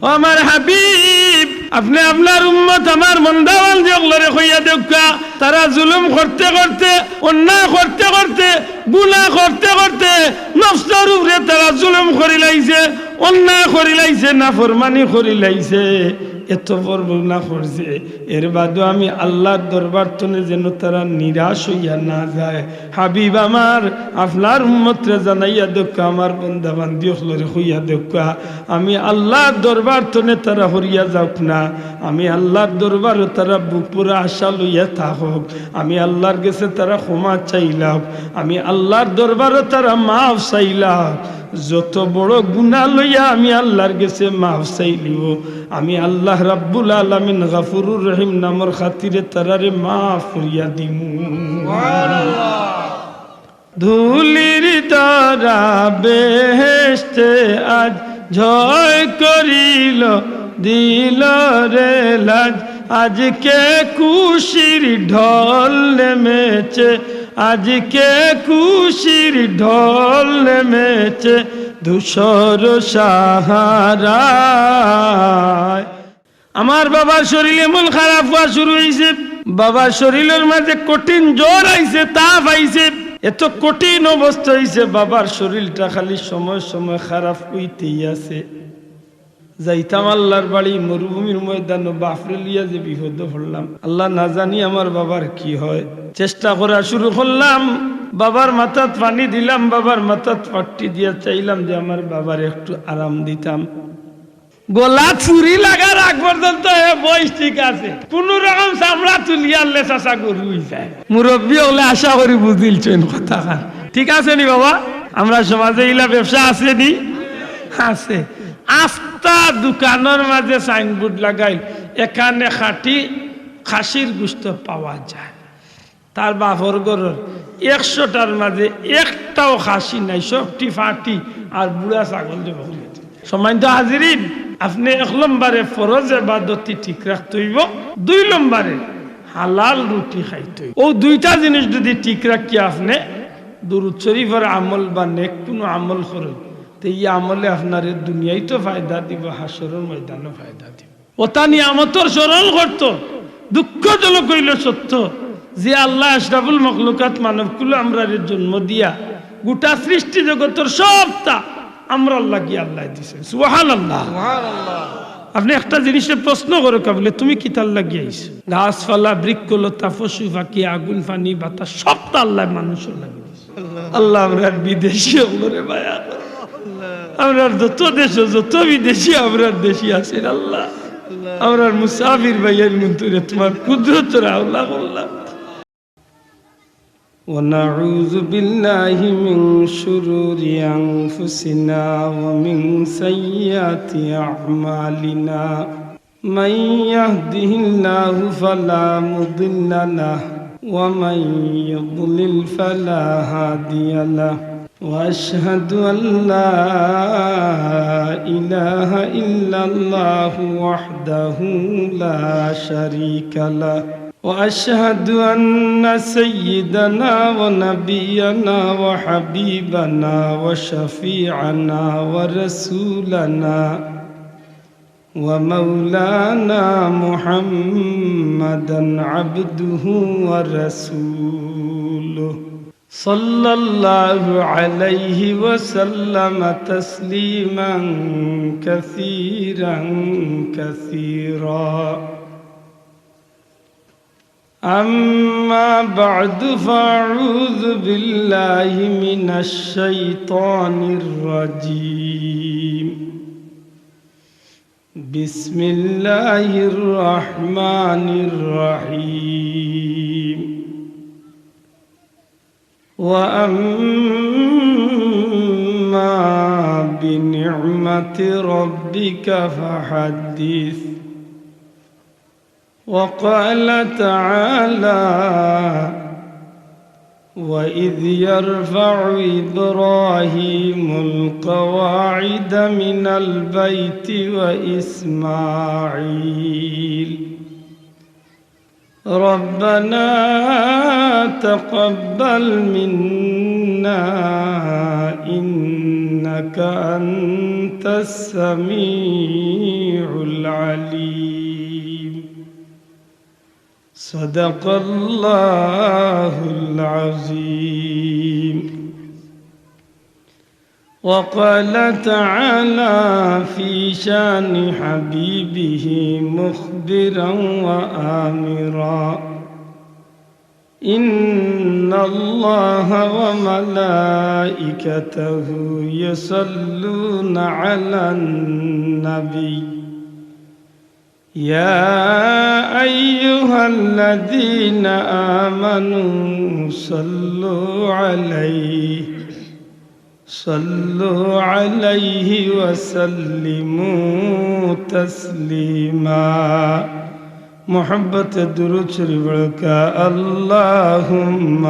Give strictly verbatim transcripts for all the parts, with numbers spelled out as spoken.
ও আমার হাবিব, আপনে আপনার উম্মত আমার বন্দাবান্দি অকলরে কইয়া দেউক্কা, তারা জুলুম করতে করতে, অন্যায় করতে করতে, গুনাহ করতে করতে নফসর উপরে তারা জুলুম করিলাইছে, অন্যায় করিলাইছে, নাফরমানি করিলাইছে, এত বড় গুনাহ করছে। এর বাদও আমি আল্লার দরবার তনে যেন তারা নিরাশ অইয়া না যায়। হাবিব আমার, আপনার উম্মতরে জানাইয়া দেউক্কা, আমার বন্দাবান্দি অকলরে কইয়া দেউক্কা, আমি আল্লার দরবার তনে তারা হরিয়া যাউক না, আমি আল্লার দরবারও তারা বুকপুরা আশা লইয়া থাকউক, আমি আল্লার গেছে তারা ক্ষমা চাইলাউক, আমি আল্লার দরবারও তারা মাফ চাইলাউক। যত বড় গুনাহ লইয়া আমি আল্লার গেছে মাফ চাইলিও, আমি আল্লাহ রাব্বুল আলামিন গাফুরুর রহিম নামর খাতিরে তারারে মাফ করিয়া দিমু। ধুলির ধরা বেহেশতে আজ জয় করিল, দিল রে লাজ। আজকে খুশির ঢল নেমেছে, আজকে খুশির ঢল নেমেছে ধূসর সাহারায়। আমার বাবার শরীল এমন খারাপ অওয়া শুরু অইছে, বাবার শরীলর মাঝে কঠিন জ্বর আইছে, তাপ আইছে, এত কঠিন অবস্থা অইছে, বাবার শরীলটা খালি সময় সময় খারাপ অইতেই আছে। যাইতাম আল্লার বাড়ি, মরুভূমির ময়দানো বাফরে লইয়া যে বিপদো পড়লাম, আল্লা না জানি আমার বাবার কি হয়। চেষ্টা করা শুরু করলাম, বাবার মাথাত পানি দিলাম, বাবার মাথাত পাট্টি দিয়া চাইলাম যে আমার বাবার একটু আরাম দিতাম। গলাত ছুরি লাগার আগ পর্যন্ত হে বইস ঠিক আছে, কুনু রকম চামড়া তুলিয়া আনলে চাচা গরু অই যায়। মুরব্বি অকলে আশা করি বুঝিলছইন কথাখান, ঠিক আছে নি বাবা? আমরার সমাজে ইলা ব্যবসা আছে নি? আছে। আস্তা দোকানর মাঝে সাইনবোর্ড লাগাইল, এখানে খাঁটি খাসির গোস্ত পাওয়া যায়। তার বাফর ঘরর একশোটার মাঝে একটাও খাসি নাই, সবটি ফাটি আর বুড়া ছাগল জবো করি। সম্মানিত হাজিরিন, আপনে এক নম্বরে ফরজ এবাদতি ঠিক রাখতে অইবো, দুই নম্বরে হালাল রুটি খাইতে অইবো। অউ দুইটা জিনিস যুদি ঠিক রাখিয়া আপনে দুরুদ শরিফর আমল বা নেক কুনু আমল করইন, তে ই আমলে আপনারে দুনিয়াইতো ফায়দা দিবো, হাশরর ময়দানো ফায়দা দিবো। অতা নিয়ামতর স্মরণ করতো। দুঃখজনক অইলো সত্য যে আল্লায় আশরাফুল মখলুকাত মানবকুলো আমরারে জন্ম দিয়া গুটা সৃষ্টি জগতর সবতা আমরার লাগি আল্লায় দিছইন। সুবহানাল্লাহ। আপনে একটা জিনিসরে প্রশ্ন করউক্কা, বুলে, "তুমি কিতার লাগি আইছো?" গাছপালা, বৃক্ষলতা, পশু পাখি, আগুন, পানি, বাতাস, সবতা আল্লায় মানুষর লাগি দিছইন। আল্লাহ, আমরার বিদেশি অকলরে মায়া করো। আমরার যত দেশো যত বিদেশি আমরার দেশি আছইন, আল্লাহ, আমরার মুসাফির ভাইয়াইনগুনতরে তুমার কুদরতর হাওলা করলাম। ونعوذ بالله من شرور أنفسنا ومن سيئات أعمالنا. من يهده الله فلا مضل له، ومن يضلل فلا هادي له. وأشهد أن لا إله إلا الله وحده لا شريك له. وأشهد أن سيدنا ونبينا وحبيبنا وشفيعنا ورسولنا ومولانا محمدا عبده ورسوله، صلى الله عليه وسلم تسليما كثيرا كثيرا. أما بعد، فأعوذ بالله من الشيطان الرجيم. بسم الله الرحمن الرحيم. وأما بنعمة ربك فحدث. وقال تعالى: وإذ يرفع إبراهيم القواعد من البيت وإسماعيل، ربنا تقبل منا إنك أنت السميع صدق الله العظيم. وقال تعالى في شان حبيبه مخبرا وآمرا: إن الله وملائكته يصلون على النبي، يا أيها الذين آمنوا صلوا عليه، صلوا عليه وسلموا تسليما. محبت درود شريف لك، اللهم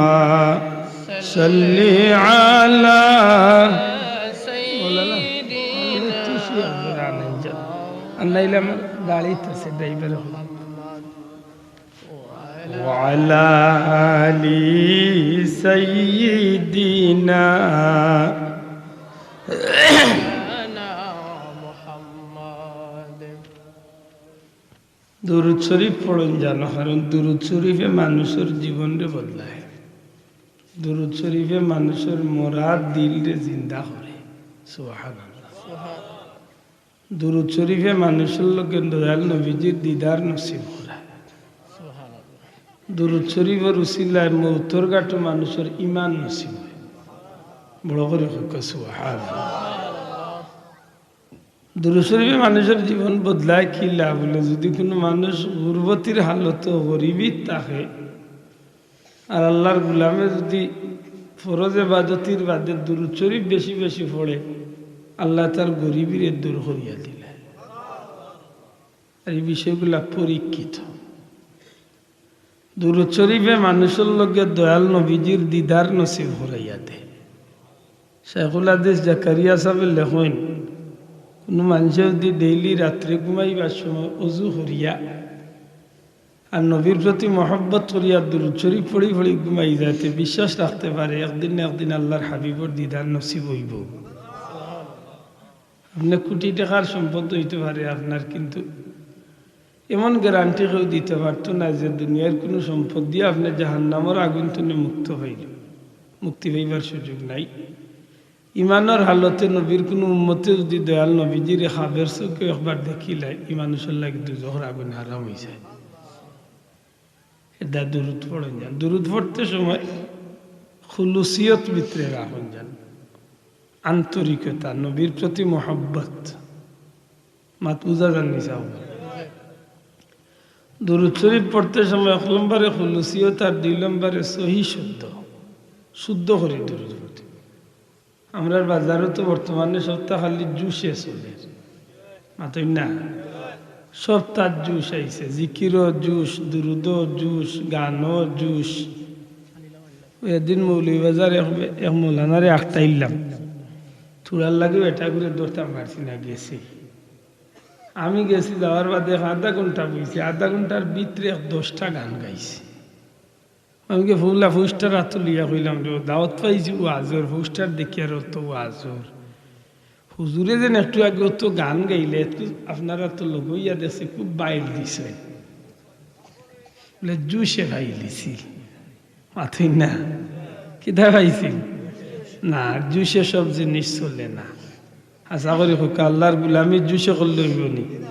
صل على سيدنا। আর নাইলে আমার গাড়িত আছে, ড্রাইভার। وعلى آل سيدنا محمد. দুরুদ শরীফ পড়ইন জানো, কারণ দুরুদ শরীফে মানুষর জীবনরে বদলায়। দুরুদ শরীফে মানুষর মরা দিলরে জিন্দা করে। সুবহানাল্লাহ। দুরুদ শরীফে মানুষর লগে দয়াল নবীজির দিদার নসিব করায়। দুরুদ শরীফর উসিলায় মউতর ঘাটো মানুষর ইমান নসিব অয়। বড় করি কউক্কা সুবহানাল্লাহ। দুরুদ শরীফে মানুষর জীবন বদলায়। কিলা বুলে, যুদি কুনু মানুষ গুরবতির হালতো গরিবিত থাকে, আর আল্লার গুলামে যুদি ফরজ এবাদতির বাদে দুরুদ শরীফ বেশি বেশি পড়ে, আল্লায় তার গরিবিরে দূর করিয়া দিলা। আর ই বিষয়গুলা পরীক্ষিত। দুরুদ শরীফে মানুষর লগে দয়াল নবীজির দিদার নসিব করাইয়া দেয়। শেখুল হাদিস জাকারিয়া সাবে লেখইন, কুনু মানষে যুদি ডেইলি রাত্রে ঘুমাইবার সময় অজু করিয়া আর নবীর প্রতি মহব্বত করিয়া দুরুদ শরীফ পড়ি পড়ি ঘুমাই যায়, তে বিশ্বাস রাখতে পারে একদিন না একদিন আল্লার হাবিবর দিদার নসিব অইবো। আপনে কুটি টেকার সম্পদ অইতে পারে আপনার, কিন্তু এমন গ্যারান্টি কেউ দিতে পারতো না যে দুনিয়ার কুনু সম্পদ দিয়া আপনে জাহান্নামর আগুন তনে মুক্ত পাইল, মুক্তি পাইবার সুযোগ নাই। ইমানর হালতে নবীর কুনু উম্মতে যুদি দয়াল নবীজিরে খাবের চউখে একবার দেখিলায়, ই মানুষর লাগি দুজখর আগুন হারাম অইযায়। এরদায় দুরুদ পড়ইন যান। দুরুদ পড়তে সময় খুলুসিয়ত ভিতরে রাখইন যান, আন্তরিকতা, নবীর প্রতি মহব্বত। মাত বুঝা যার নি চাও? দুরুদ শরীফ পড়তে সময় এক নম্বরে খুলুসিয়ত আর দুই নম্বরে সহি শুদ্ধ, শুদ্ধ করি দুরুদ পড়তে। আমরার বাজারো তো বর্তমানে সবতা খালি জুসে চলের, মাতইন না? সবতাত জুস আইছে, জিকিরও জুস, দুরুদও জুস, গানও জুস। অউ এদিন মৌলভীবাজার এক, এক মৌলানারে আটকাইলাম, থুড়ার লাগি বেটাগুরে ধরতাম পারছি না, গেছি। আমি গেছি, যাওয়ার বাদে এক আধা ঘন্টা বইছি, আধা ঘন্টার ভিতরে এক দশটা গান গাইছে। আমি গিয়া ফুলা পোস্টার আতো লইয়া কইলাম, "রে, দাওয়াত পাইছি ওয়াজর, পোস্টার দেখিয়ার অত ওয়াজর। হুজুরে যেন একটু আগে অত গান গাইলে, একটু আপনারা তো লগইয়া দেখছি, খুব বাইল দিছে।" বুলে, "জুসে পাইলিছি।" মাতইন না? কিতা পাইছি? না, জুসে সব জিনিস চলে না। আশা করি কউক্কা আল্লার গুলামি জুসে করলে অইবো নি?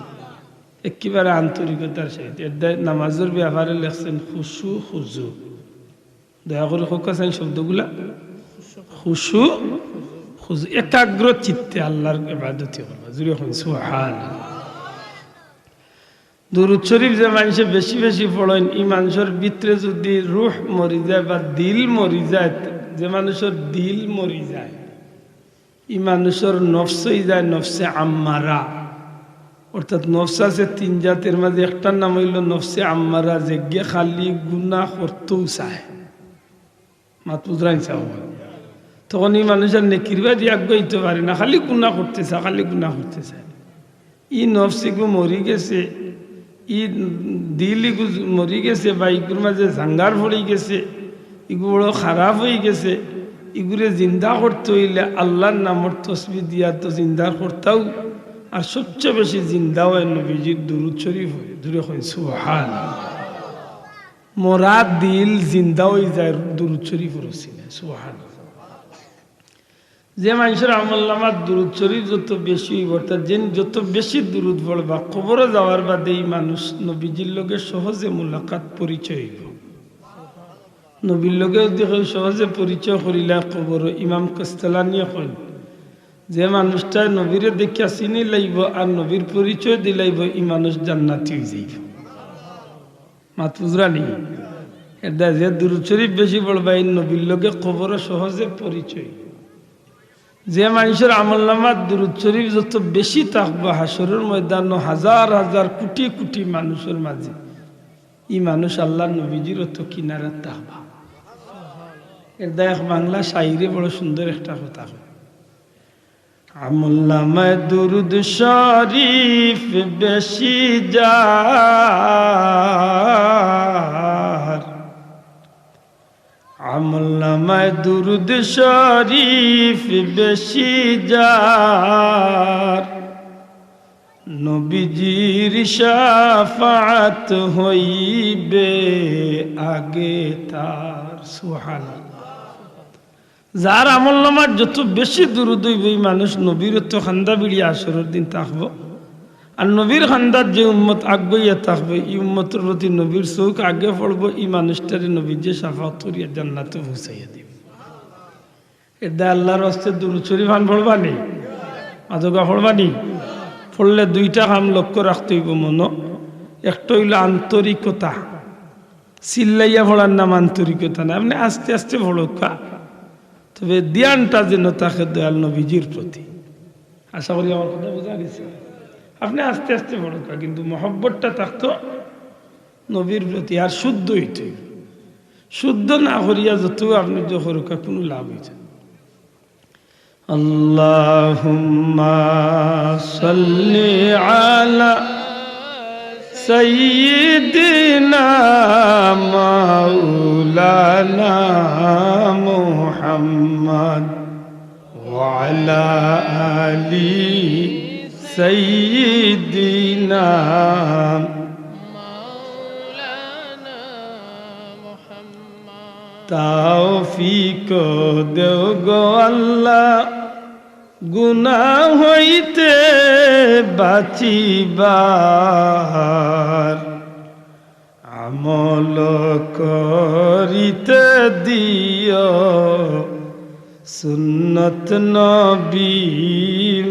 একেবারে আন্তরিকতার সহিত। এরদায় নামাজর ব্যাপারে লেখছেন খুশু খুজু। দয়া করি কউক্কা চাইন শব্দগুলা। খুশু খুজু। একাগ্র চিত্তে আল্লার ইবাদতি করবা। জুরে কইন সুবহানাল্লাহ। দুরুদ শরীফ যে মানষে বেশি বেশি পড়ইন, ই মানষর ভিতরে যুদি রুহ মরি যায় বা দিল মরি যায়, যে মানষর দিল মরি যায়, ই মানষর নফস অইযায় নফসে আম্মারা। অর্থাৎ নফস আছে তিন জাতর মাঝে একটার নাম অইলো নফসে আম্মারা, যেগিয়ে খালি গুনা করতেউ চায়। মাত বুঝরাইন চাও? তখন ই মানুষ আর নেকির বাদি আগুয়াইতে পারে না, খালি গুনা করতে চায়, খালি গুনা করতে চায়। ই নফস ইগু মরি গেছে, ই দিল ইগু মরি গেছে, বা ইগুর মাঝে জাঙ্গার পড়ি গেছে, ইগু বড় খারাপ অইগেছে। ইগুরে জিন্দা করতে অইলে আল্লার নামর তসবি দিয়া তো জিন্দা করতাউ, আর সবচে বেশি জিন্দা অয় নবীজির দুরুদ শরীফ অয়। জুরে কইন সুবহানাল্লাহ। মরা দিল জিন্দা অইযায় দুরুদ শরিফ পড়িলে। সুবহানাল্লাহ। যে মানষর আমলনামাত দুরুদ শরিফ যত বেশি অইবো, অর্থাৎ যেইন যত বেশি দুরুদ পড়বা, কবরো যাওয়ার বাদে ই মানুষ নবীজির লগে সহজে মুলাকাত, পরিচয় অইবো। নবীর লগে যুদি কেউ সহজে পরিচয় করিলায় কবরো, ইমাম কাস্তালানিয়ে কইন, যে মানুষটায় নবীরে দেখিয়া চিনিলাইবো আর নবীর পরিচয় দিলাইবো, ই মানুষ জান্নাতি অইযাইবো। মাত বুঝরানি? এরদায় যে দুরুদ শরিফ বেশি পড়বা, এইন নবীর লগে কবরো সহজে পরিচয়। যে মানষর আমলনামাত দুরুদ শরিফ যত বেশি থাকবো, হাশরর ময়দানো হাজার হাজার কুটি কুটি মানুষর মাঝে ই মানুষ আল্লার নবীজির অত কিনারাত থাকবা। এরদায় এক বাংলা শাইরে বড় সুন্দর একটা কথা কয়, আমলনামায় দুরুদ শরিফ বেশি যার, আমলনামায় দুরুদ শরিফ বেশি যার, নবীজির শাফাআত হইবে আগে তার। সুবহানাল্লাহ। যার আমলনামাত যত বেশি দুরুদ অইবো, ই মানুষ নবীর অত কান্দা ভিড়িয়া হাশরর দিন থাকবো। আর নবীর কান্দাত যে উম্মত আগুয়াইয়া থাকবো, ই উম্মতর প্রতি নবীর চউখ আগে পড়বো, ই মানুষটারে নবীজিয়ে শাফাআত করিয়া জান্নাতো পৌঁছাইয়া দিবো। এরদায় আল্লার ওয়াস্তে দুরুদ শরিফ আন পড়বানি? মাতউক্কা, পড়বানি? পড়লে দুইটা কাম লক্ষ্য রাখতে অইবো মনো। একটা অইলো আন্তরিকতা, চিল্লাইয়া পড়ার নাম আন্তরিকতা নায়, আপনে আস্তে আস্তে পড়উক্কা, তবে ধ্যানটা যেন থাকে দয়াল নবীজির প্রতি। আশা করি আমার কথা বুঝা গেছে। আপনে আস্তে আস্তে পড়উক্কা, কিন্তু মহব্বতটা থাকতো নবীর প্রতি, আর শুদ্ধ অইতো। শুদ্ধ না করিয়া যত আপনে যা করউক্কা, কুনু লাভ অইতো না। اللهم صل على سيدنا مولانا محمد وعلى آل سيدنا তৌফিক দেও গো আল্লাহ, গুনাহ হইতে বাঁচিবার, আমল করিতে দিও সুন্নত নবী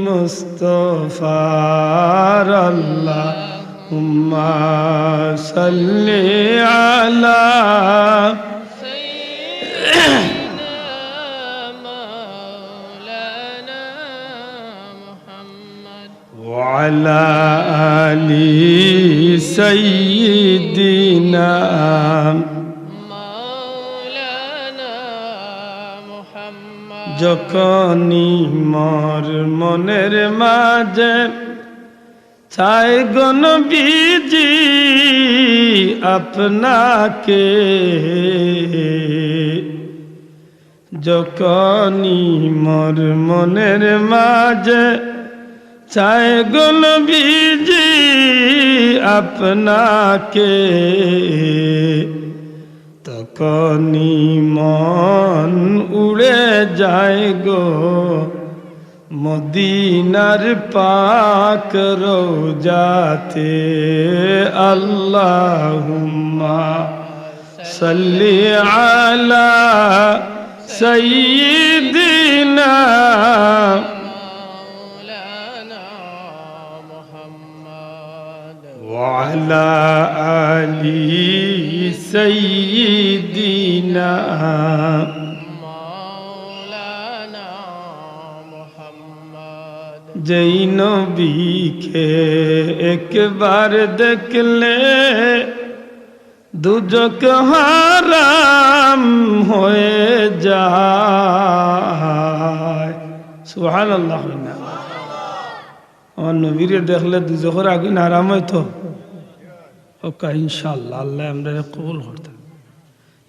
মুস্তফার। আল্লাহুম্মা সাল্লি আলা وعلى آل سيدنا যখনই মোর মনের মাঝে চায় গো নবীজি আপনাকে, যখনই মোর মনের মাঝে চায় গো নবীজি আপনাকে, তখনই মন উড়ে যায় গো মদিনার পাক রওজাতে। আল্লাহুম্মা সাল্লি আলা সাইয়্যিদিনা وعلى آل سيدنا যেই নবীকে একবার দেখলে দুজখ হারাম হয়ে যায়। সুবহানাল্লাহ। আমার নবীরে দেখলে দুজখর আগুন হারাম অইতো? কউক্কা ইনশাআল্লাহ, আল্লায় আমরারে কবুল করতা।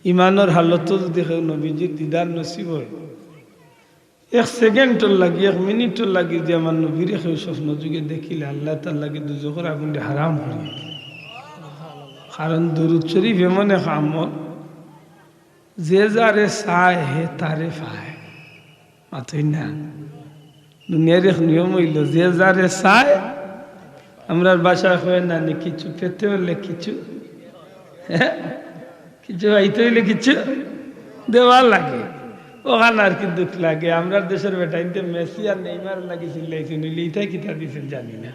ইমানর হালতো যুদি কেউ নবীজির দিদার নসিব অয়, এক সেকেন্ডর লাগি, এক মিনিটর লাগি যুদি আমার নবীরে কেউ স্বপ্ন যুগে দেখিলে, আল্লায় তার লাগি দুজখর আগুনরে হারাম করি দিতা। কারণ দুরুদ শরীফ এমন এক আমল, যে যারে চায় হে তারে পায়। মাতইন না? দুনিয়ার এক নিয়ম অইলো, যে যারে চায়, আমরার ভাষায় কয় না নি, কিছু পেতে অইলে কিছু, হ্যাঁ? কিছু পাইতে অইলে কিছু দেওয়া লাগে। অখান আর কি দুখ লাগে। আমরার দেশর বেটাইন্তে মেসি আর নেইমার লাগি চিল্লাইছইন, অইলে ইতায় কিতা দিছইন জানি না।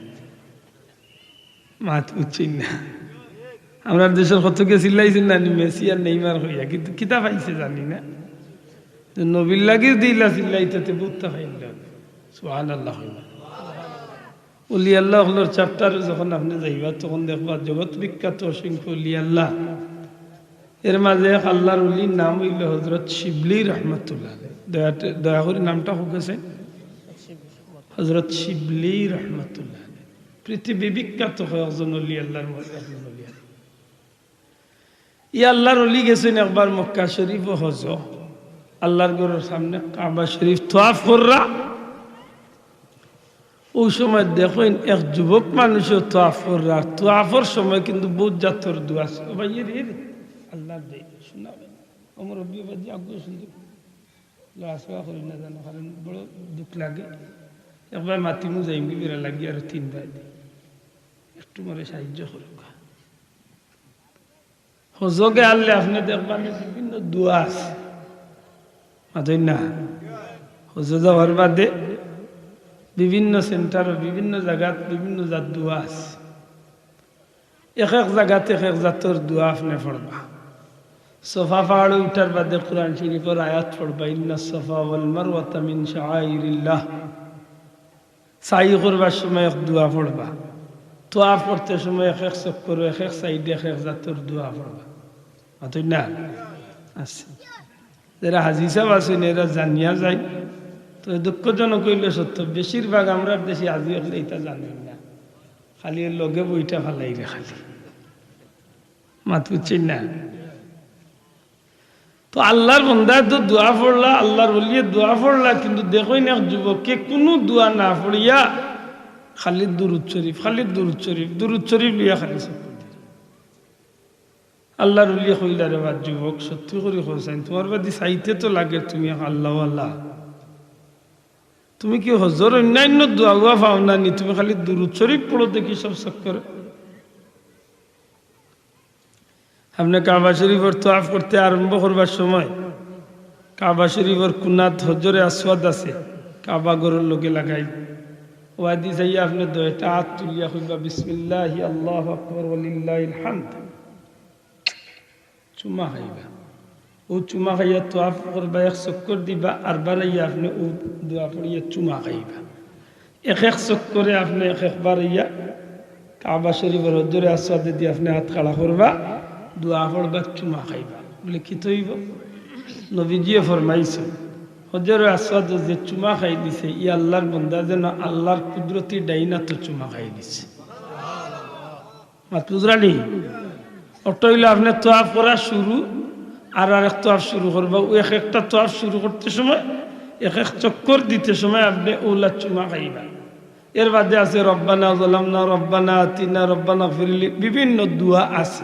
মাত বুঝছইন না। আমরার দেশর কতকে চিল্লাইছইন না নি, মেসি আর নেইমার কইয়া, কিন্তু কিতা পাইছে জানি না। তো নবীর লাগি দিলা চিল্লাইতে তে বুঝতা পাইল না। সুবহানাল্লাহ কইলা। অলি আল্লাহ অকলর chapter যখন আপনে যাইবা, তখন দেখবা জগৎ বিখ্যাত অসংখ্য অলি আল্লাহ। এর মাঝে এক আল্লাহর অলির নাম অইলো হযরত শিবলি রহমতুল্লাহ আলাইহি। দয়া, দয়া করি নামটা কউক্কা চাইন। হযরত শিবলি রহমতুল্লাহ আলাইহি। পৃথিবী বিখ্যাত কয়েকজন অলি আল্লাহর মধ্যে একজন অলি আল্লাহ। ই আল্লাহর অলি গেছইন একবার মক্কা শরীফো হজো, আল্লাহর ঘরর সামনে কাবা শরীফ তোয়াফ কররা। অউ সময় দেখইন এক যুবক মানুষেও তোয়াফ কররা, আর তোয়াফর সময় কিন্তু বউত জাতর দোয়া আছে। ও ভাই, এ রে, এ রে, আল্লাহর দে, শোনা, আমার রব্বি বাজি আগুয়ে শুনতে লড়াচড়া করি না জানো, কারণ বড় দুখ লাগে। একবার মাতিমু যাইমু, বেড়া লাগি আরো তিন ভাই দি। একটু মরে সাহায্য করুক। হজো গেলে আপনে দেখবা নি বিভিন্ন দোয়া আছে। মাতইন না? হজো যাওয়ার বাদে বিভিন্ন centre-ও বিভিন্ন জাগাত বিভিন্ন জাত দোয়া আছে। এক এক জাগাত এক এক জাতর দোয়া আপনে পড়বা। সফা পাহাড়ো উঠার বাদে কোরআন শরীফর আয়াত পড়বা, "ইন্নাস সাফা ওয়াল মারওয়াতা মিন শাআইরিল্লাহ।" সাই করবার সময় এক দোয়া পড়বা, তোয়াফ করতে সময় এক এক চক্করো এক এক side-এ এক এক জাতর দোয়া পড়বা। মাতইন না? আচ্ছা। যারা হাজি সাব আছইন, এরা জানিয়া যাইন। তো দুঃখজনক অইলো সত্য, বেশিরভাগ আমরার দেশি হাজি অকলে ইতা জানইন না, খালি এর লগে বইটা ফালাইরে খালি। মাত বুঝছইন না? তো আল্লাহর বন্দায় তো দোয়া পড়লা, আল্লাহর অলিয়ে দোয়া পড়লা, কিন্তু দেখইন এক যুবকে কুনু দোয়া না পড়িয়া খালি দুরুদ শরীফ, খালি দুরুদ শরীফ, দুরুদ শরীফ লইয়া খালি চক্কর দিরা। আল্লাহর অলিয়ে কইলা, "রে বা যুবক, সত্যি করি কও চাইন, তুমার বাদি চাইতে তো লাগের তুমি এক আল্লাহওয়ালা। তুমি কি হজর অইন্যাইন্য দোয়া উয়া পাও না নি? তুমি খালি দুরুদ শরীফ পড়ো দেখি সব চক্করে।" আপনে কাবা শরীফর তোয়াফ করতে আরম্ভ করবার সময় কাবা শরীফর কুনাত হজরে আসওয়াদ আছে, কাবা ঘরর লগে লাগাইল। ওয়াদি চাইয়া আপনে দুইটা আত তুলিয়া কইবা, "বিসমিল্লাহি আল্লাহু আকবার ওয়ালিল্লাহিল হামদ।" চুমা খাইবা। অউ চুমা খাইয়া তোয়াফ করবা, এক চক্কর দিবা, আর বারাইয়া আপনে অউ দোয়া পড়িয়া চুমা খাইবা। এক এক চক্করে আপনে এক এক বারাইয়া কাবা শরীফর হজরে আসওয়াদে দি আপনে আত খাড়া করবা, দোয়া পড়বা, চুমা খাইবা। বলে, "কিতা অইবো?" নবীজিয়ে ফরমাইছইন, হজরে আসওয়াদো যে চুমা খাই দিছে, ই আল্লাহর বন্দা যেন আল্লাহর কুদরতি ডাইন আতো চুমা খাই দিছে। মাত বুঝরা নি? অটা অইলো আপনে তোয়াফ করা শুরু, আর আরেক তোয়াফ শুরু করবা। অউ এক একটা তোয়াফ শুরু করতে সময়, এক এক চক্কর দিতে সময় আপনে অউলা চুমা খাইবা। এর বাদে আছে রব্বানা যালামনা, রব্বানা আতিনা, রব্বানা ফিরলি, বিভিন্ন দোয়া আছে।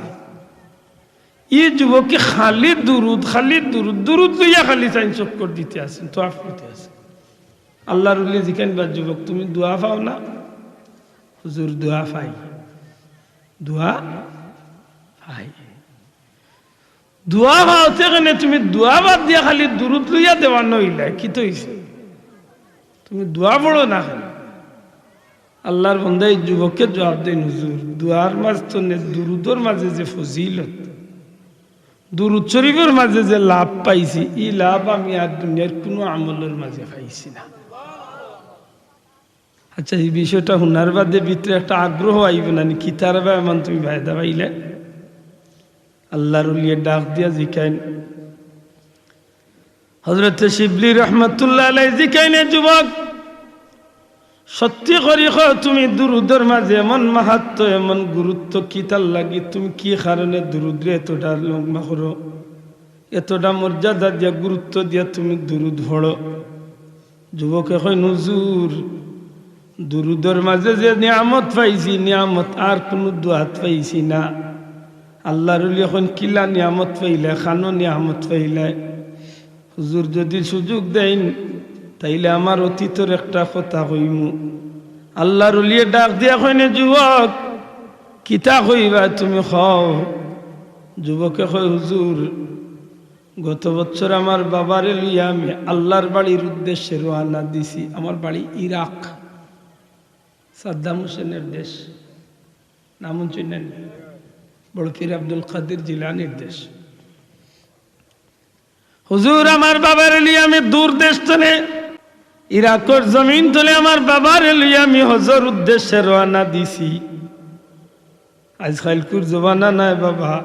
ই যুবকে খালি দুরুদ, খালি দুরুদ, দুরুদ লইয়া খালি চাইন চক্কর দিতে আছইন, তোয়াফ করতে আছইন। আল্লাহর অলিয়ে জিকাইন, "বা যুবক, তুমি দোয়া পাও না?" "হুজুর, দোয়া পাই।" দোয়া পাই। দোয়া পাওতে কেনে তুমি দোয়া বাদ দিয়া খালি দুরুদ লইয়া দেওয়ানা অইলায়, কিতা অইছে? তুমি দোয়া পড়ো না কেনে? আল্লাহর বন্দা ই যুবকে জুয়াব দেইন, "হুজুর, দোয়ার মাঝ তনে দুরুদর মাঝে যে ফজিলত, দুরুদ শরীফর মাঝে যে লাভ পাইছি, ই লাভ আমি আর দুনিয়ার কুনু আমলর মাঝে পাইছি না।" আচ্ছা, ই বিষয়টা হুনার বাদে ভিতরে একটা আগ্রহ আইবো না নি? কিতার বা এমন তুমি ফায়দা পাইলে? আল্লাহর অলিয়ে ডাক দিয়া জিকাইন, হজরতে শিবলি রহমতুল্লাহ আলাইহি জিকাইন, "এ যুবক, সত্যি করি কও, তুমি দুরুদর মাঝে এমন মাহাত্ম্য, এমন গুরুত্ব কিতার লাগি? তুমি কি কারণে দুরুদরে এতটা লম্বা করো, এতটা মর্যাদা দিয়া, গুরুত্ব দিয়া তুমি দুরুদ পড়ো?" যুবকে কইন, "হুজুর, দুরুদর মাঝে যে নিয়ামত পাইছি, নিয়ামত আর কুনু দোয়াত পাইছি না।" আল্লাহর অলি কইন, "কিলা নিয়ামত পাইলায়, খানো নিয়ামত পাইলায়?" "হুজুর, যুদি সুযোগ দেইন, তাইলে আমার অতীতর একটা কথা কইমু।" আল্লাহর অলিয়ে ডাক দিয়া কইন, "এ যুবক, কিতা কইবায় তুমি কও?" যুবকে কয়, "হুজুর, গত বছর আমার বাবারে লইয়া আমি আল্লাহর বাড়ির উদ্দেশ্যে রওয়ানা দিছি।" আমার বাড়ি ইরাক, সাদ্দাম হোসেনের দেশ। নাম হুনছইন নি? বড় পীর আব্দুল কাদির জিলানীর দেশ। "হুজুর, আমার বাবারে লইয়া আমি দূর দেশ তনে, ইরাকর জমিন তনে আমার বাবারে লইয়া আমি হজর উদ্দেশ্যে রওয়ানা দিছি।" আইজকাইলকুর জমানা নায় বাবা,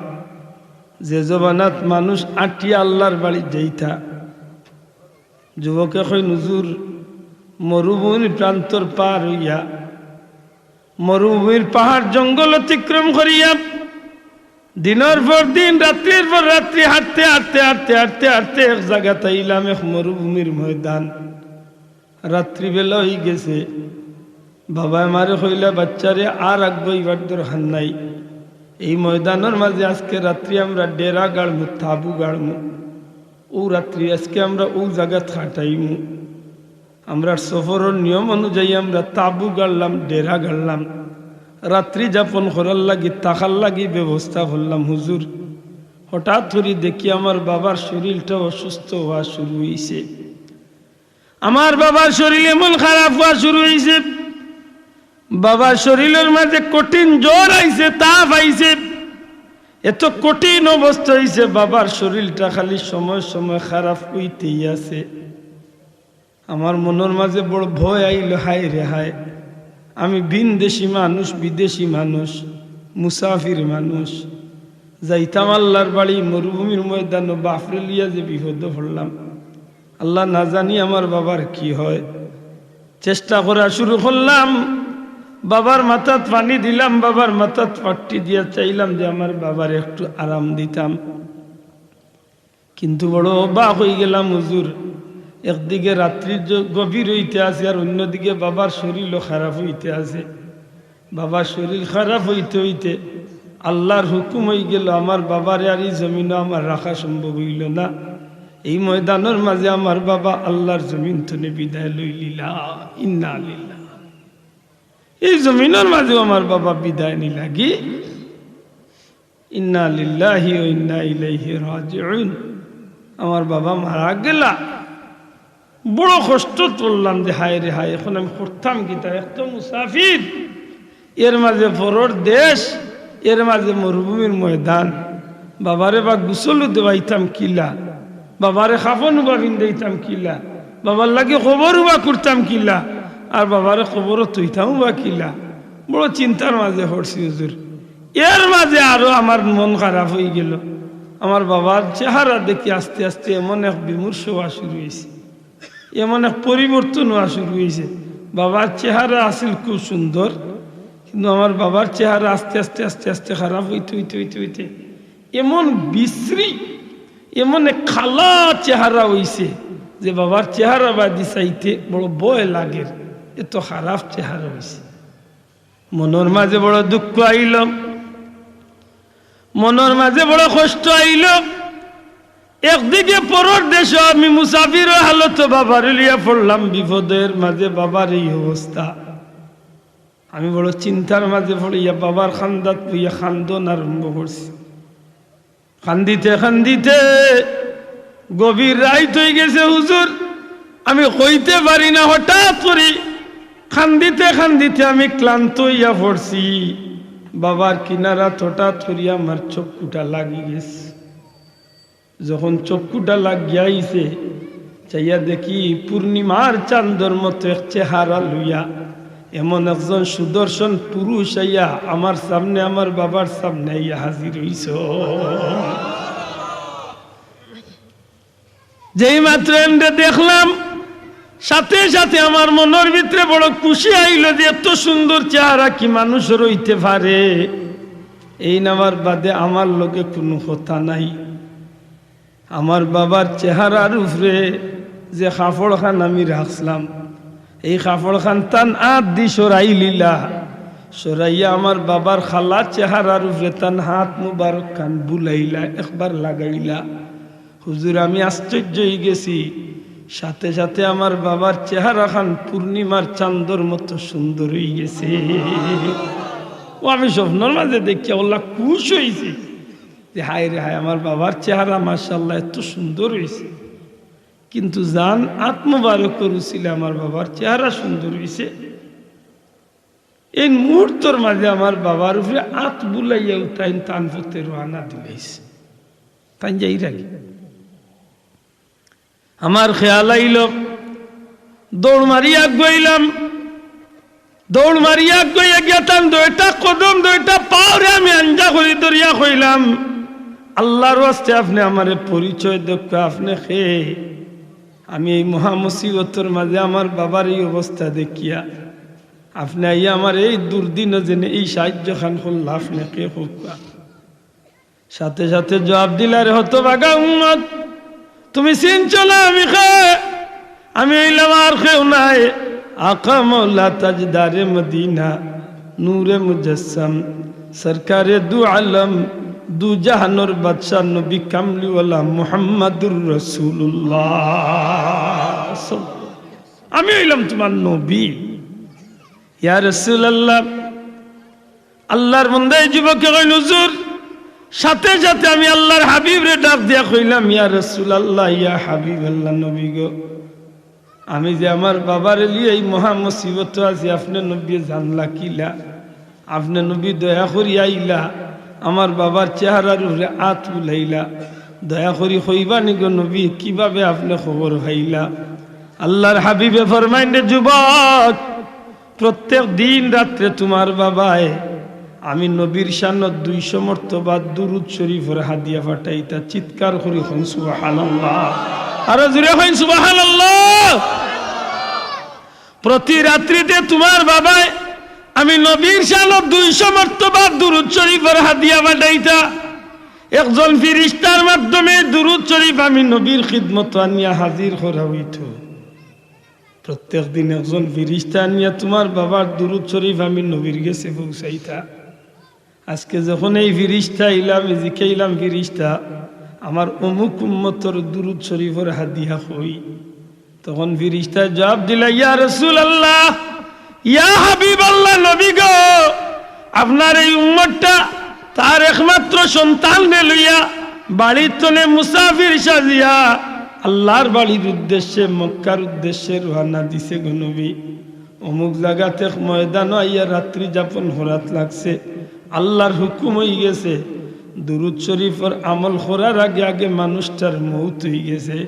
যে জমানাত মানুষ আটিয়া আল্লাহর বাড়িত যাইতা। যুবকে কইন, "হুজুর, মরুভূমির প্রান্তর পার অইয়া, মরুভূমির পাহাড় জঙ্গল অতিক্রম করিয়া, দিনর পর দিন, রাত্রির পর রাত্রি হাঁটতে, হাঁটতে, হাঁটতে, হাঁটতে, হাঁটতে এক জাগাত আইলাম, এক মরুভূমির ময়দান। রাত্রিবেলা অইগেছে। বাবায় আমারে কইলা, 'বাচ্চারে, আর আগুয়াইবার দরকার নাই। এই ময়দানর মাঝে আজকে রাত্রি আমরা ডেরা গাড়মু, তাঁবু গাড়মু। অউ রাত্রি আজকে আমরা অউ জাগাত কাটাইমু।' আমরার সফরর নিয়ম অনুযায়ী আমরা তাঁবু গাড়লাম, ডেরা গাড়লাম, রাত্রি যাপন করার লাগি, থাকার লাগি ব্যবস্থা করলাম। হুজুর, হঠাৎ করি দেখি আমার বাবার শরীরটা অসুস্থ অওয়া শুরু অইছে। আমার বাবার শরীর এমন খারাপ অওয়া শুরু অইছে, বাবার শরীরর মাঝে কঠিন জ্বর আইছে, তাপ আইছে, এত কঠিন অবস্থা অইছে, বাবার শরীরটা খালি সময় সময় খারাপ অইতেই আছে। আমার মনর মাঝে বড় ভয় আইলো, হায় রে হায়, আমি ভিনদেশি মানুষ, বিদেশি মানুষ, মুসাফির মানুষ, যাইতাম আল্লাহর বাড়ি, মরুভূমির ময়দানো, বাফরে লইয়া যে বিপদো পড়লাম, আল্লাহ না জানি আমার বাবার কি হয়। চেষ্টা করা শুরু করলাম, বাবার মাথাত পানি দিলাম, বাবার মাথাত পাট্টি দিয়া চাইলাম যে আমার বাবার একটু আরাম দিতাম। কিন্তু বড় অবাক অইগেলাম হুজুর, একদিকে রাত্রি জ-, গভীর অইতে আছে, আর অন্যদিকে বাবার শরীরও খারাপ অইতে আছে। বাবার শরীর খারাপ অইতে অইতে আল্লাহর হুকুম অইগেলো, আমার বাবারে আর ই জমিনো আমার রাখা সম্ভব অইলো না। এই ময়দানর মাঝে আমার বাবা আল্লাহর জমিন তনে বিদায় লইলিলা। ইন্না লিল্লাহ। এই জমিনর মাঝেও আমার বাবা বিদায় নিলাগি। ইন্না লিল্লাহি ওয়া ইন্না ইলাইহি রাজিউন। আমার বাবা মারা গেলা। বড় কষ্টত পড়লাম যে হায় রে হায়, এখন আমি করতাম কিতা? এক তো মুসাফির, এর মাঝে পরর দেশ, এর মাঝে মরুভূমির ময়দান। বাবারে বা গোসলও দেওয়াইতাম কিলা, বাবারে কাফন উবা পিন্দাইতাম কিলা, বাবার লাগি কবর উবা করতাম কিলা, আর বাবারে কবরো থইতাম উবা কিলা। বড় চিন্তার মাঝে পড়ছি হুজুর। এর মাঝে আরো আমার মন খারাপ অইগেলো। আমার বাবার চেহারা দেখি আস্তে আস্তে এমন এক বিমর্ষ অওয়া শুরু অইছে, এমন এক পরিবর্তন অওয়া শুরু অইছে। বাবার চেহারা আছিল খুব সুন্দর, কিন্তু আমার বাবার চেহারা আস্তে আস্তে, আস্তে আস্তে খারাপ অইতে, অইতে, অইতে, অইতে এমন বিশ্রী, এমন এক কালা চেহারা অইছে যে বাবার চেহারা বাদি চাইতে বড় ভয় লাগের, এত খারাপ চেহারা অইছে। মনর মাঝে বড় দুঃখ আইলো, মনর মাঝে বড় কষ্ট আইলো। একদিকে পরর দেশো আমি মুসাফিরর হালতো বাবারে লইয়া পড়লাম বিপদো, এর মাঝে বাবার এই অবস্থা। আমি বড় চিন্তার মাঝে পড়িয়া বাবার কান্দাত বইয়া কান্দন আরম্ভ করছি। কান্দিতে কান্দিতে গভীর রাইত অইগেছে হুজুর, আমি কইতে পারি না, হঠাৎ করি কান্দিতে কান্দিতে আমি ক্লান্ত অইয়া পড়ছি। বাবার কিনারাত হঠাৎ করি আমার চক্ষুটা লাগি গেছে। যখন চক্ষুটা লাগিয়া আইছে, চাইয়া দেখি পূর্ণিমার চান্দর মতো এক চেহারা লইয়া এমন একজন সুদর্শন পুরুষ আইয়া আমার সামনে, আমার বাবার সামনে আইয়া হাজির অইছে। যেই মাত্র এনরে দেখলাম, সাথে সাথে আমার মনর ভিতরে বড় খুশি আইলো যে এত সুন্দর চেহারা কি মানুষর অইতে পারে? এইন আমার বাদে আমার লগে কুনু কথা নাই। আমার বাবার চেহারার উপরে যে কাপড় খান আমি রাখছিলাম, এই কাপড় খান তান আত দি সরাইলিলা, সরাইয়া আমার বাবার কালা চেহারার উপরে তান হাত মুবারক খান বুলাইলা, একবার লাগাইলা। হুজুর, আমি আশ্চর্য অইগেছি। সাথে সাথে আমার বাবার চেহারা খান পূর্ণিমার চান্দর মতো সুন্দর অইগেছে। ও আমি স্বপ্নর মাঝে দেখিয়া অলা খুশ অইছি যে, "হায় রে হায়, আমার বাবার চেহারা মাশাআল্লাহ এত সুন্দর অইছে।" কিন্তু যান আত মুবারকর উছিলা আমার বাবার চেহারা সুন্দর অইছে। এই মুহূর্তর মাঝে আমার বাবার উপরে আত বুলাইয়া উঠাইন তান পথে রওয়ানা দিলাইছে। তাইন যাইরাগি। আমার খেয়াল আইল, দৌড় মারিয়া আগুয়াইলাম। দৌড় মারিয়া আগুয়াইয়া গিয়া তান দুইটা কদম, দুইটা পাওরে আমি আঞ্জা করি ধরিয়া কইলাম, "আল্লাহর ওয়াস্তে আপনে আমারে পরিচয় দেউক্কা, আপনে কে?" আমি এই মহা মুসিবতর মাঝে আমার বাবার এই অবস্থা দেখিয়া আপনে আইয়া আমার এই দুর্দিনো যেনে এই সাহায্য খান করলা, আপনে কে কউক্কা? সাথে সাথে জবাব দিলা, "রে হতভাগা উম্মত, তুমি চিনছো না আমি কে? আমি অইলাম আর কেউ নায়, আকা মৌলা তাজদারে মদিনা, নূরে মুজাসসাম, সরকারে দু আলম, দু জাহানর বাদশা নবী কামলিওয়ালা মুহাম্মাদুর রাসূলুল্লাহ। আমি অইলাম তুমার নবী।" ইয়া রাসূলুল্লাহ, আল্লাহর বান্দা এই যুবকে কইন, "হুজুর, সাথে সাথে আমি আল্লাহর হাবিবরে ডাক দিয়া কইলাম, ইয়া রাসূলুল্লাহ, ইয়া হাবিবাল্লাহ, নবী গো, আমি যে আমার বাবারে লইয়া এই মহা মুসিবতো আছি, আপনে নবী জানলা কিলা? আপনে নবী দয়া করি আইলা, আমার বাবার চেহারার উপরে আত বুলাইলা, দয়া করি কইবা নি গো নবী, কিভাবে আপনে খবর পাইলা?" আল্লাহর হাবিবে ফরমাইন, "রে যুবক, প্রত্যেক দিন রাত্রে তুমার বাবায় আমি নবীর শানত দুইশো মর্তবা দুরূদ শরীফর হাদিয়া পাঠাইতা।" চিৎকার করি কইন সুবহানাল্লাহ। আরো জোরে কইন সুবহানাল্লাহ। প্রতি রাত্রিতে তুমার বাবায় আমি নবীর শানত দুইশো মর্তবা দুরূদ শরীফর হাদিয়া পাঠাইতা। একজন ফিরিস্তার মাধ্যমে দুরূদ শরীফ আমি নবীর খিদমতো আনিয়া হাজির করা অইতো। প্রত্যেক দিন একজন ফিরিস্তা আনিয়া তুমার বাবার দুরূদ শরীফ আমি নবীর গেছে পৌঁছাইতা। আজকে যখন এই ফিরিস্তা আইলা, আমি জিকাইলাম, "ফিরিস্তা, আমার অমুক উম্মতর দুরূদ শরীফর হাদিয়া কই?" তখন ফিরিস্তায় জবাব দিলা, "ইয়া রাসূলুল্লাহ, ইয়া হাবিবাল্লাহ, নবী গো, আপনার এই উম্মতটা তার একমাত্র সন্তানরে লইয়া বাড়ির তনে মুসাফির সাজিয়া আল্লাহর বাড়ির উদ্দেশ্যে, মক্কার উদ্দেশ্যে রওয়ানা দিছে গো নবী। অমুক জাগাত এক ময়দানো আইয়া রাত্রি যাপন করাত লাগছে, আল্লাহর হুকুম অইগেছে, দুরূদ শরীফর আমল করার আগে আগে মানুষটার মউত অইগেছে।"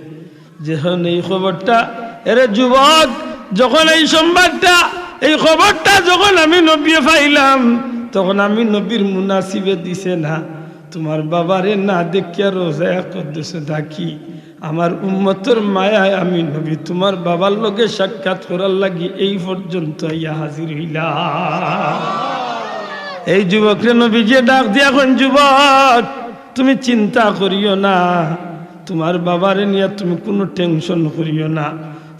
যেখন এই খবরটা, এরে যুবক, যখন এই সংবাদটা, এই খবরটা যখন আমি নবীয়ে পাইলাম, তখন আমি নবীর মুনাসিবে দিছে না, তুমার বাবারে না দেখিয়া রওজায়ে আকদসে থাকি, আমার উম্মতর মায়ায় আমি নবী তুমার বাবার লগে সাক্ষাৎ করার লাগি এই পর্যন্ত আইয়া হাজির অইলাম। এই যুবকরে নবীজিয়ে ডাক দিয়া কইন, "যুবক, তুমি চিন্তা করিও না, তুমার বাবারে নিয়া তুমি কুনু tension করিও না।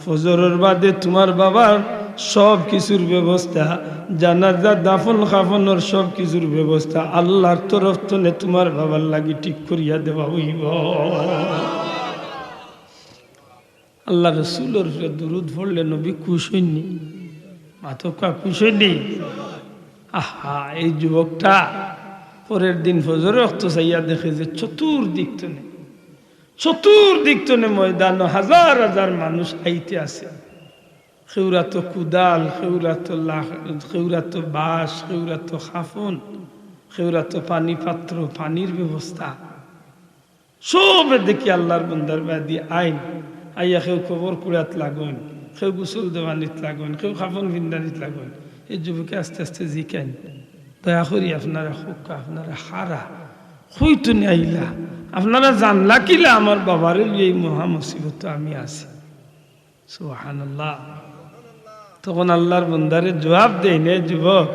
ফজরর বাদে তুমার বাবার সব কিছুর ব্যবস্থা, জানাজা, দাফন কাফনর সব কিছুর ব্যবস্থা আল্লাহর তরফ তনে তুমার বাবার লাগি ঠিক করিয়া দেওয়া অইবো।" আল্লাহর রসুলর উপরে দুরূদ পড়লে নবী খুশ অইননি? মাতউক্কা, খুশ অইননি? আহা, এই যুবকটা পরের দিন ফজর অক্ত চাইয়া দেখে যে চতুর্দিক তনে, চতুর্দিক তনে ময়দানো হাজার হাজার মানুষ আইতে আছে। কেউরাতো কুদাল, কেউরাতো লাখ-, কেউরাতো বাঁশ, কেউরাতো কাফন, কেউরাতো পানি পাত্র, পানির ব্যবস্থা। সবে দেখি আল্লাহর বন্দার বায়দি আইন, আইয়া কেউ কবর কুড়াত লাগইন, কেউ গোসল দেওয়ানিত লাগইন, কেউ কাফন ফিন্দানিত লাগইন। এই যুবকে আস্তে আস্তে জিকাইন, "দয়া করি আপনারা কউক্কা, আপনারা কারা? কই তনে আইলা? আপনারা জানলা কিলা আমার বাবারে লইয়া এই মহা মুসিবতো আমি আছি?" সুবহানাল্লাহ। তখন আল্লাহর বন্দারে জবাব দেইন, "এ যুবক,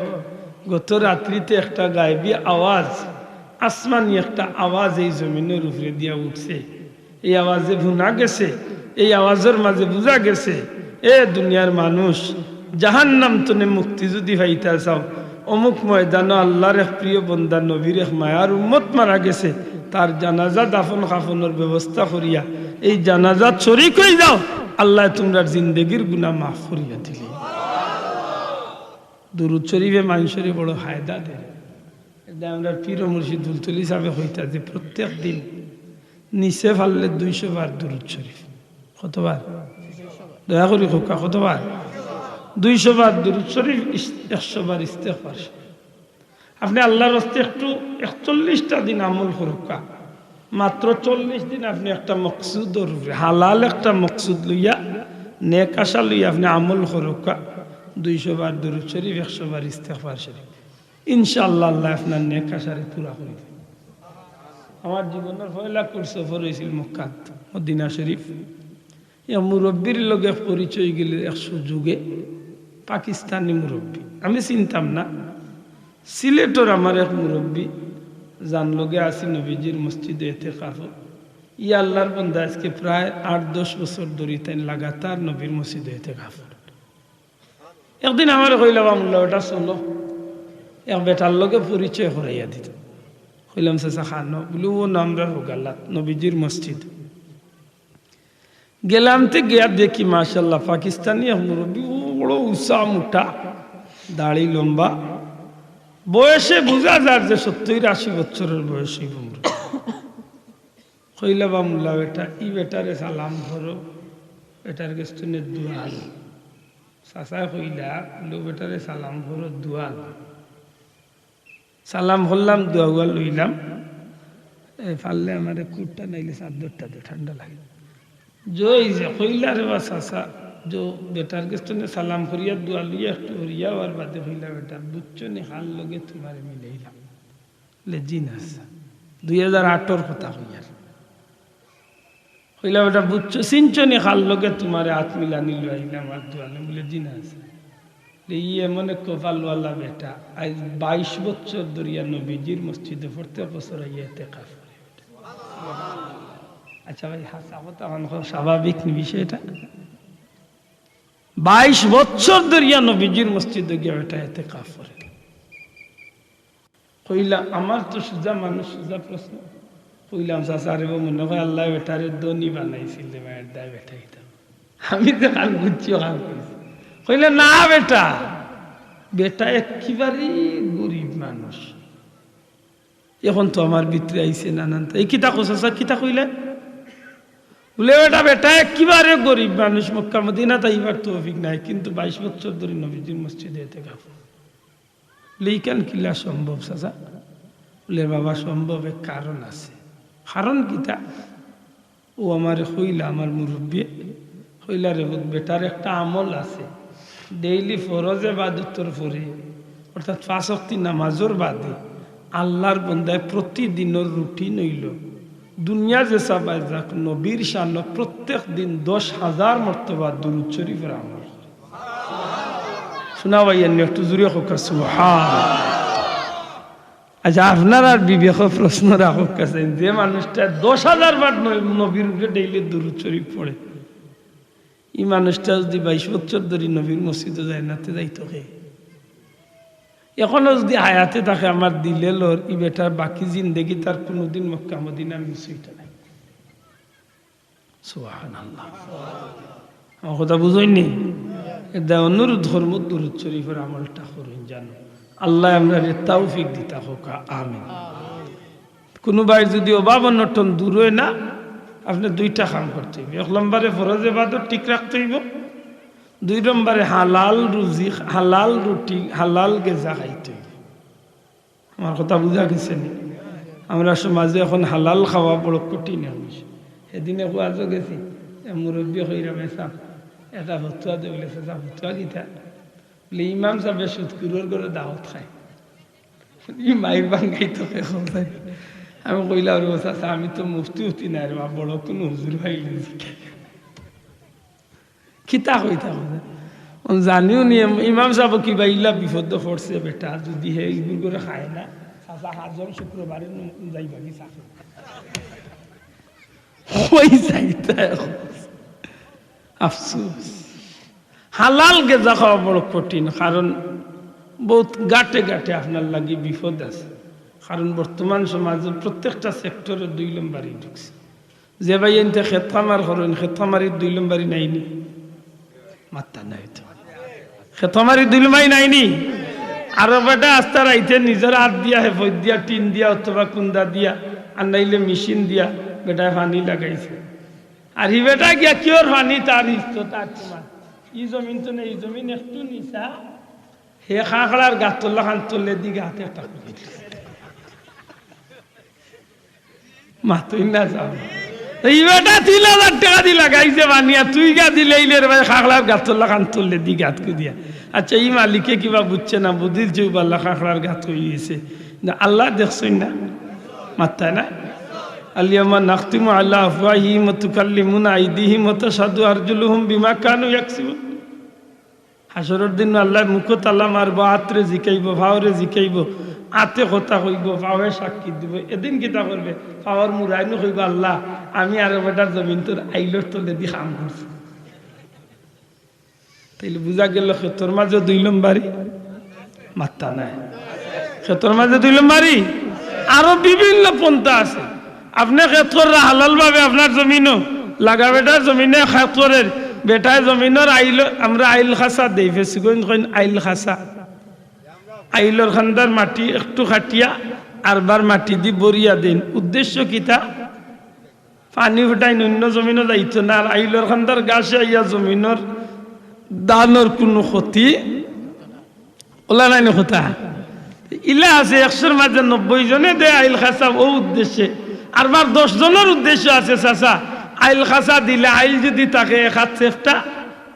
গত রাত্রিতে একটা গায়েবী আওয়াজ, আসমানি একটা আওয়াজ এই জমিনর উপরে দিয়া উঠছে। এই আওয়াজে হুনা গেছে, এই আওয়াজর মাঝে বুঝা গেছে, এ দুনিয়ার মানুষ, জাহান্নাম তনে মুক্তি যুদি পাইতা চাও, অমুক ময়দানো আল্লাহর এক প্রিয় বন্দা, নবীর এক মায়ার উম্মত মারা গেছে, তার জানাজা দাফন কাফনর ব্যবস্থা করিয়া এই জানাজাত শরিক অই যাও, আল্লায় তুমরার জিন্দেগির গুনা মাফ করিয়া দিলে।" দুরুদ শরিফে মানষরে বড় ফায়দা দেয়। এটা আমরার পীর ও মুর্শিদ ফুলতলি সাহেবে কইতা যে প্রত্যেক দিন নিচে পারলে দুইশো বার দুরুদ শরিফ। কতবার? দয়া করি কউক্কা, কতবার? দুইশো বার দুরুদ শরিফ, ইস-, একশো বার ইস্তেগফার শরিফ। আপনে আল্লাহর ওয়াস্তে একটু একচল্লিশটা দিন আমল করউক্কা, মাত্র চল্লিশ দিন আপনে একটা মকসুদর উপরে, হালাল একটা মকসুদ লইয়া, নেক আশা লইয়া আপনে আমল করউক্কা, দুইশো বার দুরুদ শরিফ, একশো বার ইস্তেগফার শরিফ, ইনশাআল্লাহ আল্লায় আপনার নেক আশারে পুরা করি দিবা। আমার জীবনর পয়লা কুর সফর অইছিল মক্কাত, মদিনা শরিফ। এক মুরব্বির লগে পরিচয় গেলে এক সুযোগে, পাকিস্তানি মুরব্বি, আমি চিনতাম না। সিলেটর আমার এক মুরব্বি, যান লগে আছি নবীজির মসজিদে এতেকাফো। ই আল্লাহর বন্দা আজকে প্রায় আট দশ বছর ধরি তাইন লাগাতার নবীর মসজিদে এতেকাফো। একদিন আমারে কইলা, "বা মুল্লা বেটা চলো, এক বেটার লগে পরিচয় করাইয়া দিতাম।" কইলাম, "চাচা কানো?" বুলে, "অউ আমরার হগালাত নবীজির মসজিদ।" গেলাম তে গিয়া দেখি মাশাআল্লাহ পাকিস্তানি এক মুরব্বি, অউ বড় উচা মুটা, দাড়ি লম্বা, বয়সে বুঝা যার যে সত্তইর আশি বছরর বয়স অইবো মুরব্বি। কইলা, "বা মুল্লা বেটা, ই বেটারে সালাম করো, বেটার গেছ থনে দোয়া লও।" চাচায় কইলা, "লো বেটারে সালাম করো, দোয়া লও।" সালাম করলাম, দোয়া উয়া লইলাম। এ, পারলে আমারে কুটটা নাইলে চাদরটা দে, ঠান্ডা লাগে। জয় যে কইলা, "রে বা চাচা, জো বেটার গেছ থনে সালাম করিয়া দোয়া লইয়া একটু হরিয়া অওয়ার বাদে কইলা, বেটা, বুঝছো নি কার লগে তুমারে মিলাইলাম?" বুলে, "জি না চাচা।" দুই হাজার আটর কথা কইয়ার। কইলা, "বেটা, বুঝছো, চিনছো নি কার লগে তুমারে আত মিলানি লইলাম আর দোয়া লইলাম?" বুলে, "জি না চাচা।" বুলে, "ই এমন এক কপালওয়ালা বেটা, আইজ বাইশ বছর ধরিয়া নবীজির মসজিদো প্রত্যেক বছর আইয়া এতেকাফ করে।" আচ্ছা ভাই, হাছা কথা, অখন স্বাভাবিক নি বিষয়টা? বাইশ বছর ধরিয়া নবীজির মসজিদো গিয়া বেটা এতেকাফ করে। কইলা, আমার তো সুজা মানুষ, সুজা প্রশ্ন। কইলাম, "চাচা রে, ও মনে অয় আল্লায় বেটারে ধনী বানাইছিল, মায়ের দায় বেটা ইতা।" আমি তো খান বুঝছি, খান কইছি। কইলা, "না বেটা, বেটা একেবারে গরিব মানুষ। অখন তো আমার ভিতরে আইছে নানান তা।" "এই কিতা কও চাচা, কিতা কইলা?" বুলে, "বেটা, বেটা একেবারে গরিব মানুষ, মক্কা মদিনাত আইবার তৌফিক নাই, কিন্তু বাইশ বছর ধরি নবীজির মসজিদে এতেকাফ।" বুলে, "ইখান কিলা সম্ভব চাচা?" বুলে, "বাবা, সম্ভব এক কারণ আছে।" "কারণ কিতা?" অউ আমারে কইলা আমার মুরব্বিয়ে, কইলা, "রে পুত, বেটার একটা আমল আছে, ডেইলি ফরজ এবাদতর পরে, অর্থাৎ পাঁচ ওয়াক্তি নামাজর বাদে আল্লাহর বন্দায় প্রতিদিনর রুটিন অইলো, দুনিয়া যে চাবায় যাক, নবীর শানো প্রত্যেক দিন দশ হাজার মর্তবা দুরুদ শরিফর আমল।" শুনা ভাই, এমনি একটু জুরে কউক্কা, সুবহান। আচ্ছা, আপনারার বিবেকো প্রশ্ন রাখউক্কা চাইন, যে মানুষটা দশ হাজার বার ন-, নবীর উপরে ডেইলি দুরুদ শরিফ পড়ে, ই মানুষটা যুদি বাইশ বছর ধরি নবীর মসজিদো যায় না, তে যাইতো কে? অখনো যুদি হায়াতে থাকে, আমার দিলে লর, ই বেটার বাকি জিন্দেগি তার কুনুদিন মক্কা মদিনা মিস অইতো নায়। সুবহানাল্লাহ। আমার কথা বুঝইন নি? এরদায় অনুরোধ করমু, দুরুদ শরিফর আমলটা করইন জানো। আল্লায় আমরারে তৌফিক দিতা কউক্কা, আমিন। কুনু ভাইর যুদি অভাব অনটন দূর অয় না, আপনে দুইটা কাম করতে অইবো। এক নম্বরে ফরজ এবাদত ঠিক রাখতে অইবো, দুই নম্বরে হালাল রুজি, হালাল রুটি, হালাল গেজা খাইতে অইবো। আমার কথা বুঝা গেছে নি? আমরার সমাজে অখন হালাল খাওয়া বড় কঠিন অইছে। সেদিন এক ওয়াজো গেছি, এক মুরব্বিয়ে কইরা, "মেসাব, একটা ফতুয়া দে।" বুলে, "চাচা, ফতুয়া কিতা?" বুলে, "ইমাম সাবে সুদখুরর ঘরো দাওয়াত খায়, ই মাইর ভাঙ্গাইতো কে কও চাই।" আমি কইলাম, "রে চাচা, আমি তো মুফতি উফতি নায় রে বা, বড় কুনু হুজুর পাইলে জিকাই।" কিতা কইতা কইতা? অন জানিও নি, ইম-, ইমাম সাব কিবা ইলা বিপদো পড়ছে বেটা, যুদি হে ইগুর ঘরো খায় না, চাচা হাজর শুক্রবারে ন-, যাইবা কি চাচা? কই যাইতা অখন? আফসোস। হালাল গেজা খাওয়া বড় কঠিন, কারণ বউত গাটে গাটে আপনার লাগি বিপদ আছে। কারণ বর্তমান সমাজর প্রত্যেকটা সেক্টরো দুই লম্বারি ঢুকছে। যে ভাইয়াইন্তে খেত খামার করইন, খেত খামারির দুই লম্বারি নাইনি? মাত্তা নাই তো। খেত খামারির দুই লম্বারি নাইনি? আরো বেটা আস্তা রাইতে নিজর আত দিয়া, হেফত দিয়া, টিন দিয়া অথবা কুন্দা দিয়া, আর নাইলে মেশিন দিয়া বেটায় পানি লাগাইছে। আর হি বেটা গিয়া কিওর পানি তার ইস্তো তার তোমার। ই জমিন তো নেই, ই জমিন একটু নিচা। হে খাঁকড়ার গাতর লাখান তলেদি গাত একটা করি দিছে। মাতইন না যাও। ই বেটা তিন হাজার টেকা দি লাগাইছে পানি, আর তুই গা দিলে ইলে রে ভাই খাঁকড়ার গাতর লাখান তলেদি গাত করি দিয়া। আচ্ছা, ই মালিকে কিবা বুঝছে না, বুঝিল যে উবাল্লা খাঁকড়ার গাত করি দিছে। না, আল্লায় দেখছইন না? মাত্তায় না? اليوم نختم على أفواههم وتكلمنا أيديهم وتشهد أرجلهم بما كانوا يكسبون। হাশরর দিন আল্লায় মুখো তালা মারবো, আতরে জিকাইবো, ফাওরে জিকাইবো, আতে কথা কইবো, ফাওয়ে সাক্ষী দিবো। এদিন কিতা করবে? ফাওর মুড়াইনু কইবো, "আল্লাহ, আমি আরো বেটার জমিনতর আইলর তলেদি কাম করছি।" তাইলে বুঝা গেল খেতর মাঝে দুই লম্বারি? মাত্তা নাই। খেতর মাঝে দুই লম্বারি? আরো বিভিন্ন পন্থা আছে। আপনে খেত কররা হালাল ভাবে আপনার জমিনো, লাগা বেটার জমিনে খেত করের, বেটায় জমিনর আইল, আমরা আইল খাসা দেই, ফেসুগঞ্জ কইন আইল খাসা। আইলর খান্দার মাটি একটু কাটিয়া আরবার মাটি দি ভরিয়া দেইন। উদ্দেশ্য কিতা? পানি ফুটাইন, অন্য জমিনো যাইতো না, আর আইলর খান্দার গাছে আইয়া জমিনর ধানর কুনু ক্ষতি অলা নায়নি কথা। ইলা আছে একশোর মাঝে নব্বই জনে দেয় আইল খাসা অউ উদ্দেশ্যে, আরবার দশ জনর উদ্দেশ্য আছে, চাচা, আইল খাসা দিলে আইল যুদি থাকে এক আত চেপ্টা,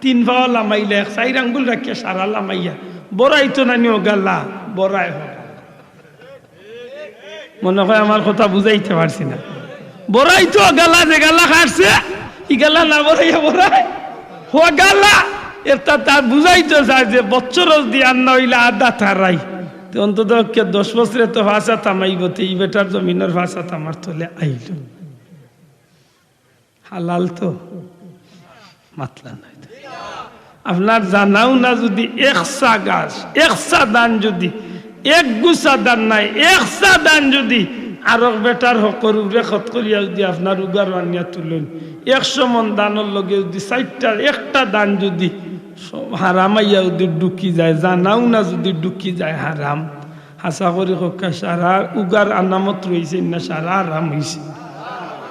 তিন পাওয়া লামাইলে এক চাইর আঙ্গুল রাখিয়া সারা লামাইয়া, বড়াইতো নায়নি অগালা, বড়ায় অগালা। মনে হয় আমার কথা বুঝাইতে পারছি না। বড়াইতো অগালা, যেগালা কাটছে, ইগালা না বড়াইয়া বড়ায় অগালা। এরতা তার বুঝাইতো চায় যে বছর যদি আর না অইলে আদা তারাই। তে অন্তত পক্ষে দশ বছরে তো পাঁচ আত হামাইবো, তে ই বেটার জমিনর পাঁচ আত আমার তলে আইলো। হালাল তো? মাতলা নাই তো। আপনার জানা উনা যুদি একসা গাছ, একসা ধান যুদি, এক গুছা ধান নায়, একসা ধান যুদি আরক বেটার হকর উপরে খত করিয়া যুদি আপনার উগারো আনিয়া তুলইন, একশো মন ধানর লগে যুদি চাইরটা, একটা ধান যুদি হারাম আইয়া যুদি ঢুকি যায়, জানা উনা যুদি ঢুকি যায় হারাম, হাছা করি কউক্কা, সারা উগার আনামত রইছে না, সারা হারাম অইছে।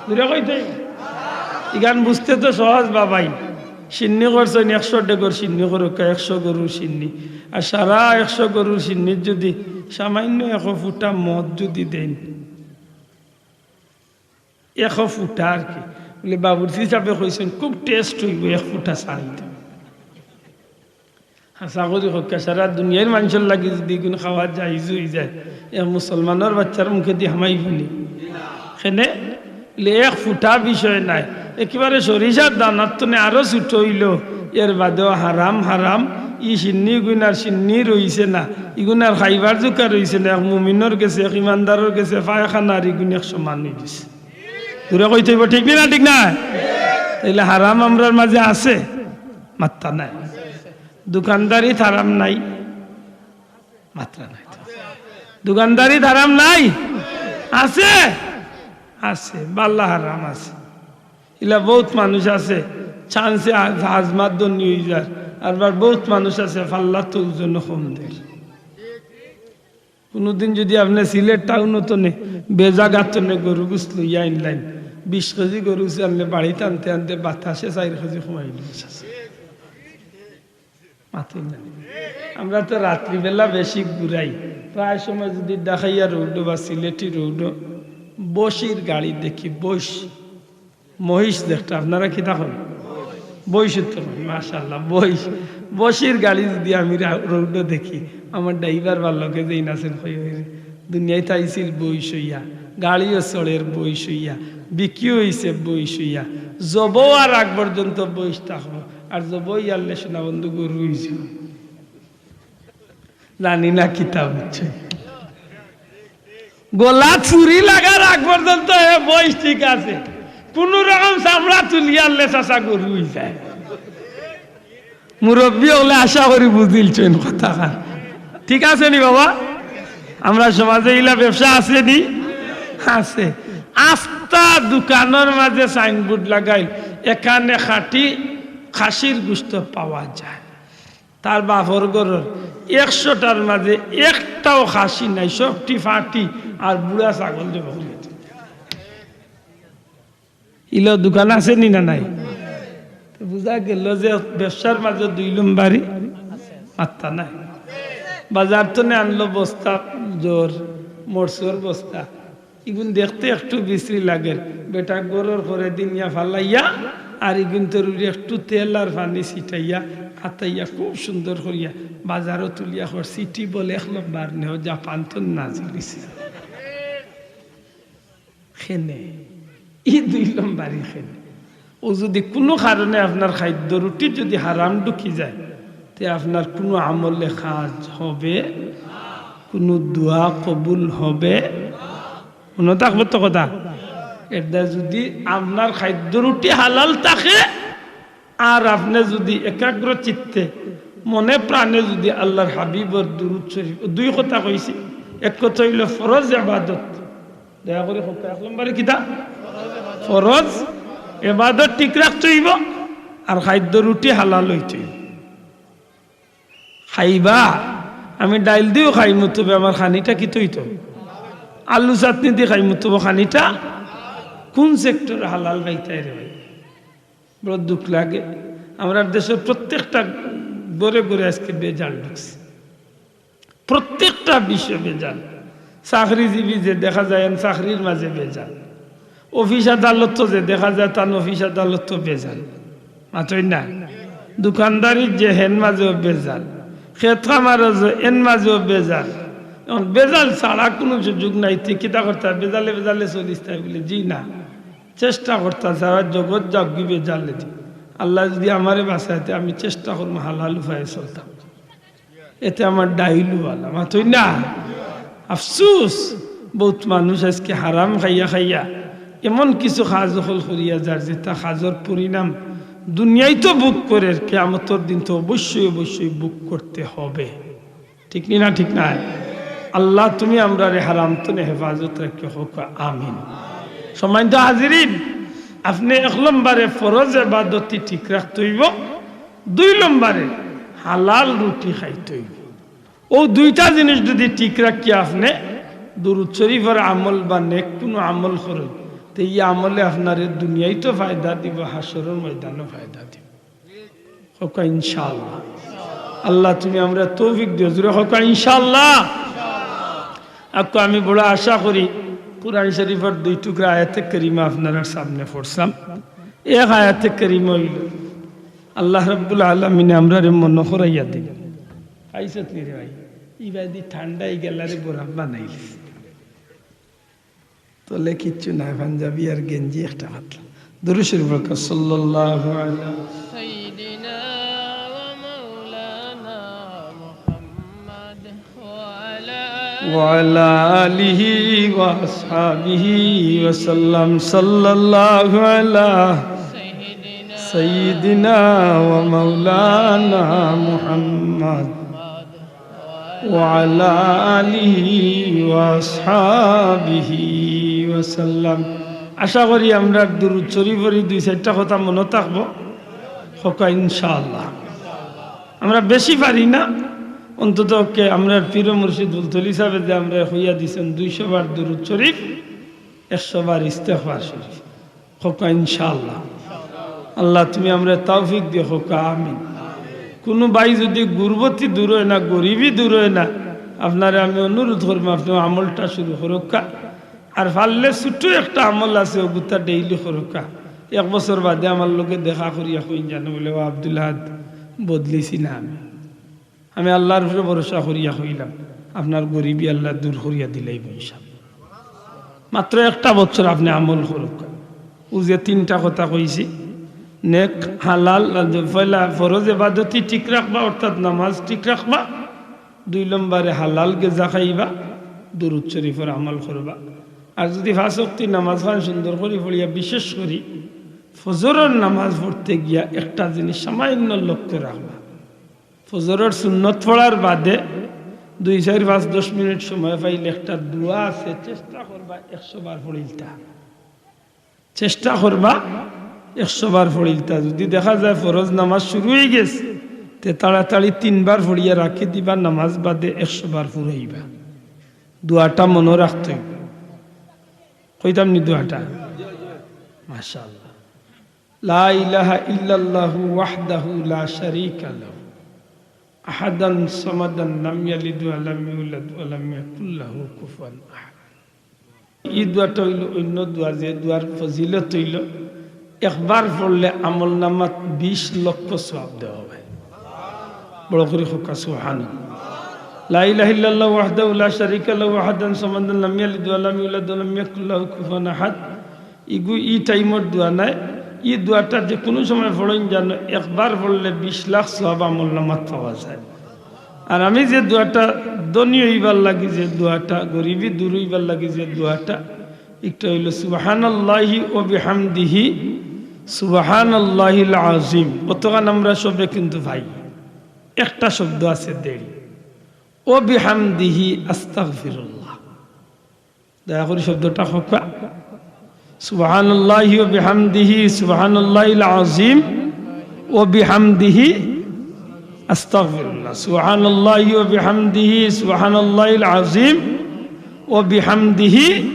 জুরে কইতে? ইখান বুঝতে তো সহজ বাবাই। শিন্নি করছইন, একশো ডেগর শিন্নি করউক্কা, একশো গরুর শিন্নি। আর সারা একশো গরুর শিন্নির যুদি সামান্য এক ফুটা মদ যুদি দেইন, এক ফুটা আর কি। বলে, বাবুর্চি সাবে কইছইন, খুব টেস্ট অইবো এক ফুটা চা দিতে। হাছা করি কউক্কা, সারা দুনিয়ার মানষর লাগি যুদি ইগুন খাওয়া জাইজ অইযায়, এক মুসলমানর বাইচ্চার মুখেদি হামাইবোনি? কেনে? বলে, এক ফুটা বিষয় নায়, একেবারে সরিষার দানার তনে আরো ছোট অইলো, এর বাদেও হারাম, হারাম। ই শিন্নি ইগুন আর শিন্নি রইছে না, ইগুন আর খাইবার জুকা রইছে না। এক মুমিনর গেছে, এক ইমানদারর গেছে পায়খানা আর ইগুন এক সমান অইগেছে। জুরে কইতে অইবো, ঠিক নি না? ঠিক না? তাইলে হারাম আমরার মাঝে আছে? মাত্তা নাই। দোকানদারিত হারাম নাই? মাত্তা নাই তো। দোকানদারিত হারাম নাই? আছে, আছে, বালা হারাম আছে। ইলা বউত মানুষ আছে, চান্সে আজ-, আজমাত ধনী অইযার, আরবার বউত মানুষ আছে, ফাল্লাত তো ওজনো কম দের। কুনুদিন যুদি আপনে সিলেট টাউন তনে বেজাগা তনে গরু গুস লইয়া আইনলাইন, বিশ কেজি গরু গুস আনলে বাড়িত আনতে আনতে বাতাসে চাইর কেজি কমাইল। মাতইন না। আমরা তো রাত্রিবেলা বেশি ঘুরাই, প্রায় সময় যুদি ঢাকাইয়া রোডো বা সিলেটি রোডো বইশর গাড়ি দেখি, বইশ মহিষ দেখতা, আপনারা কিতা কইন? বইশ তো কইন, মাশাআল্লাহ, বইশ। বইশর গাড়ি যুদি আমি রা-, রোডো দেখি, আমার ড্রাইভার বা লগে যেইন আছইন কইবা, "দুনিয়াত আইছিল বইশ অইয়া, গাড়িও চড়ের বইশ অইয়া, বিক্রিও অইছে বইশ অইয়া, জবো আর আগ পর্যন্ত বইশ থাকবো, আর জবো অইয়ারলে সোনা বন্ধু গরু অইছে।" জানি না কিতা বুঝছে। গলাত ছুরি লাগার আগ পর্যন্ত হে বইশ ঠিক আছে, কুনু রকম চামড়া তুলিয়ারলে চাচা গরু অইযায়। মুরব্বি অকলে আশা করি বুঝিলছইন কথাখান। ঠিক আছে নি বাবা? আমরা সমাজে ইলা ব্যবসা আছে নি? আছে। আস্তা দোকানর মাঝে সাইনবোর্ড লাগাইল, এখানে খাঁটি খাসির গোস্ত পাওয়া যায়। তার বাপর ঘরর একশোটার মাঝে একটাও খাসি নাই, সবটি ফাটি আর বুড়া ছাগল দিব। ইলা দোকান আছে নি না নাই? তো বুঝা গেল যে ব্যবসার মাঝে দুই লম্বারি আত্তা নাই। বাজার তনে আনলো বস্তা, জোর মরসর বস্তা, ইগুন দেখতে একটু বিশ্রী লাগে। বেটা গরুর করে দিনিয়া ফালাইয়া, আর ইগুন তোর একটু তেল আর পানি ছিটাইয়া, আতাইয়া খুব সুন্দর করিয়া বাজারও তুলিয়া কর সিটি বলে এক লম্বার নেও, জাপান তো নাজিল হইছে। খেনে, ই দুই লম্বারি খেনে। ও যদি কোনো কারণে আপনার খাদ্য রুটি যদি হারাম ঢুকি যায়, তে আপনার কোনো আমলে কাজ হবে, কোনো দোয়া কবুল হবে, মনে থাকবে তো কথা। এটা যদি আপনার খাদ্য রুটি হালাল থাকে, আর আপনি যদি একাগ্র চিত্তে মনে প্রাণে যদি আল্লাহর হাবিবর দুরূদ শরীফ, দুই কথা কইছি, এক কথা হইল ফরজ ইবাদত, দয়া করি কউক্কা, এক নম্বরে কিতা? ফরজ ইবাদত ঠিক রাখতে হইব, আর খাদ্য রুটি হালাল হইতে হইব। খাইবা, আমি ডাইল দিও খাইমু, তবে আমার খানিটা কিতা অইতো? আলু চাটনি দি খাইমু, তবে খানিটা কোন সেক্টরে হালাল পাইতায় রে ভাই? বড় দুঃখ লাগে। আমরার দেশর প্রত্যেকটা ঘরে ঘরে আজকে ভেজাল ঢুকছে, প্রত্যেকটা বিষয়ে ভেজাল। চাকরিজীবী যে দেখা যায়, এন চাকরির মাঝে ভেজাল, অফিস আদালত যে দেখা যায়, তান অফিস আদালত ভেজাল, মাতই না। দোকানদারির যে হেন মাঝেও ভেজাল, খেত খামারও যে এন মাঝেও ভেজাল। এখন ভেজাল ছাড়া কোনো সুযোগ নাই। তুই কিতা করতা? ভেজালে ভেজালে চলিস তাই বলে, জি না, চেষ্টা করতা সারা জগৎ যাউক গি ভেজালে দি। আল্লাহ যদি আমারে বাঁচাইতে, আমি চেষ্টা করমু হালাল উপায়ে চলতাম। এতে আমার ডাইলু বালা, মাতই না। আফসুস, বহুত মানুষ আজকে হারাম খাইয়া খাইয়া এমন কিছু কাজ অকল করিয়া যার, যেটা কাজর পরিণাম দুনিয়ায় তো ভোগ করের, কিয়ামতর দিন তো অবশ্যই অবশ্যই ভোগ করতে হবে। ঠিক নি না? ঠিক না? আল্লাহ, তুমি আমরারে হারাম তনে হেফাজত রাখিও, কউক্কা আমিন। সম্মানিত হাজিরিন, আপনে এক নম্বরে ফরজ এবাদতি ঠিক রাখতে হইব, দুই নম্বরে হালাল রুটি খাইতে হইব। ও দুইটা জিনিস যদি ঠিক রাখিয়া আপনে দুরূদ শরীফর আমল বা নেক কোনো আমল করইন, তে ই আমলে আপনারে দুনিয়ায় তো ফায়দা দিব, হাশরর ময়দানও ফায়দা দিব। কউক্কা ইনশাআল্লাহ। আল্লাহ, তুমি আমরারে তৌফিক দিও, জোরে কউক্কা ইনশাআল্লাহ। আক্কু আমি বড় আশা করি, কোরআন শরীফর দুই টুকরা আয়াতে কারিমা আপনারার সামনে পড়ছলাম। এক আয়াতে কারিমা অইল, আল্লাহ রাব্বুল আলামিনে আমরারে মনো করাইয়া দিন। খাইছত নি রে ভাই? ইবাদি ঠান্ডা ই গেলারে বরফ বানাইলিছে। তলে কিচ্ছু নাই, পাঞ্জাবি আর গেঞ্জি একটা পাতলা। দুরূদ শরীফ পড়ো, সাল্লাল্লাহু আলা سيدنا ومولانا محمد وعلى وعلى آله وأصحابه وسلم. صلى الله على سيدنا سيدنا ومولانا محمد وعلى آله وأصحابه وسلم. আশা করি আমরার দুরূদ শরীফর ই দুই চাইরটা কথা মনো থাকবো। কউক্কা ইনশাআল্লাহ। আমরা বেশি পারি না, অন্তত পক্ষে আমরার পীর মুর্শিদ ফুলতলি সাহেবে যে আমরারে কইয়া দিছইন, দুইশো বার দুরূদ শরীফ, একশো বার ইস্তেগফার শরীফ। কউক্কা ইনশাআল্লাহ। আল্লাহ, তুমি আমরারে তৌফিক দিও, কউক্কা আমিন। কুনু ভাই যদি গুরবতি দূর অয় না, গরিবি দূর অয় না, আপনারে আমি অনুরোধ করমু, আপনে আমলটা শুরু করউক্কা। আর পারলে ছোট একটা আমল আছে, অগুতা ডেইলি করউক্কা। এক বছর বাদে আমার লগে দেখা করিয়া কইন জানো, বলে, "ও আব্দুল আহাদ, বদলিছি না আমি।" আমি আল্লাহর উপরে ভরসা করিয়া কইলাম, আপনার গরিবি আল্লাহ দূর করিয়া দিলাইবো ইনশাআল্লাহ। মাত্র একটা বছর আপনে আমল করউক্কা। ও যে তিনটা কথা কইছি, নেক, হালাল, আর যে পয়লা ফরজ এবাদতি ঠিক রাখবা, অর্থাৎ নামাজ ঠিক রাখবা, দুই নম্বরে হালাল গেজা খাইবা, দুরূদ শরীফর আমল করবা। আর যদি পাঁচ ওয়াক্তি নামাজ খান সুন্দর করি পড়িয়া, বিশেষ করি ফজরর নামাজ পড়তে গিয়া একটা জিনিস সামান্য লক্ষ্য রাখবা, ফজরর সুন্নত পড়ার বাদে দুই, চাইর, পাঁচ, দশ মিনিট সময় পাইলে একটা দোয়া আছে, চেষ্টা করবা একশো বার পড়িলতা। চেষ্টা করবা একশো বার পড়িলতা। যুদি দেখা যায় ফরজ নামাজ শুরু অইগেছে, তে তাড়াতাড়ি তিনবার পড়িয়া রাখি দিবা, নামাজ বাদে একশো বার পড়াইবা। দোয়াটা মনো রাখতে অইবো। কইতাম নি দোয়াটা? মাশাআল্লাহ। লা ইলাহা ইল্লাল্লাহু ওয়াহদাহু লা শারীকা লাহু, আহাদান সামাদান, লাম ইয়ালিদ ওয়া লাম ইউলাদ ওয়া লাম ইয়াকুল লাহু কুফুয়ান আহাদ। ই দোয়াটা অইলো অইন্য দোয়া, যে দোয়ার ফজিলত অইলো একবার পড়লে আমল নামাত বিশ লক্ষ সওয়াব দেওয়া অয়। বড় করি কউক্কা সুবহানাল্লাহ। লা ইলাহা ইল্লাল্লাহু ওয়াহদাহু লা শারীকা লাহু, আহাদান সামাদান, লাম ইয়ালিদ ওয়া লাম ইউলাদ ওয়া লাম ইয়াকুল লাহু কুফুয়ান আহাদ। ইগু ই টাইমর দোয়া নায়, ই দোয়াটা যে কুনু সময় পড়ইন জানো, একবার পড়লে বিশ লাখ সওয়াব আমল নামাত পাওয়া যায়। আর আমি যে দোয়াটা ধনী অইবার লাগি, যে দোয়াটা গরিবি দূর অইবার লাগি, যে দোয়াটা একটা অইলো সুবহানাল্লাহি ওয়া বিহামদিহি, সুবহানাল্লাহিল আযীম। অতখান আমরা সবে কিন্তু পাই, একটা শব্দ আছে দেরি, ওয়া বিহামদিহি আস্তাগফিরুল্লাহ। দয়া করি শব্দটা কউক্কা। সুবহানাল্লাহি ওয়া বিহামদিহি, সুবহানাল্লাহিল আযীম ওয়া বিহামদিহি আস্তাগফিরুল্লাহ। সুবহানাল্লাহি ওয়া বিহামদিহি, সুবহানাল্লাহিল আযীম ওয়া বিহামদিহি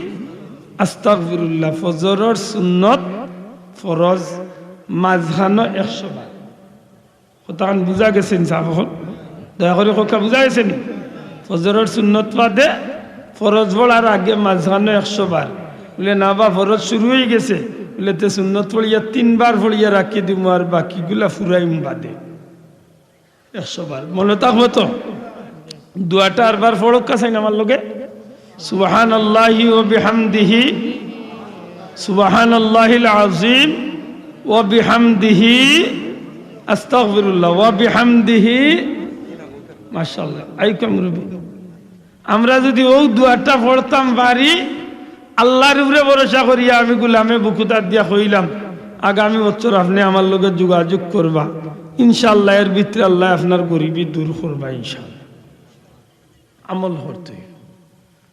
আস্তাগফিরুল্লাহ। ফজরর সুন্নত, ফরজ মাঝখানো একশো বার। কথাখান বুঝা গেছে নি সাব অকল? দয়া করি কউক্কা, বুঝা গেছে নি? ফজরর সুন্নত বাদে ফরজ পড়ার আগে মাঝখানো একশো বার। বুলে, "না বা, ফরজ শুরু অইগেছে।" বুলে, "তে সুন্নত পড়িয়া তিনবার পড়িয়া রাখি দিমু, আর বাকিগুলা ফুরাইমু বাদে।" একশো বার। মনো থাকবো তো? দোয়াটা আরবার পড়উক্কা চাইন আমার লগে। সুবহানাল্লাহি ওয়া বিহামদিহি, সুবহানাল্লাহিল আযীম ওয়া বিহামদিহি আস্তাগফিরুল্লাহ ওয়া বিহামদিহি। মাশাআল্লাহ। আইকা মুরব্বি। আমরা যুদি অউ দোয়াটা পড়তাম পারি, আল্লার উপরে ভরসা করিয়া আমি গুলামে বুকুত আত দিয়া কইলাম, আগামী বছর আপনে আমার লগে যোগাযোগ করবা, ইনশাআল্লাহ এর ভিতরে আল্লায় আপনার গরিবি দূর করবা ইনশাআল্লাহ। আমল করতে অইবো।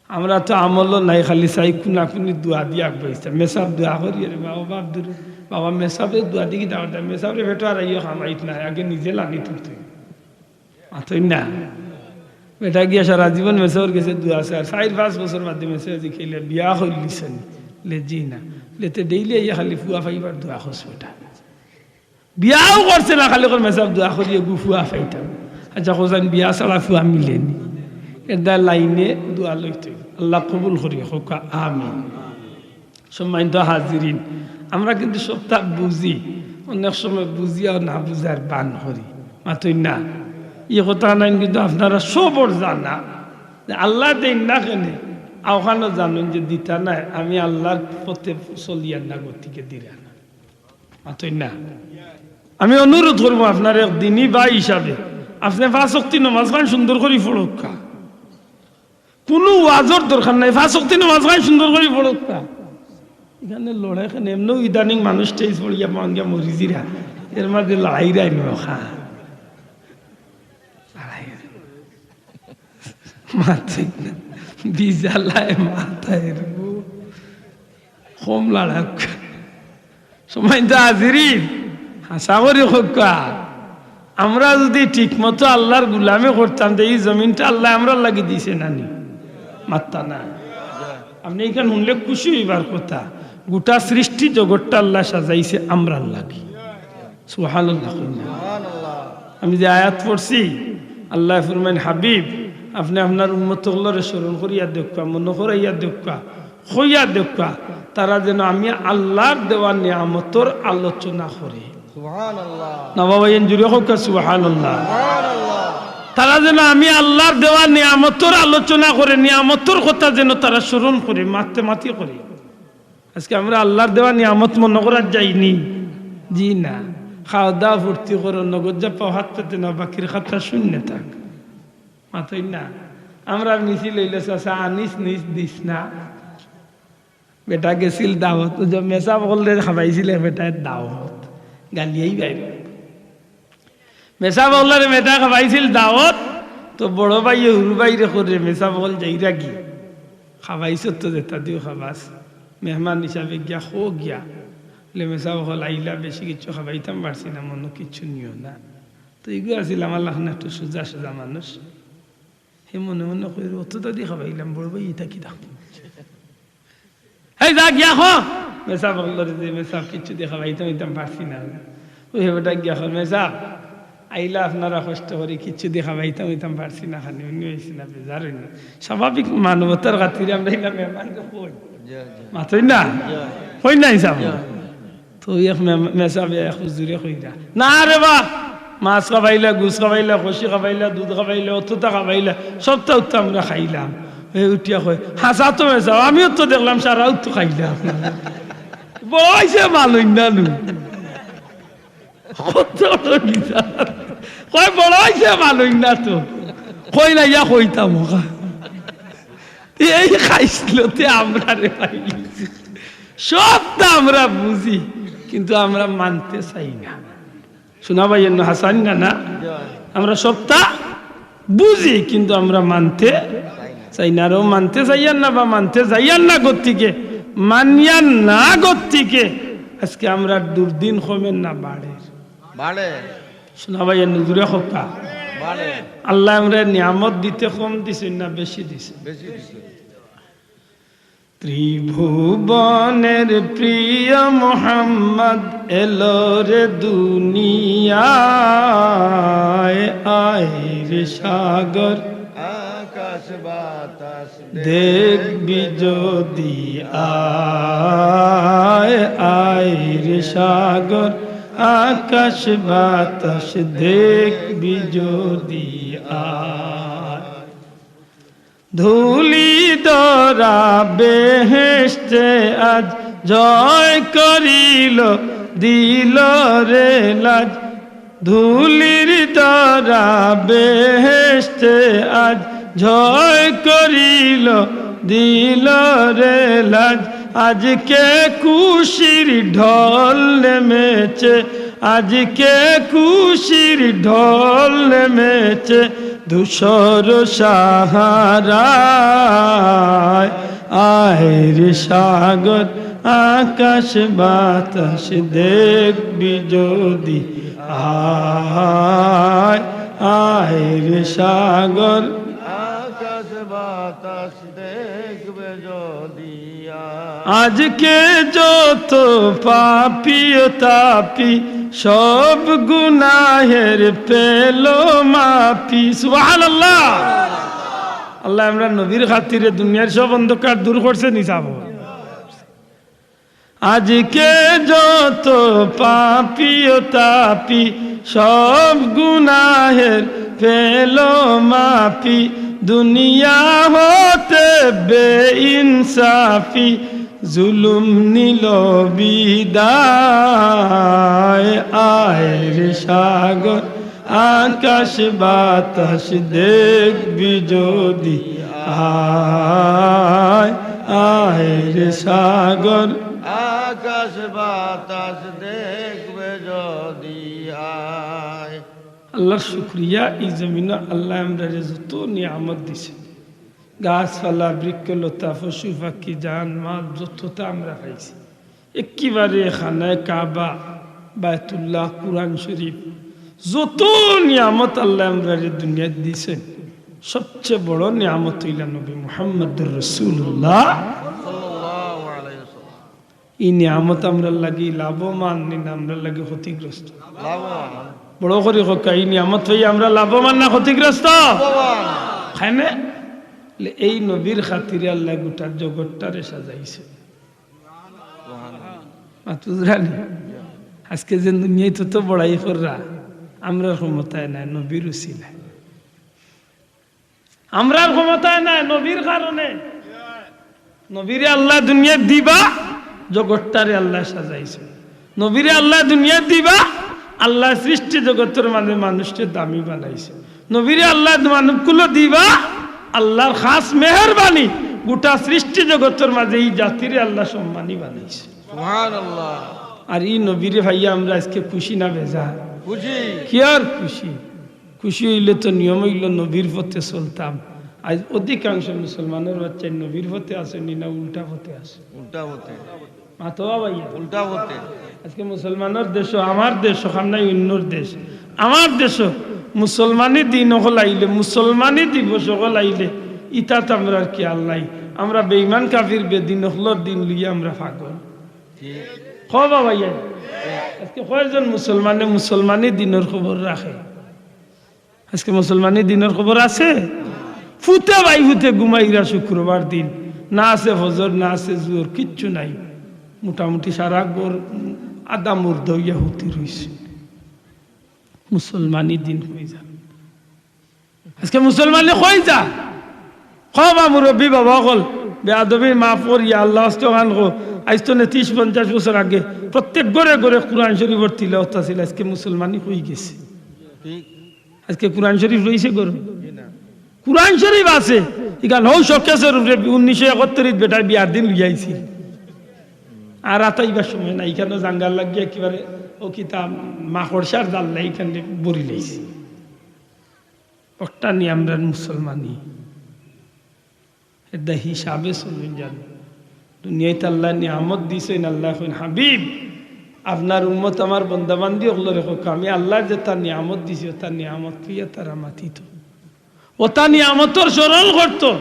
আমরা তো আমলও নাই, খালি চাই কুনাকুনি দোয়া দিয়া আগুয়াইতাম। মেসাব দোয়া করি, আরে বাবা, বাপ দূরে, বাবা মেসাবে দোয়া দি কিতা করতাম, মেসাবরে পেটো আর আইও খামাইত না, আগে নিজে লানি তুলতে অইবো। মাতইন না। বেটা গিয়া সারা জীবন মেসাবর গেছে দোয়া চায়, আর চাইর পাঁচ বছর বাদে মেসাবে জিকাইলে, "বিয়া করিলিছনি?" বুলে, "জি না।" বুলে, "তে ডেইলি আইয়া খালি ফুয়া পাইবার দোয়া করছ বেটা।" বিয়াও করছে না, খালি কর, "মেসাব দোয়া করি এগু ফুয়া পাইতাম।" আচ্ছা, কইছইন বিয়া ছাড়া ফুয়া মিলেনি? এর দ্বারা লাইনে দোয়া লইতে অইবো। আল্লাহ কবুল করি, কউক্কা আমিন। সম্মানিত হাজিরিন, আমরা কিন্তু সবটা বুঝি, অনেক সময় বুঝিয়াও না বুঝার বান করি। মাতইন না। ই কথা নাইন, কিন্তু আপনারা সবর জানা যে আল্লায় দেইন না কেনে, অখানও জানইন যে দিতা নায়, আমি আল্লার পথে চলিয়ার না, গতিকে দিরা না। মাতইন না। আমি অনুরোধ করমু আপনার এক দিনী ভাই হিসাবে, আপনে পাঁচ ওয়াক্তি নমাজ খান সুন্দর করি পড়উক্কা। কুনু ওয়াজর দরকার নাই, পাঁচ ওয়াক্তি নমাজ খান সুন্দর করি পড়উক্কা। ইখানে লড়াই খান এমনেও ইদানিং মানুষ টেইস পড়িয়া মাঙ্গিয়া মরি যিরা, এর মাঝে লড়াই রাই নখা। মাতইন না। বিজালায় মাথায় রু। কম লড়উক্কা। সম্মানিত হাজিরিন, হাছা করি কউক্কা, আমরা যুদি ঠিকমতো আল্লার গুলামি করতাম, তে ই জমিনটা আল্লায় আমরার লাগি দিছে না নি? মাতইন না। আপনে ইখান হুনলে খুশি অইবার কথা। গোটা সৃষ্টি জগতটা আল্লায় সাজাইছে আমরার লাগি। সুবহানাল্লাহ কইন না। আমি যে আয়াত পড়ছি, আল্লায় ফরমাইন, "হাবিব, আপনে আপনার উম্মত অকলরে স্মরণ করিয়া দেউক্কা, মনো করাইয়া দেউক্কা, কইয়া দেউক্কা, তারা যেন আমি আল্লার দেওয়া নিয়ামতর আলোচনা করে।" সুবহানাল্লাহ। না বাবা, এন জুরে কউক্কা সুবহানাল্লাহ। সুবহানাল্লাহ। তারা যেন আমি আল্লার দেওয়া নিয়ামতর আলোচনা করে, নিয়ামতর কথা যেন তারা স্মরণ করে, মাতে মাতি করে। আজকে আমরা আল্লার দেওয়া নিয়ামত মনো করার যাইনি? জি না। খাওয়া দাওয়া ফুর্তি করো, নগদ যা পাও হাত পেতে নাও, বাকির খাতা শূন্য থাক। মাতইন না। আমরা মিছিল অইলে চাচা আনিস নিস দিস না। বেটা গেছিল দাওত, ওই যে মেসাব অকলরে খাবাইছিল বেটায় দাওত। গালিয়াই বাইর। মেসাব অকলরে বেটায় খাবাইছিল দাওত। তো বড় ভাইয়ে হুরু ভাইরে কইরে, "মেসাব অকল যাইরা গি, খাবাইছো তো যেতা দিও খাবাস, মেহমান হিসাবে গিয়া খো গিয়া।" বলে, "মেসাব অকল আইলা, বেশি কিচ্ছু খাবাইতাম পারছি না, মনো কিচ্ছু নিও না।" তো ইগু আছিল আমার লাখান একটু সুজা সুজা মানুষ। হে মনে মনে কইর, "অততা দি খাবাইলাম, বড় ভাই ইতা কিতা কইন?" "এই যা গিয়া খো।" মেসাব অকলরে যে, "মেসাব, কিচ্ছু দি খাবাইতাম পারছি না।" অউ হে বেটা গিয়া কয়, "মেসাব, আইলা আপনারা কষ্ট করি, কিচ্ছু দি খাবাইতাম পারছি না, খানি উনি অইছে না, বেজার অইন না।" স্বাভাবিক মানবতার খাতিরে আমরা ইলা মেহমানরে কই। জি, জি। মাতইন না? জি। কই না হিসাব? জি। তো এক মে-, মেসাবে এক হুজুরে কইরা, "না রে বা, মাছ খাবাইলা, গুস খাবাইলা, খসি খাবাইলা, দুধ খাবাইলা, অততা খাবাইলা, সবতা উত্তা আমরা খাইলাম।" হে উঠিয়া কয়, "হাছা তো মেসাব, আমিও তো দেখলাম সারা উত্তু খাইলাম।" বড় অইছে মালইন না নু। কত বড় কিতা? কয়, "বড় অইছে মালইন না তো।" কই না, ইয়া কইতাম ওকা। এই খাইছিল তে আমরারে পাইলিছে। সবতা আমরা বুঝি, কিন্তু আমরা মানতে চাই না। শোনা ভাই, এন্ন হাসান না, না? আমরা সবতা বুঝি, কিন্তু আমরা মানতে চাই না। আর অউ মানতে চাইয়ার না বা মানতে যাইয়ার না গতিকে, মানিয়ার না গতিকে, আজকে আমরা দুর্দিন কমের না বাড়ের? বাড়ের। শোনা ভাই, এর নজরে কথা। বাড়ের। আল্লায় আমরারে নিয়ামত দিতে কম দিছইন না বেশি দিছইন? বেশি দিছইন। ত্রিভুবনের প্রিয় মোহাম্মদ এলো রে দুনিয়ায়, আয় রে সাগর, আকাশ বাতাস দেখবি যদি আয়, আয় রে সাগর, আকাশ বাতাস দেখবি যদি আয়। ধুলি ধরা বেহেশতে আজ জয় করিল, দিল রে লাজ। ধুলির ধরা বেহেশতে আজ জয় করিল, দিল রে লাজ। আজকে খুশির ঢল নেমেছে, আজকে খুশির ঢল নেমেছে ধূসর সাহারায়। আয় রে সাগর, আকাশ বাতাস দেখবি যদি আয়। আয় রে সাগর, আকাশ বাতাস দেখবে যদি আয়। আজকে যত পাপী ও তাপী সব গুনাহের পেল মাফি। সুবহানাল্লাহ। আল্লায় আমরার নবীর খাতিরে দুনিয়ার সব অন্ধকার দূর করছে নি সাব? আজকে যত পাপী ও তাপী সব গুনাহের পেল মাফি, দুনিয়া হতে বেইনসাফি জুলুম নিল বিদায়। আয় রে সাগর, আকাশ বাতাস দেখবি যদি আয়। আয় রে সাগর, আকাশ বাতাস দেখবে যদি আয়। আল্লাহর শুকরিয়া, ই জমিনো আল্লায় আমরারে যত নিয়ামত দিছে, গাছপালা, বৃক্ষলতা, পশু পাখি, জান মাল, যততা আমরা পাইছি, একেবারে খানায়ে কাবা, বায়তুল্লাহ, কুরআন শরীফ, যত নিয়ামত আল্লায় আমরারে দুনিয়াত দিছইন, সবচেয়ে বড় নিয়ামত অইলা নবী মুহাম্মদুর রাসূলুল্লাহ। ই নিয়ামত আমরার লাগি লাভবান নি না আমরার লাগি ক্ষতিগ্রস্ত? লাভবান। বড় করি কউক্কা, ই নিয়ামত পাইয়া আমরা লাভবান না ক্ষতিগ্রস্ত? লাভবান। কেনে? লে, এই নবীর খাতিরে আল্লায় গোটা জগৎটারে সাজাইছে। মাতুজরানি, আজকে যে দুনিয়াত তো বড়াই কররা, আমরার ক্ষমতায় নায়, নবীর উসিলায়। আমরার ক্ষমতায় নায়, নবীর কারণে। নবীরে আল্লায় দুনিয়াত দিবা, জগৎটারে আল্লায় সাজাইছে। নবীরে আল্লায় দুনিয়াত দিবা, আল্লায় সৃষ্টি জগতর মাঝে মানুষরে দামি বানাইছে। নবীরে আল্লায় মানবকুলো দিবা, আল্লার খাস মেহেরবানি, গোটা সৃষ্টি জগতর মাঝে ই জাতিরে আল্লায় সম্মানী বানাইছে। সুবহানাল্লাহ। আর ই নবীরে পাইয়া আমরা আজকে খুশি না বেজার? খুশি। কিয়ার খুশি? খুশি অইলে তো নিয়ম অইলো নবীর পথে চলতাম। আইজ অধিকাংশ মুসলমানর বাচ্চাইন নবীর পথে আছইন নি না উল্টা পথে আছইন? উল্টা পথে। মাতো বা ভাইয়া। উল্টা পথে। আইজকে মুসলমানর দেশো, আমার দেশো, খান নাই অইন্যর দেশ, আমার দেশো মুসলমানি দিন অকল আইলে, মুসলমানি দিবস অকল আইলে, ইতাত আমরার খিয়াল নাই। আমরা বেইমান কাফির বেদিন অকলর দিন লইয়া আমরা পাগল। কও বা ভাইয়া, আইজকে কয়জন মুসলমানে মুসলমানি দিনর খবর রাখে? আইজকে মুসলমানি দিনর খবর আছে? ফুতে বাই ফুতে ঘুমাইরা শুক্রবার দিন, না আছে ফজর, না আছে জোহর, কিচ্ছু নাই। মোটামুটি সারা ঘর আধা মুর্দা অইয়া হুতি রইছে। মুসলমানি দিন কই যা? আইজকে মুসলমানি কই যা? কও বা মুরব্বি বাবা অকল, বেয়াদবির মাফ করিয়া আল্লার ওয়াস্তে অখান কও। আইজ তনে ত্রিশ পঞ্চাশ বছর আগে প্রত্যেক ঘরে ঘরে কুরআন শরীফর তিলাওয়াত আছিল, আইজকে মুসলমানি কই গেছে? আইজকে কুরআন শরীফ রইছে ঘরো? কুরআন শরীফ আছে, ইখান হউ শোকেসর উপরে উনিশশো একাত্তরিত বেটায় বিয়ার দিন লইয়া আইছিল। আর আতাইবার সময় নাই, ইখানো জাঙ্গার লাগিয়া একেবারে অউ কিতা মাকড়সার জাল লাই ইখান ভরি লাইছে। অটা নি আমরার মুসলমানি। এরদায় হিসাবে চলইন যান। দুনিয়াত আল্লায় নিয়ামত দিছইন, আল্লায় কইন, "হাবিব, আপনার উম্মত আমার বন্দাবান্দি অকলরে কউক্কা, আমি আল্লায় যেতা নিয়ামত দিছি, অতা নিয়ামত লইয়া তারা মাতিতো, অতা নিয়ামতর স্মরণ করতো।"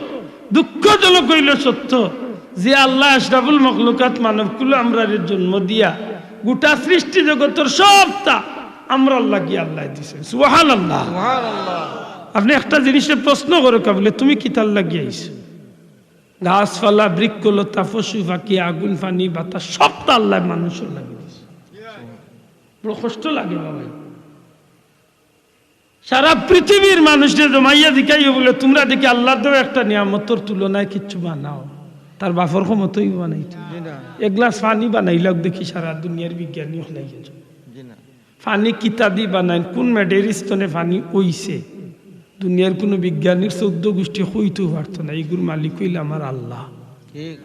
দুঃখজনক অইলো সত্য যে আল্লায় আশরাফুল মখলুকাত মানবকুলো আমরারে জন্ম দিয়া গোটা সৃষ্টি জগতর সবতা আমরার লাগি আল্লায় দিছইন। সুবহানাল্লাহ। সুবহানাল্লাহ। আপনে একটা জিনিসরে প্রশ্ন করউক্কা বুলে, "তুমি কিতার লাগি আইছো?" গাছপালা, বৃক্ষলতা, পশু পাখি, আগুন, পানি, বাতাস, সবতা আল্লায় মানুষর লাগি দিছে। বড় কষ্ট লাগে বাবা। সারা পৃথিবীর মানুষরে জমাইয়া জিকাইও বুলে, "তুমরা দেখি আল্লার দেওয়া একটা নিয়ামতর তুলনায় কিচ্ছু বানাও।" তার বাপর ক্ষমতা অইবো বানাইতে? জি না। এক গ্লাস পানি বানাইলাউক দেখি সারা দুনিয়ার বিজ্ঞানী অকলে। জি না। পানি কিতা দি বানাইন, কুন মেডেরিস্তনে পানি অইছে, দুনিয়ার কুনু বিজ্ঞানীর চৌদ্দ গুষ্টি কইতেও পারতো না। ইগুর মালিক অইলা আমার আল্লাহ। ঠিক।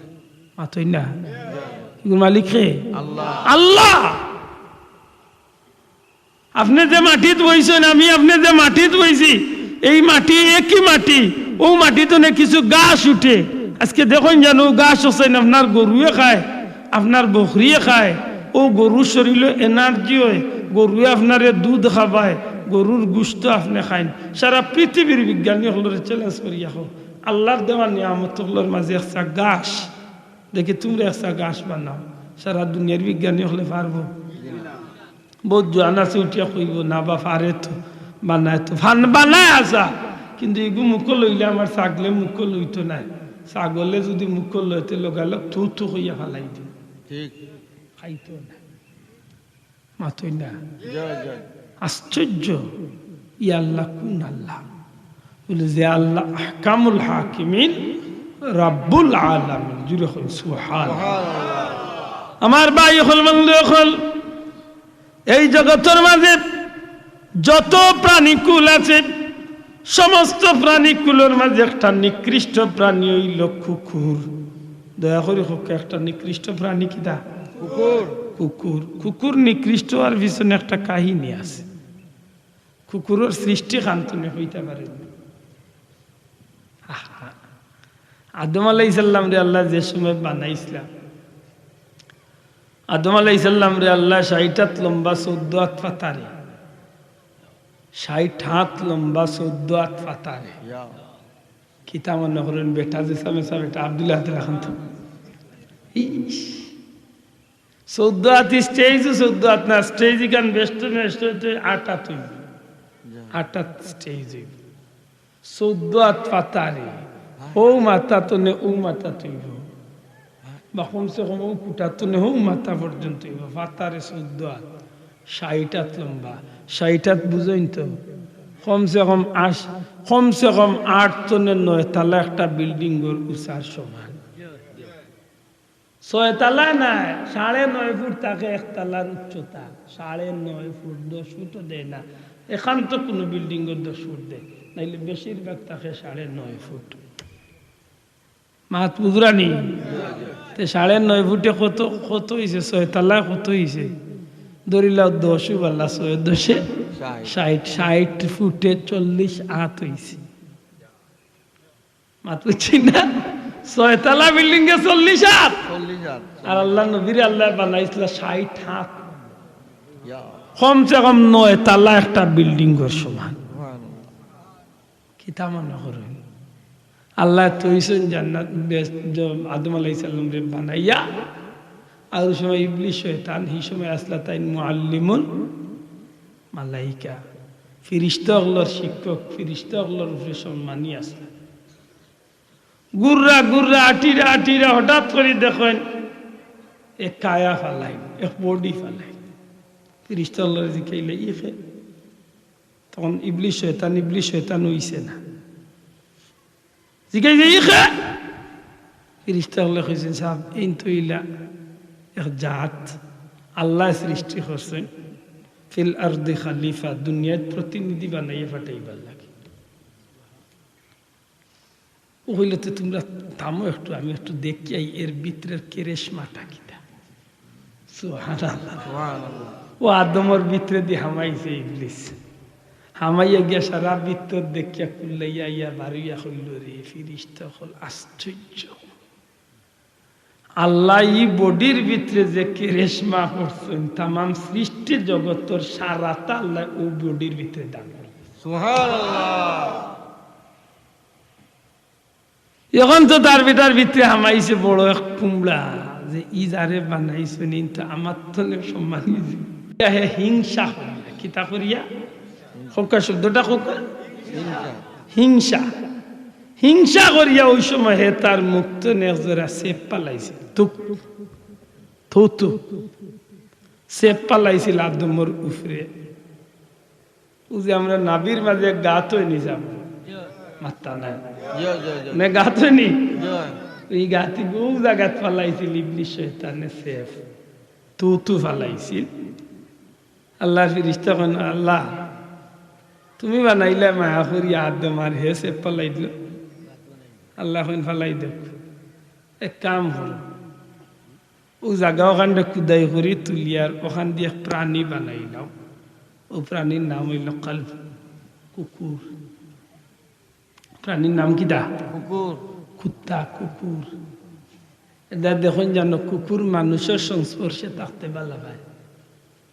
মাতইন না? ইগুর মালিক কে? আল্লাহ। আল্লাহ। আপনে যে মাটিত বইছইন, আমি আপনে যে মাটিত বইছি, এই মাটি একই মাটি। অউ মাটিত অনেক কিছু গাছ উঠে। আইজকে দেখইন যান, অউ গাছ অকল আপনার গরুয়ে খায়, আপনার বকরিয়ে খায়, অউ গরুর শরীলো এনার্জি অয়, গরুয়ে আপনারে দুধ খাবায়, গরুর গুস্ত আপনে খাইন। সারা পৃথিবীর বিজ্ঞানী অকলরে চ্যালেঞ্জ করিয়া কও, আল্লার দেওয়া নিয়ামত অকলর মাঝে একটা গাছ দেখি তুমরা একটা গাছ বানাও। সারা দুনিয়ার বিজ্ঞানী অকলে পারবো? বউত জোয়ান আছে উঠিয়া কইবো, "না বা, পারে তো, বানায় তো, বানায় আছা, কিন্তু ইগু মুখো লইলে আমার ছাগলে মুখো লইতো নায়। ছাগলে যুদি মুখো লয়, তে লগালগ থু থু কইয়া ফালাই দিবো।" ঠিক। খাইতো না। মাতইন না। জয়, জয়। আশ্চর্য, ই আল্লাহ কুন আল্লাহ? বুলে যে আল্লাহ আহকামুল হাকিমিন, রাব্বুল আলামিন। জুরে কইন সুবহান। সুবহানাল্লাহ। আমার ভাই অকল, বন্ধু অকল, এই জগতর মাঝে যত প্রাণীকুল আছে, সমস্ত প্রাণীকুলর মাঝে একটা নিকৃষ্ট প্রাণী অইলো কুকুর। দয়া করি কউক্কা, একটা নিকৃষ্ট প্রাণী কিতা? কুকুর। কুকুর। কুকুর নিকৃষ্ট অওয়ার পিছনে একটা কাহিনী আছে। কুকুরর সৃষ্টি খান তুমরা কইতা পারো নি? আহা। আদম আলাইহিস সালামরে আল্লায় যে সময় বানাইছলা, আদম আলাইহিস সালামরে আল্লায় ষাইট আত লম্বা, চৌদ্দ আত পাতারে, ষাইট আত লম্বা, চৌদ্দ আত পাতারে। ইয়া। কিতা মনে করইন, বেটা যে সামে সামে বেটা আব্দুল্লাহ আব্দুল্লাহ খান তো। ইস। চৌদ্দ আত স্টেজ, চৌদ্দ আত না, স্টেজ ইখান বেস্ট, বেস্ট অইতে আট আত অইবো। আট আত স্টেজ অইবো। চৌদ্দ আত পাতারে, অউ মাথা তনে অউ মাথা অইবো। বা কমসে কম অউ কুটা তনে অউ মাথা পর্যন্ত অইবো। পাতারে চৌদ্দ আত, ষাইট আত লম্বা। ষাইট আত বুঝইন তো? কমসে কম আশ-, কমসে কম আট তনে নয় তালা একটা বিল্ডিংর উচার সমান। ছয় তালা নায়, সাড়ে নয় ফুট থাকে এক তালার উচ্চতা। সাড়ে নয় ফুট, দশ ফুটও দেয় না। এখান তো কুনু বিল্ডিংর দশ ফুট দেয়, নাইলে বেশিরভাগ থাকে সাড়ে নয় ফুট। মাত বুঝরা নি? তে সাড়ে নয় ফুটে কত, কত অইছে? ছয় তালায় কত অইছে? ধরিলাও দশ, বালা ছয় দশে ষাইট, ষাইট ফুটে চল্লিশ আত অইছে। মাত বুঝছি না? ছয়তলা বিল্ডিং এ চল্লিশ আত। চল্লিশ আত। আর আল্লাহর নবীরে আল্লায় বানাইছলা ষাইট আত। ইয়া। কমসে কম নয় তালা একটা বিল্ডিং এর সমান। সুবহানাল্লাহ। কিতা মনে করইন? আল্লায় থইছইন জান্নাত, বেহেস্ত, জ-, আদম আলাইহিস সালামরে বানাইয়া। আর ওই সময় ইবলিস শয়তান, হি সময় আছলা তাইন মুআল্লিমুল মালাইকা, ফিরিস্তা অকলর শিক্ষক, ফিরিস্তা অকলর উপরে সম্মানী আছলা। ঘুররা ঘুররা, আটিরা আটিরা, হঠাৎ করি দেখইন এক কায়া ফালাইন, এক বডি ফালাইন। ফিরিস্তা অকলরে জিকাইলা, "ই কে?" তখন ইবলিস শয়তান, ইবলিস শয়তান অইছে না। জিকাইছে, "ই কে?" ফিরিস্তা অকলে কইছইন, "সাব, এইন তো অইলা এক জাত, আল্লায় সৃষ্টি করছইন, ফিল আরদি খালিফা, দুনিয়াত প্রতিনিধি বানাইয়া পাঠাইবার লাগি।" ও কইলো, "তে তুমরা থামো একটু, আমি একটু দেখিয়াই এর ভিতরের কেরেশমাটা কিতা।" সুবহানাল্লাহ। সুবহানাল্লাহ। ও আদমর ভিতরেদি হামাইছে ইবলিস। হামাইয়া গিয়া সারা ভিতর দেখিয়া কুল্লাইয়া আইয়া বারইয়া কইলো, "রে ফিরিস্তা অকল, আশ্চর্য। আল্লায় ই বডির ভিতরে যে কেরেশমা করছইন, তামাম সৃষ্টি জগতর সারাটা আল্লায় অউ বডির ভিতরে দান করছইন।" সুবহানাল্লাহ। এখন তো তার বেটার ভিতরে হামাইছে বড় এক কুমড়া, যে ই যারে বানাইছইন, ই তো আমার তনে সম্মানী। হে হিংসা করিয়া, কিতা করিয়া? কউক্কা শব্দটা কউক্কা। হিংসা। হিংসা। হিংসা করিয়া ওই সময় হে তার মুখ তনে এক জোড়া ছেপ ফালাইছিল। থু, থু, থু। ছেপ ফালাইছিল আদমর উপরে। ও যে আমরা নাভির মাঝে এক গাত অয়নি যাব, মাত্তা নাই। জি, জি, জি। নে গাত অয়নি? জি। ই গাতি বউ জাগাত ফালাইছিল ইবলিস শয়তানে ছেপ। থু থু ফালাইছিল। আল্লাহর ফিরিস্তা কইন, "আল্লাহ, তুমি বানাইলা মায়া করি আদম আর হে ছেপ ফালাই দিল।" আল্লাহ কইন, "ফালাই দেউক, এক কাম করো।" ও জাগা ওখানরে খুদাই করি তুলিয়ার ওখানদি এক প্রাণী বানাইলাও। ও প্রাণীর নাম অইলো কালব, কুকুর। প্রাণীর নাম কিতা? কুকুর। কুত্তা, কুকুর। এটা দেখইন জানো, কুকুর মানুষর সংস্পর্শে থাকতে ভালা পায়।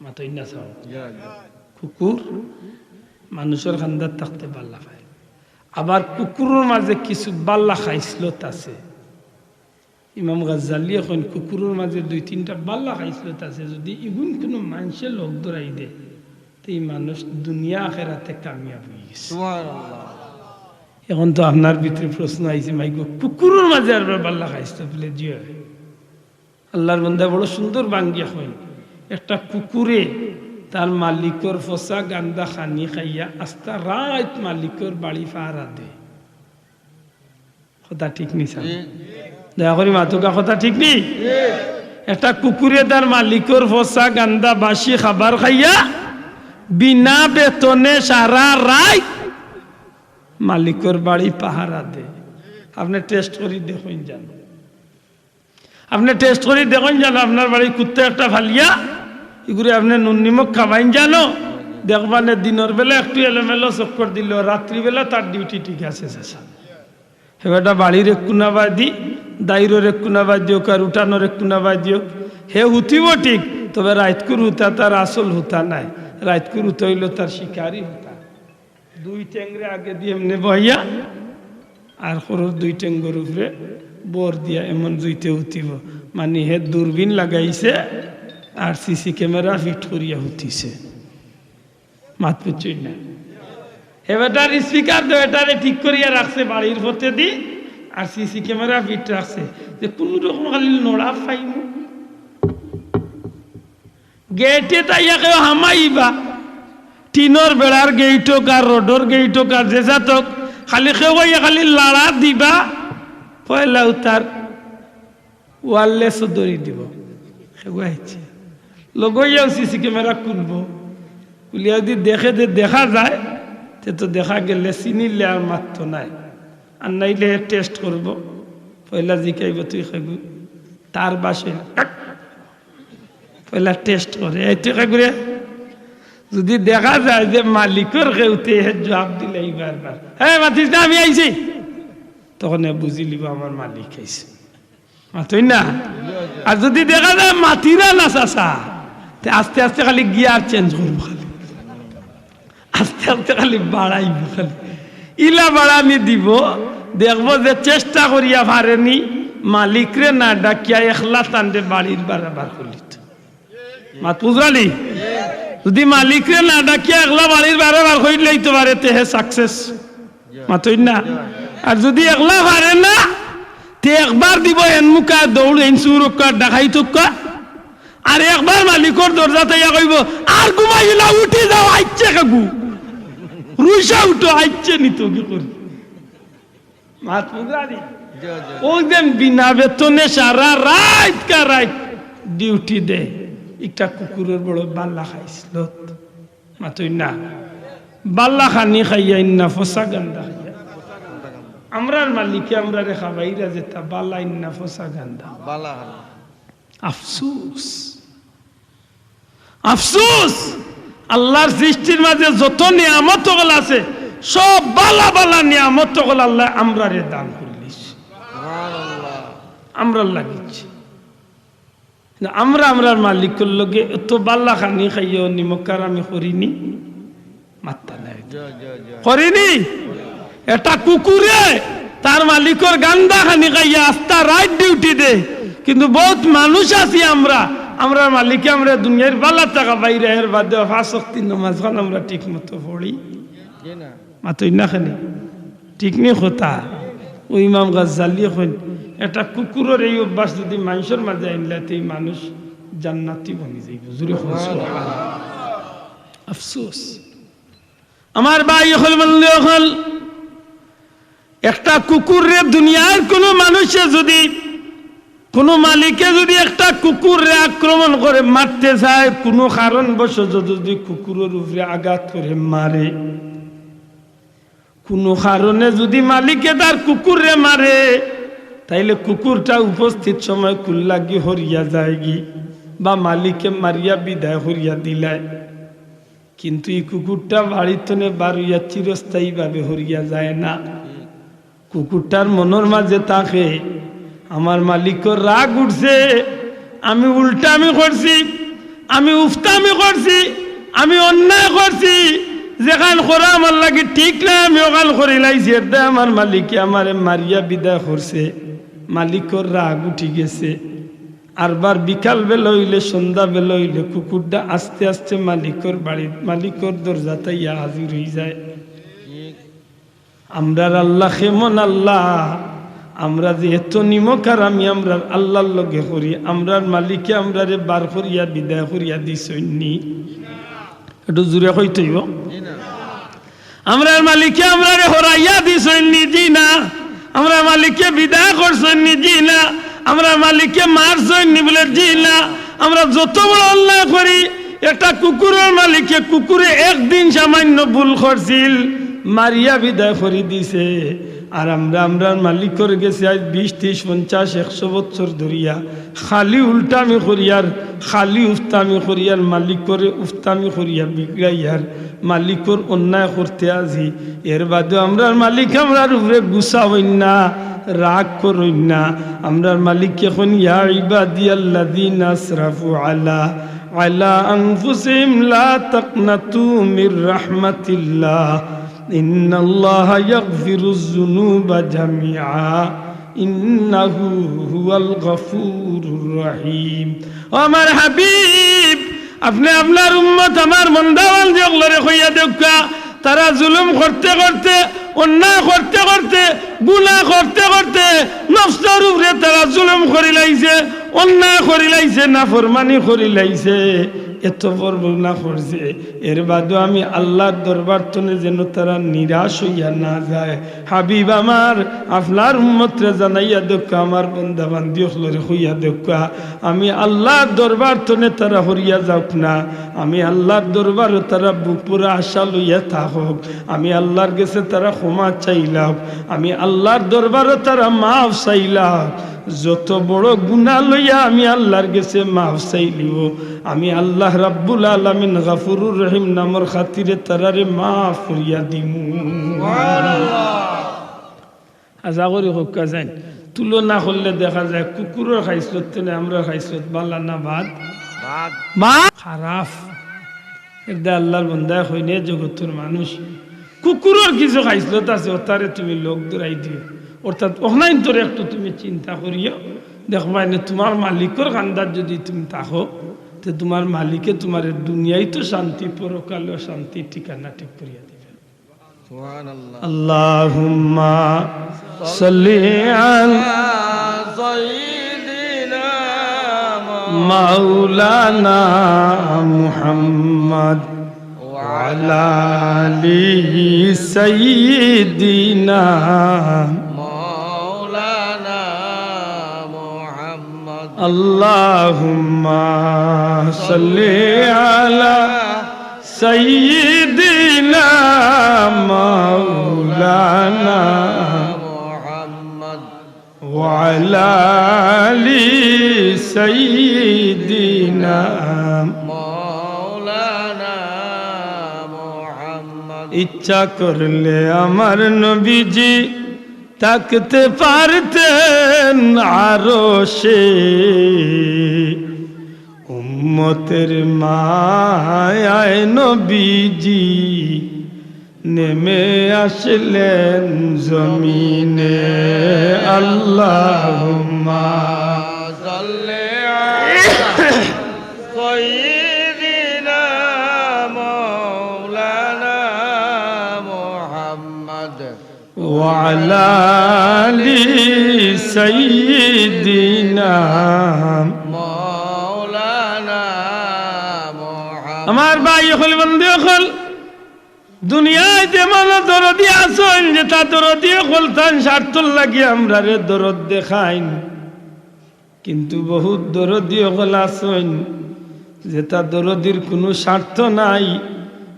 মাতইন না চাও। ইয়া, ইয়া। কুকুর মানুষর কান্দাত থাকতে ভালা পায়। আবার কুকুরর মাঝে কিছু ভালা খাইছলত আছে। ইমাম গাজ্জালিয়ে কইন, কুকুরর মাঝে দুই তিনটা ভালা খাইছলত আছে, যদি ইগুন কুনু মানষে লগ ধরাই দে, তে ই মানুষ দুনিয়া আখেরাতে কামিয়াব অইগেছে। সুবহানাল্লাহ। এখন তো আপনার ভিতরে প্রশ্ন আইছে, "মাইগো, কুকুরর মাঝে আরবার ভালা খাইছলত?" বলে, "জি অয়।" আল্লাহর বান্দা বড় সুন্দর বাঙ্গিয়া কইন, একটা কুকুরে তার মালিকর ফসা গান্দা খানি খাইয়া আস্তা রাইত মালিকর বাড়ি পাহারা দেয়। কথা ঠিক নি স্যার? জি। দয়া করি মাতুকা, কথা ঠিক নি? জি। একটা কুকুরে তার মালিকর ফসা গান্দা বাসি খাবার খাইয়া বিনা বেতনে সারা রাইত মালিকর বাড়ি পাহারা দেয়। আপনে টেস্ট করি দেখইন জানো। আপনে টেস্ট করি দেখইন জানো, আপনার বাড়ি কুত্তা একটা ফালিয়া, ইগুরে আপনে নুন নিমক খাবাইন জানো, দেখবানে দিনর বেলা একটু এলোমেলো চক্কর দিলেও রাত্রিবেলা তার ডিউটি ঠিক আছে, চাচা। হে বেটা বাড়ির এক কুনাবাদি, দাইরর এক কুনাবাদি অউক আর উঠানর এক কুনাবাদি অউক, হে হুতিব ঠিক, তবে রাইতকুর হুতা তার আসল হুতা নায়, রাইতকুর হুতা অইলো তার শিকারি হুতা। দুই ঠেংরে আগেদি এমনে বহাইয়া, আর খরর দুই ঠেংর উপরে বর দিয়া এমন জুইতে হুতিব। মানি হে দূরবীন লাগাইছে আর সিসি ক্যামেরা ফিট করিয়া হুতিছে। মাত বুঝছইন না? হে বেটার স্পিকার তো এটারে ঠিক করিয়া রাখছে বাড়ির ফতেদি, আর সিসি ক্যামেরা ফিট রাখছে, যে কুনু রকম খালি নড়া পাইমু। গেইটে তাইয়া কেউ হামাইবা, টিনর বেড়ার গেইট অউক আর রডর গেইট অউক আর যে জাত অউক, খালি কেউ আইয়া খালি লাড়া দিবা, পয়লা উতার ওয়্যারলেসও ধরি দিব। কেউ আইছে, লগইয়াও সিসি ক্যামেরা খুলবো, খুলিয়া যদি দেখে যে দেখা যায়, তে তো দেখা গেলে চিনিলে আর মাত্র নাই, আর নাইলে টেস্ট করবো। পয়লা জিকাইবো, "তুই কেগু?" তার বাসে পয়লা টেস্ট করে, "এই তুই কেগুরে?" যদি দেখা যায় যে মালিকর কেউতে হে জবাব দিলে বারবার, "হে, মাতিস না, আমি আইছি," তখন হে বুঝিলিবো আমার মালিক আইছে। মাতইন না? আর যদি দেখা যায় মাতিরা না চাচা, তে আস্তে আস্তে খালি gear change করবো খালি। আস্তে আস্তে খালি বাড়াইবো খালি। ইলা বাড়ানি দিবো, দেখবো যে চেষ্টা করিয়া পারেনি, মালিকরে না ডাকিয়া একলা তানরে বাড়ির বারা বার করিলিতো। মাত বুঝরানি? যদি মালিকরে না ডাকিয়া একলা বাড়ির বারা বার করিলাইতো পারে, তে হে success। মাতইন না? আর যদি একলা পারে না, তে একবার দিবো এন মুখা দৌড়, এন চুর অক্কা, ডাকাইত অক্কা। আর একবার মালিকর দরজাত আইয়া কইবো, "আর ঘুমাইও না, উঠি যাও, আইচ্ছে কেগু। রুইসা উঠো, আইচ্ছে নি তো কি করি।" মাত বুঝরানি? জি, জি। অউ যে বিনা বেতনে সারা রাইত কা রাইত duty দেয়, একটা কুকুরর বড় বালা খাইছিল। মাতইন না? বালা খানি খাইয়া ইন্না ফসা গান্দা খাইয়া। আমরার মালিকে আমরারে খাবাইরা যেতা বালা ইন্না ফসা গান্দা। বালা খানি। আফসুস, আফসুস। আল্লার সৃষ্টির মাঝে যত নিয়ামত অকল আছে, সব বালা বালা নিয়ামত অকল আল্লায় আমরারে দান করিলিছে। সুবহানাল্লাহ। আমরার লাগিছে। না, আমরা আমরার মালিকর লগে এত বালা খানি খাইয়াও নিমক হারামি করিনি? মাত্তা নাই। জি, জি, জি। করিনি? একটা কুকুরে তার মালিকর গান্দা খানি খাইয়া আস্তা রাইত duty দেয়, কিন্তু বউত মানুষ আছি আমরা, আমরার মালিকে আমরারে দুনিয়ার বালা থাকা বাইরে, এর বাদে পাঁচ ওয়াক্ত নমাজ খান আমরা ঠিক মতো পড়ি। জি না। মাতইন না খানি? ঠিক নি কথা? অউ ইমাম গাজ্জালিয়ে কইন, একটা কুকুরর এই অভ্যাস যদি মানষর মাঝে আনলে, তে ই মানুষ জান্নাতি বনি যাইবো। জুরে কইন সুবহানাল্লাহ। আফসোস। আমার ভাই অকল, বন্ধু অকল, একটা কুকুররে দুনিয়ার কুনু মানুষে যদি, কুনু মালিকে যদি একটা কুকুররে আক্রমণ করে মারতে চায়, কুনু কারণবশত যদি কুকুরর উপরে আঘাত করে মারে, কুনু কারণে যদি মালিকে তার কুকুররে মারে, তাইলে কুকুরটা উপস্থিত সময় কুল্লাগি হরিয়া যায়গি, বা মালিকে মারিয়া বিদায় হরিয়া দিলায়। কিন্তু ই কুকুরটা বাড়ির তনে বার অইয়া চিরস্থায়ীভাবে হরিয়া যায় না। কুকুরটার মনর মাঝে থাকে, আমার মালিকর রাগ উঠছে, আমি উল্টামি করছি, আমি উফতামি করছি, আমি অন্যায় করছি, যেখান করা আমার লাগি ঠিক না, আমি ওখান করিলাইছি। এর দায় আমার মালিকে আমারে মারিয়া বিদায় করছে, মালিকর রাগ উঠি গেছে। আরবার বিকাল বেলা অইলে, সন্ধ্যা বেলা অইলে কুকুরটা আস্তে আস্তে মালিকর বাড়িত, মালিকর দরজাত আইয়া হাজির অই যায়। আমরার আল্লাহ কেমন আল্লাহ? আমরা যে এত নিমক হারামি আমরার আল্লাহর লগে করি, আমরার মালিকে আমরারে বার করিয়া বিদায় করিয়া দিছইন নি? একটু জুরে কইতে অইবো। আমরার মালিকে আমরারে হরাইয়া দিছইন নি? জি না। আমরার মালিকে বিদায় করছইন নি? জি না। আমরার মালিকে মারছইন নি? বলে জি না। আমরা যত বড় অন্যায় করি, একটা কুকুরর মালিকে, কুকুরে একদিন সামান্য ভুল করছিল, মারিয়া বিদায় করি দিছে। আর আমরা আমরার মালিকর গেছে আইজ বিশ, ত্রিশ, পঞ্চাশ, একশো বছর ধরিয়া খালি উল্টামি করিয়ার, খালি উফতামি করিয়ার, মালিকরে উফতামি করিয়া বিগড়াইয়ার, মালিকর অন্যায় করতে আছি। এর বাদেও আমরার মালিক আমরার উপরে গুসা অইন না, রাগ করইন না। আমরার মালিকে কইন, "ইয়া ইবাদিয়াল্লাযীনা আসরাফু আলা, আলা আনফুসিহিম লা তাকনাতু মির রাহমাতিল্লাহ, ইন্নাল্লাহা ইয়াগফিরুয যুনুবা জামিআ, ইন্নাহু হুয়াল গাফুরুর রাহিম।" ও আমার হাবিব, আপনে আপনার উম্মত, আমার বন্দাবান্দি অকলরে কইয়া দেউক্কা, তারা জুলুম করতে করতে, অন্যায় করতে করতে, গুনাহ করতে করতে নফসর উপরে তারা জুলুম করিলাইছে, অন্যায় করিলাইছে, নাফরমানি করিলাইছে, এত বড় গুনাহ করছে। এর বাদেও আমি আল্লাহর দরবার তনে যেন তারা নিরাশ অইয়া না যায়। হাবিব আমার, আপনার উম্মতরে জানাইয়া দেউক্কা, আমার বন্দাবান্দি অকলরে কইয়া দেউক্কা, আমি আল্লাহর দরবার তনে তারা হরিয়া যাউক না, আমি আল্লাহর দরবারো তারা বুক পুরা আশা লইয়া থাকউক, আমি আল্লাহর গেছে তারা ক্ষমা চাইলাউক, আমি আল্লাহর দরবারো তারা মাফ চাইলাউক। যত বড় গুনা লইয়া আমি আল্লার গেছে মাফ চাইলিও, আমি আল্লাহ রাব্বুল আলামিন গাফুরুর রহিম নামর খাতিরে তারারে মাফ করিয়া দিমু। আশা করি কউক্কা যাইন। তুলনা করলে দেখা যায় কুকুরর খাইছলত থনে আমরার খাইছলত বালা না বাদ? বাদ। বাদ খারাপ। এরদায় আল্লার বন্দায় কইন, এ জগতর মানুষ, কুকুরর কিছু খাইছলত আছে, অতারে তুমি লগ ধরাই দিও। অর্থাৎ অখনাইন্তরে একটু তুমি চিন্তা করিও, দেখবায় নে তুমার মালিকর কান্দাত যুদি তুমি থাকো, তে তুমার মালিকে তুমারে দুনিয়াইত শান্তি, পরকালেও শান্তি ঠিকানা ঠিক করিয়া দিবা। সুবহানাল্লাহ। اللهم صل على سيدنا مولانا محمد وعلى آل سيدنا مولانا محمد. اللهم صل على سيدنا مولانا محمد. وعلى آل سيدنا مولانا محمد. ইচ্ছা করলে আমার নবীজি থাকতে পারতেন আরশে, উম্মতের মায়ায় নবীজি নেমে আসলেন জমিনে। اللهم صل على سيدنا مولانا محمد وعلى آل سيدنا مولانا محمد. আমার ভাই অকল, বন্ধু অকল, দুনিয়াত এমন দরদি আছইন, যেতা দরদি অকলতান স্বার্থর লাগি আমরারে দরদ দেখাইন। কিন্তু বহুত দরদি অকল আছইন, যেতা দরদির কুনু স্বার্থ নাই।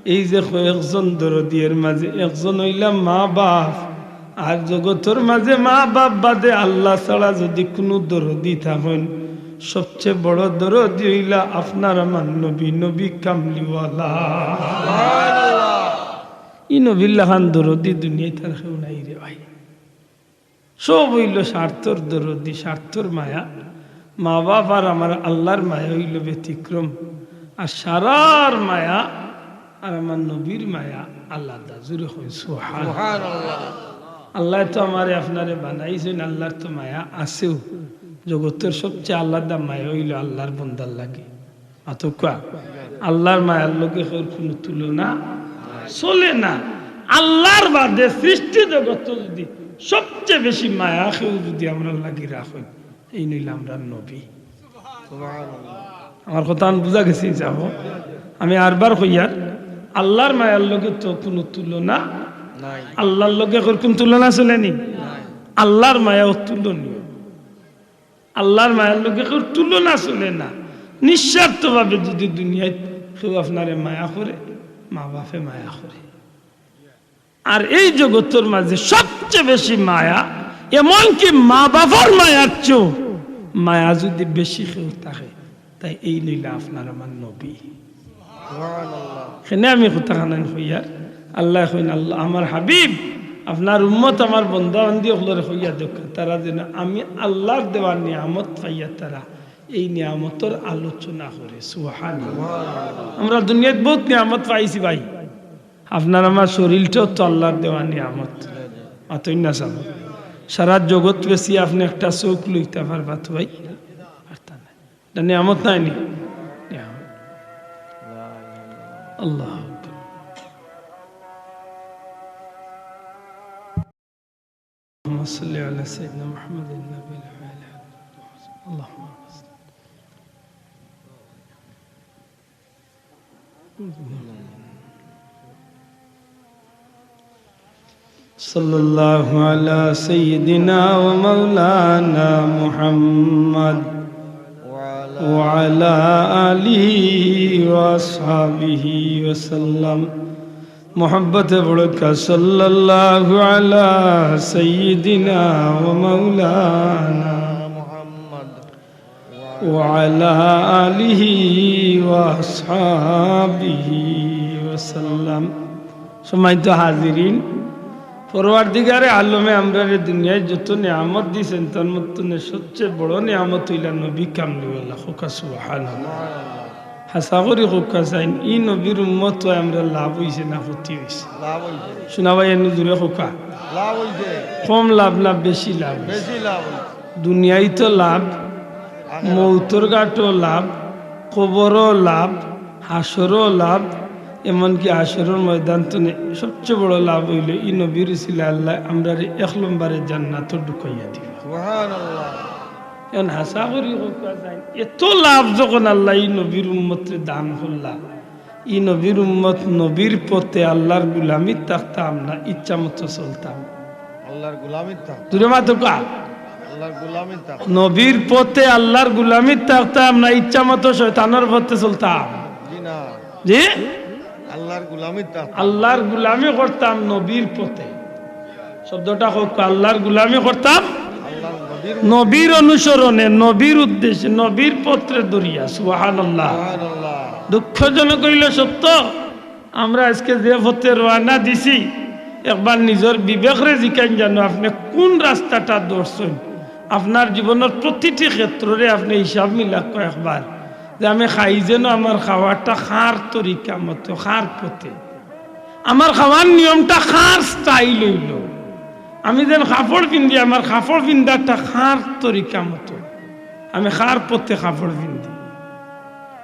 এই যে কয়েকজন দরদি, এর মাঝে একজন অইলা মা-বাপ। আর জগতর মাঝে মা-বাপ বাদে আল্লাহ ছাড়া যুদি কুনু দরদি থাকইন, সবচে বড় দরদি অইলা আপনার আমার নবী, নবী কামলিওয়ালা। ই নবীর লাখান দরদি দুনিয়াত আর কেউ নাই রে ভাই। সব অইলো স্বার্থর দরদি, স্বার্থর মায়া। মা-বাপ আর আমার আল্লার মায়া অইলো ব্যতিক্রম। আর সারার মায়া আর আমার নবীর মায়া আলাদা। জুরে কইন সুবহানাল্লাহ। সুবহানাল্লাহ। আল্লায় তো আমারে আপনারে বানাইছইন, আল্লার তো মায়া আছেউ। জগতর সবচে আলাদা মায়া অইলো আল্লার বন্দার লাগি। মাতউক্কা। আল্লার মায়ার লগে কেউর কুনু তুলনা চলে না। আল্লার বাদে সৃষ্টি জগতো যুদি সবচে বেশি মায়া কেউ যুদি আমরার লাগি রাখইন, এইন অইলা আমরার নবী। সুবহানাল্লাহ। আমার কথা বুঝা গেছে? আমি আরবার কইয়ার, আল্লার মায়ার লগে তো কুনু তুলনা নাই। আল্লার লগে কেউর কুনু তুলনা চলে নি? নাই। আল্লার মায়া অতুলনীয়। আল্লার মায়ার লগে কেউর তুলনা চলে না। নিঃস্বার্থভাবে যুদি দুনিয়াত কেউ আপনারে মায়া করে, মা-বাপে মায়া করে। আর এই জগতর মাঝে সবচে বেশি মায়া, এমনকি মা-বাপর মায়ার চেয়েও মায়া যুদি বেশি কেউ থাকে, তাই এইন অইলা আপনার আমার নবী। সুবহানাল্লাহ। কেনে আমি কথাখান কইয়ার, আল্লায় কইন, আল্লাহ, আমার হাবিব, আপনার উম্মত, আমার বন্দা বান্দি অকলরে কইয়া দেউক্কা, তারা যেন আমি আল্লার দেওয়া নিয়ামত পাইয়া তারা এই নিয়ামতর আলোচনা করে। সুবহানাল্লাহ। আমরা দুনিয়াত বহুত নিয়ামত পাইছি ভাই, আপনার আমার শরীলটাও তো আল্লার দেওয়া নিয়ামত। মাতইন না সাব, সারা জগত বেচিয়া আপনে একটা চউখ লইতা পারবা তো ভাই? পারতা না। ইটা নিয়ামত নায় নি? নিয়ামত। আল্লাহু আকবার। اللهم صل على سيدنا محمد النبي الأعلى. اللهم صل. صلى الله على سيدنا ومولانا محمد وعلى آله وأصحابه وسلم. محبت بڑکا صلى الله على سيدنا ومولانا وعلى آله وأصحابه وسلم. সম্মানিত হাজিরিন, পরওয়ারদিগারে আলমে আমরারে দুনিয়াত যত নিয়ামত দিছইন, তার মধ্যে সবচেয়ে বড় নিয়ামত অইলা নবী কামলিওয়ালা। কউক্কা সুবহানাল্লাহ। হাছা করি কউক্কা চাইন, ই নবীর উম্মত অইয়া আমরার লাভ অইছে না ক্ষতি অইছে? লাভ অইছে। শুনা ভাই, এনু জুরে কউক্কা। লাভ অইছে। কম লাভ না বেশি লাভ? বেশি লাভ অইছে। দুনিয়াইত লাভ, আখেরাত। মউতর ঘাটো লাভ, কবরো লাভ, হাশরো লাভ, এমনকি হাশরর ময়দান তনে সবচেয়ে বড় লাভ অইলো ই নবীর উছিলায় আল্লায় আমরারে এক লম্বরে জান্নাতো ঢুকাইয়া দিবা। সুবহানাল্লাহ। এখন হাছা করি কউক্কা চাইন, এত লাভ যখন আল্লায় ই নবীর উম্মতরে দান করলা, ই নবীর উম্মত নবীর পথে আল্লার গুলামিত থাকতাম না ইচ্ছা মতো চলতাম? আল্লার গুলামিত থাকতাম। জুরে মাতউক্কা। আল্লার গুলামিত থাকতাম। নবীর পথে আল্লার গুলামিত থাকতাম না ইচ্ছা মতো শয়তানর পথে চলতাম? জি না। জি? আল্লার গুলামিত থাকতাম। আল্লার গুলামি করতাম নবীর পথে। শব্দটা কউক্কা, আল্লার গুলামি করতাম আল্লার নবীর নবীর অনুসরণে, নবীর উদ্দেশ্যে, নবীর পথরে ধরিয়া। সুবহানাল্লাহ। সুবহানাল্লাহ। দুঃখজনক অইলো সত্য, আমরা আইজকে যে পথে রওয়ানা দিছি, একবার নিজর বিবেকরে জিকাইন জানো, আপনে কুন রাস্তাটা ধরছইন? আপনার জীবনর প্রতিটি ক্ষেত্ররে আপনে হিসাব মিলাউক্কা একবার, যে আমি খাই যেন আমার খাওয়াটা কার তরিকা মতো, কার পথে, আমার খাওয়ার নিয়মটা কার style অইলো, আমি যেন কাপড় পিন্দি আমার কাপড় পিন্দাটা কার তরিকা মতো, আমি কার পথে কাপড় পিন্দি।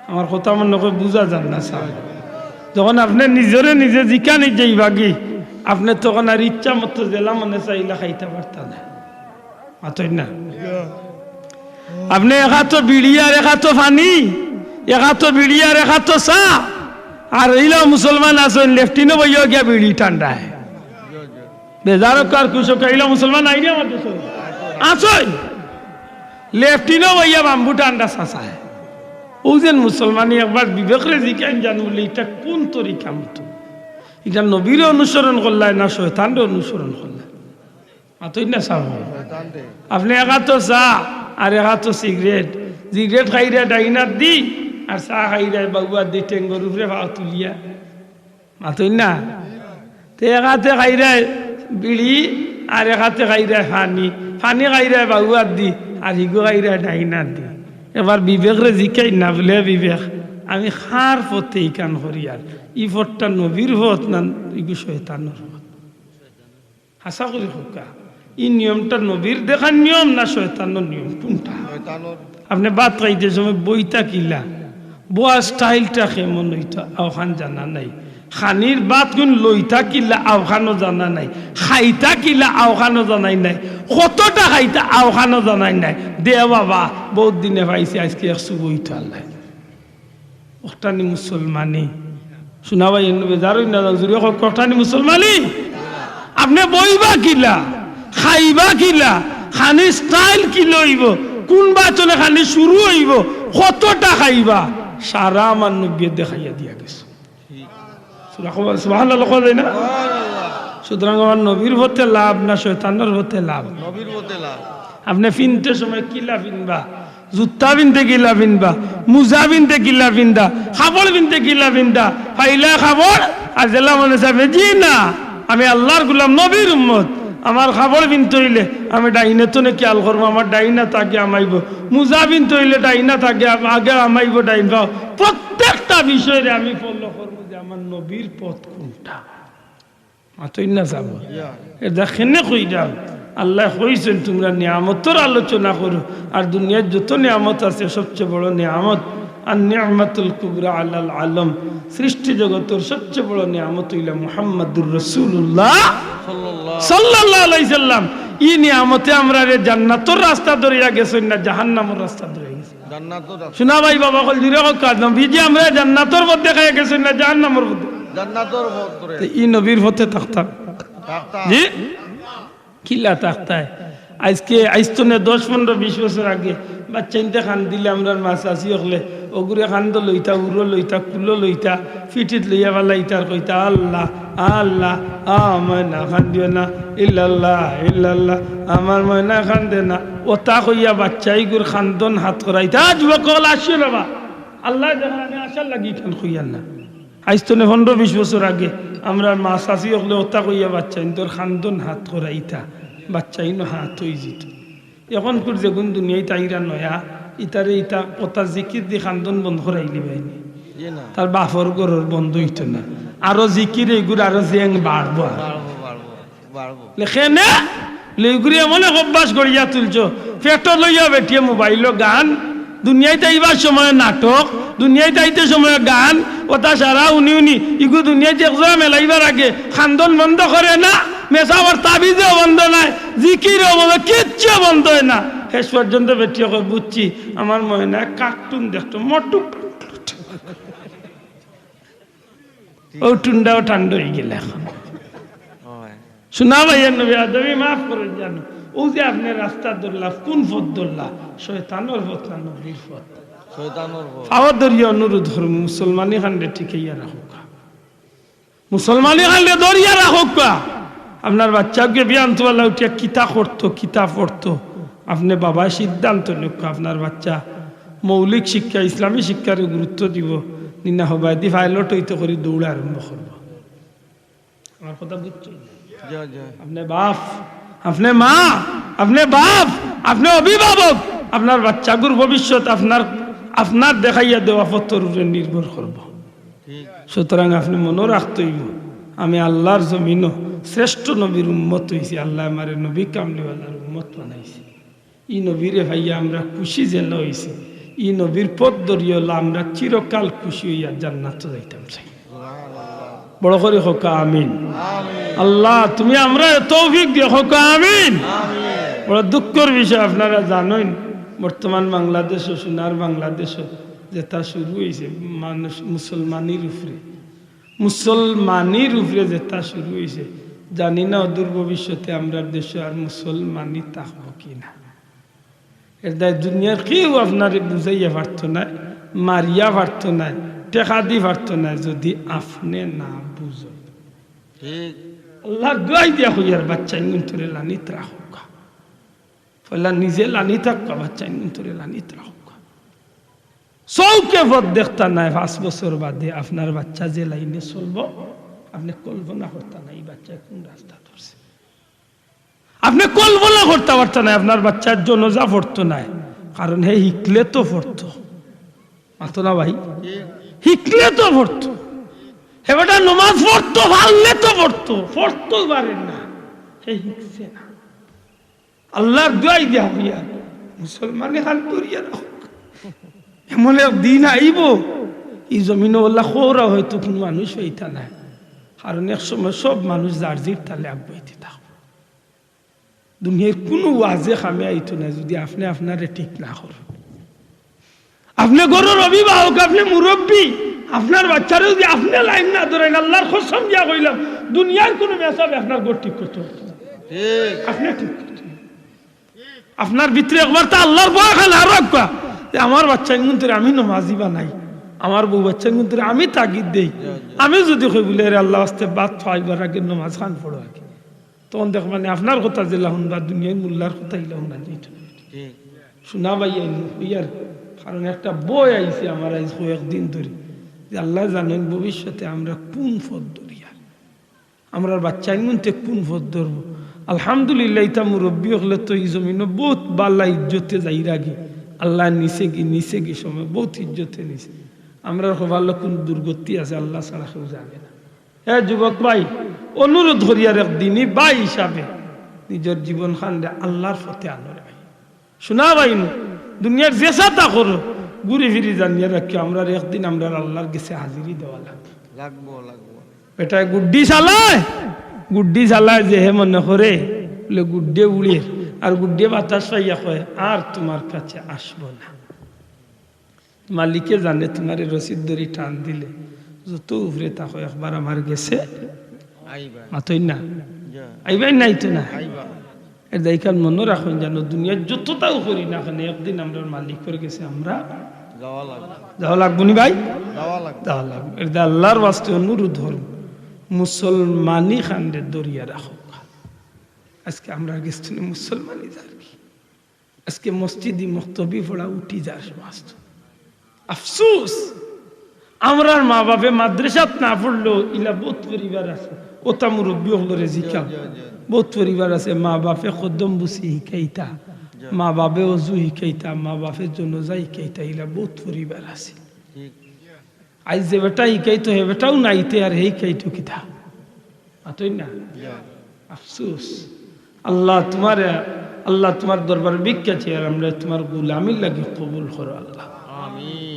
আমার কথা মনে কয় বুঝা যার না সাব। যখন আপনে নিজরে নিজে জিকানি যাইবাগি, আপনে তখন আর ইচ্ছা মতো যেলা মনে চায় ইলা খাইতা পারতা না। মাতইন না। আপনে এক আতো বিড়ি আর এক আতো পানি, এক আতো বিড়ি আর এক আতো চা, আর ইলা মুসলমান আছইন লেফটিনো বইয়া গিয়া বিড়ি টান্ডায়। বেজারো কার খুশো কাইলা মুসলমান আইরে আমার দেশো। আছইন। লেফটিনো বইয়া বাম্বু টান্ডা চাচায়। অউ যেন মুসলমানি একবার বিবেকরে জিকাইন জানো বুলে, ইটা কুন তরিকা মতো? ইটা নবীরে অনুসরণ করলায় না শয়তানরে অনুসরণ করলায়? মাতইন না সাব। শয়তানরে। আপনে এক আতো চা আর এক আতো সিগারেট, সিগারেট খাইরা ডাইন আত দি, আর চা খাইরা বাউ আত দি টেঙ্গর উপরে পাও তুলিয়া। মাতইন না? তে এক আতে খাইরায় বিড়ি, আর এক আতে খাইরায় পানি, পানি খাইরায় বাউ আত দি, আর হিগু খাইরায় ডাইন আত দি। এবার বিবেকরে জিকাইন না বুলে, "বিবেক, আমি কার পথে ইখান করিয়ার? ই পথটা নবীর পথ না ইগু শয়তানর পথ?" হাছা করি কউক্কা, ই নিয়মটা নবীর দেখার নিয়ম না শয়তানর নিয়ম? কুনটা? শয়তানর। আপনে ভাত খাইতে সময় বইতা কিলা, বওয়ার style টা কেমন অইতা, অখান জানা নাই। খানির ভাত গুন লইতা কিলা, অখানও জানা নাই। খাইতা কিলা, অখানও জানাই নাই। কতটা খাইতা, অখানও জানাই নাই। দে বাবা, বউত দিনে পাইছি, আইজকে এক চুমুক অইতো আল্লায়। অকটানি মুসলমানি। শুনা ভাই, এনু বেজার অইন না, জুরে কউক্কা, অকটানি মুসলমানি। আপনে বইবা কিলা, খাইবা কিলা, খানির style কিলা অইবো, কুন বাচনে খানি শুরু অইবো, কতটা খাইবা, সারা আমার নবীয়ে দেখাইয়া দিয়া গেছে। সুবহানাল্লাহ কওয়া যায় না? সুতরাং আমার নবীর পথে লাভ না শয়তানর পথে লাভ? নবীর পথে লাভ। আপনে পিনতে সময় কিলা পিনবা? জুতা পিনতে কিলা পিনবা? মুজা পিনতে কিলা পিনতা? কাপড় পিনতে কিলা পিনতা? পাইলা কাপড় আর যেলা মনে চায়, জি না, আমি আল্লার গুলাম, নবীর উম্মত। আমার কাপড় পিনতে অইলে আমি ডাইনে তনে খিয়াল করমু, আমার ডাইন আত আগে হামাইবো। মুজা পিনতে অইলে ডাইন আত আগে, আগে হামাইবো ডাইন পাও। প্রত্যেকটা বিষয়রে আমি follow করমু যে আমার নবীর পথ কুনটা। মাতইন না সাব। ইয়া। এরদায় কেনে কইরাম? আল্লায় কইছইন, "তুমরা নিয়ামতর আলোচনা করো, আর দুনিয়ার যত নিয়ামত আছে, সবচেয়ে বড় নিয়ামত, আর নি'মাতুল কুবরা আলাল আলম, সৃষ্টি জগতর সবচেয়ে বড় নিয়ামত অইলা মুহাম্মাদুর রাসূলুল্লাহ সাল্লাল্লাহু আলাইহি সাল্লাম।" ই নিয়ামতে আমরারে জান্নাতর রাস্তা ধরাইয়া গেছইন না জাহান্নামর রাস্তা ধরাইয়া গেছইন? জান্নাতর রাস্তা। শুনা ভাই বাবা, কইল দিরে কউক্কা, নবীজি আমরারে জান্নাতর পথ দেখাইয়া গেছইন না জাহান্নামর পথ? জান্নাতর পথ ধরে। তে ই নবীর পথে থাকতাম। থাকতাম। জি? কিলা থাকতায়? আইজকে, আইজ তনে দশ, পনরো, বিশ বছর আগে বাচ্চাইন্তে কান্দিলে আমরার মা চাচি অকলে অগুরে কান্দো লইতা, উরো লইতা, কুলো লইতা, পিঠিত লইয়া ফালাইতা আর কইতা, "আল্লাহ, আল্লাহ, আমার ময়না কান্দিও না, ইল্লাল্লাহ, ইল্লাল্লাহ, আমার ময়না কান্দে না।" অতা কইয়া বাচ্চাইগুর কান্দন হাত করাইতা। আ, যুবক অকল, আসিও না বা। আল্লায় দেখইন, আমি আশার লাগি ইখান কইয়ার না। আইজ তনে পনরো বিশ বছর আগে আমরার মা চাচি অকলে অতা কইয়া বাচ্চাইন্তর কান্দন হাত করাইতা, বাচ্চাইনও হাত অইযিতো। অখনকুর যেগুন দুনিয়াইত আইরা নয়া, ইতারে ইতা অতা জিকির দি কান্দন বন্ধ করাইলিবায়নি। জি না। তার বাফর ঘরর বন্ধ অইতো না। আরো জিকির এইগুর আরো জেং বাড়বো। বাড়বো, বাড়বো, বাড়বো। লেখে না? লেগুরে এমন এক অভ্যাস গড়িয়া তুলছো, পেটো লইয়া বেটিয়ে মোবাইলো গান, দুনিয়াইত আইবার সময় নাটক, দুনিয়াইত আইতে সময় গান, অতা সারা উনি উনি, ইগু দুনিয়াইত এক জাগা মেলাইবার আগে কান্দন বন্ধ করে না, মেসাবর তাবিজও বন্ধ নায়, জিকিরও বন্ধ, কিচ্ছু বন্ধ অয় না। শেষ পর্যন্ত বেটিয়ে কয়, "বুঝছি, আমার ময়নায় কার্টুন দেখতো, মটু পাটলু।" অউ টুন্ডাও ঠান্ডা অইগেল অখন। অয়। শোনা ভাইয়ার নবী আদমি মাফ করইন জানো। অউ যে আপনে রাস্তা ধরলা, কুন পথ ধরলা? শয়তানর পথ না নবীর পথ? শয়তানর পথ। পাও ধরিয়া অনুরোধ করমু, মুসলমানি খানরে টিকাইয়া রাখউক্কা। মুসলমানি খানরে ধরিয়া রাখউক্কা। আপনার বাচ্চাগুয়ে বিয়ান তুয়ালা উঠিয়া কিতা করতো, কিতা পড়তো, আপনে বাবায় সিদ্ধান্ত নেউক্কা। আপনার বাচ্চা মৌলিক শিক্ষা, ইসলামী শিক্ষারে গুরুত্ব দিবো, নি না হবায়দি পাইলট অইতো করি দৌড় আরম্ভ করবো। আমার কথা বুঝছো? জি, জি। আপনে বাফ, আপনে মা, আপনে বাফ, আপনে অভিভাবক, আপনার বাচ্চাগুর ভবিষ্যৎ আপনার, আপনার দেখাইয়া দেওয়া পথর উপরে নির্ভর করবো। ঠিক। সুতরাং আপনে মনো রাখতে অইবো, আমি আল্লার জমিনো শ্রেষ্ঠ নবীর উম্মত অইছি, আল্লায় আমারে নবী কামলিওয়ালার উম্মত বানাইছে। ই নবীরে পাইয়া আমরা খুশি যেলা অইছি, ই নবীর পথ ধরিয়া অইলা আমরা চিরকাল খুশি অইয়া জান্নাতো যাইতাম চাই। বড় করি কউক্কা আমিন। আল্লাহ, তুমি আমরারে তৌফিক দিও, কউক্কা আমিন। বড় দুঃখর বিষয়, আপনারা জানইন, বর্তমান বাংলাদেশো, সোনার বাংলাদেশো যেটা শুরু অইছে মানুষ মুসলমানির উপরে, মুসলমানির উপরে যেটা শুরু অইছে, জানি না অদূর ভবিষ্যতে আমরার দেশো আর মুসলমানি থাকবো কি না। এর দায় দুনিয়ার কেউ আপনারে বুঝাইয়া পারতো নায়, মারিয়া পারতো নায়, টেকা দি পারতো নায়, যদি আপনে না বুঝো। ঠিক। আল্লার দোয়াই দিয়া কইয়ার, বাচ্চাইনগুন্তরে লানিত রাখউক্কা। পয়লা নিজে লানিত রাখউক্কা, বাচ্চাইনগুন্তরে লানিত রাখউক্কা। চউখে পথ দেখতা নায়, পাঁচ বছর বাদে আপনার বাচ্চা যে লাইনে চলবো, আপনে কল্পনা করতা নায়, ই বাচ্চায় কুন রাস্তা ধরছে। আপনে কল্পনা করতা পারতা নায়, আপনার বাচ্চার জনাজা পড়তো নায়, কারণ হে হিকলে তো পড়তো। মাতো না ভাই? হিকলে তো পড়তো। হে বেটা নমাজ পড়তো, পারলে তো পড়তো, পড়তো পারে না, হে হিকছে না। আল্লার দোয়াই দিয়া কইয়ার, মুসলমানি খান ধরিয়া রাখউক। এমন এক দিন আইবো, ই জমিনো অলা খৌরা হয়তো কুনু মানুষ পাইতা নায়, কারণ এক সময় সব মানুষ যার যির তালে আগুয়াইতে থাকবো। দুনিয়ার কুনু ওয়াজে কামে আইতো নায়, যদি আপনে আপনারে ঠিক না করইন। আপনে ঘরর অভিভাবক, আপনে মুরব্বি, আপনার বাচ্চারে যদি আপনে লাইন না ধরাইন, আল্লার কসম দিয়া কইলাম, দুনিয়ার কুনু মেসাবে আপনার ঘর ঠিক করতো পারতো নায়। ঠিক। আপনে ঠিক করতো। আপনার ভিতরে একবার তো আল্লার ভয় খান আর রাখবা যে আমার বাচ্চাইনগুন্তরে আমি নমাজি বানাই, আমার বউ বাচ্চাইনগুন্তরে আমি তাগিদ দেই। আমি যদি কই বুলে, "এরে আল্লার ওয়াস্তে ভাত খাওয়াইবার আগে নমাজ খান পড়ো আগে।" তখন দেখবা নি আপনার কথা যেলা হুনবা, দুনিয়ার মোল্লার কথা ইলা হুনা যাইতো। ঠিক। শোনা ভাই, এই ইয়ার কারণ একটা ভয় আইছে আমার আইজ কয়েকদিন ধরি, যে আল্লায় জানইন ভবিষ্যতে আমরা কুন পথ ধরিয়ার, আমরার বাচ্চাইনগুন্তে কুন পথ ধরবো। আলহামদুলিল্লাহ, ইতা মুরব্বি অকলে তো ই জমিনো বউত বালা ইজ্জতে যাইরাগি, আল্লায় নিছেগি, নিছেগি সময় বউত ইজ্জতে নিছে। আমরার কপালো কুন দুর্গতি আছে, আল্লা ছাড়া কেউ জানে না। এ যুবক ভাই, অনুরোধ করিয়ার এক দিনী ভাই হিসাবে নিজর জীবন খানরে আল্লার পথে আনো রে ভাই। শোনা ভাই নু, দুনিয়ার যেছা তা করো, ঘুরি ফিরি জানিয়া রাখিও, আমরার একদিন আমরার আল্লার গেছে হাজিরি দেওয়া লাগবো। লাগবো, লাগবো। বেটায় গুড্ডি চালায়, গুড্ডি চালায় যে হে মনে করে, বুলে গুড্ডে উড়ের, আর গুড্ডে বাতাস পাইয়া কয়, "আর তোমার কাছে আসবো না।" মালিকে জানে, তোমারে রশির দড়ি টান দিলে যত উপরে থাকো, একবার আমার গেছে আইবা। মাতইন না? যা। আইবায় নাই তো না? আইবা। এর দায় খান মনো রাখইন, জানো, দুনিয়ার যততাও করি না কেনে, একদিন আমরার মালিকর গেছে আমরা যাওয়া লাগবো। যাওয়া লাগবো নি ভাই? যাওয়া লাগবো। যাওয়া লাগবো। এর দে আল্লাহর ওয়াস্তে অনুরোধ করমু, মুসলমানি খানরে ধরিয়া রাখউক্কা। আজকে আমরার গেছ থনে মুসলমানি যারগি। আজকে মসজিদি মক্তবি পড়া উঠি যার সমাজ। আফসোস, আমরার মা বাপে মাদ্রাসাত না পড়লো, ইলা বউত পরিবার আছে। অতা মুরব্বি অকলরে জিকাও। বউত পরিবার আছে, মা বাপে কদম বুসি হিকাইতা, মা বাপে অজু হিকাইতা, মা বাপে জনাজা হিকাইতা, ইলা বউত পরিবার আছে। আইজ যে বেটা হিকাইতো, হে বেটাও নাই তে, আর হে হিকাইতো কিতা? মাতইন না? আফসোস। আল্লাহ তুমারে, আল্লাহ তুমার দরবারে ভিক্ষা চাই, আর আমরারে তুমার গুলামির লাগি কবুল করো আল্লাহ।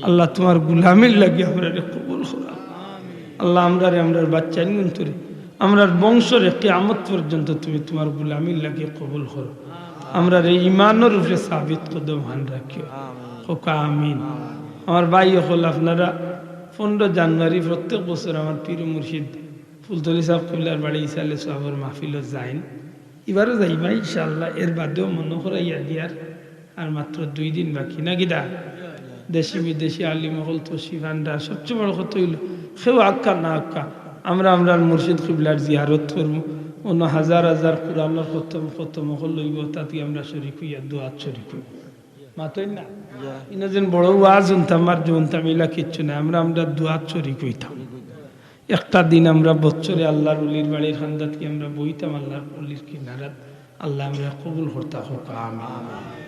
আল্লাহ তুমার গুলামির লাগি আমরারে কবুল করো আল্লাহ। আল্লাহ আমরারে, আমরার বাচ্চাইন্তরে, আমরার বংশরে কিয়ামত পর্যন্ত তুমি তুমার গুলামির লাগি কবুল করো। আমরারে ইমানর উপরে সাবিত কদম হান রাখিও। কউক্কা আমিন। আমার ভাই অকল, আপনারা পনরো জানুয়ারি প্রত্যেক বছর আমার পীর মুর্শিদ ফুলতলি সাব কিবলার বাড়ি ইসালে সওয়াবর মাহফিলো যাইন। ইবারও যাইবা ইনশাআল্লাহ। এর বাদেও মনো করাইয়া দিয়ার আর মাত্র দুই দিন বাকি, না কিতা? দেশি বিদেশি আলিম অকল তশরিফ আনরা। সবচেয়ে বড় কথা অইলো, কেউ আউক্কা না আউক্কা, আমরা আমরার মুর্শিদ কিবলার জিয়ারত করমু। অনো হাজার হাজার কোরআনর খতম, খতম অকল অইবো, তাতে আমরা শরিক অইয়া দোয়াত শরিক অইমু। মাতইন না? ইনো যেন বড় ওয়াজ হুনতাম আর যে হুনতাম, ইলা কিচ্ছু নায়। আমরা, আমরা দোয়াত শরিক অইতাম। একটা দিন আমরা বছরে আল্লাহর ওলির বাড়ির কান্দাত গিয়া আমরা বইতাম আল্লাহর ওলির কিনারাত। আল্লাহ আমরারে কবুল করতা কউক্কা আমিন।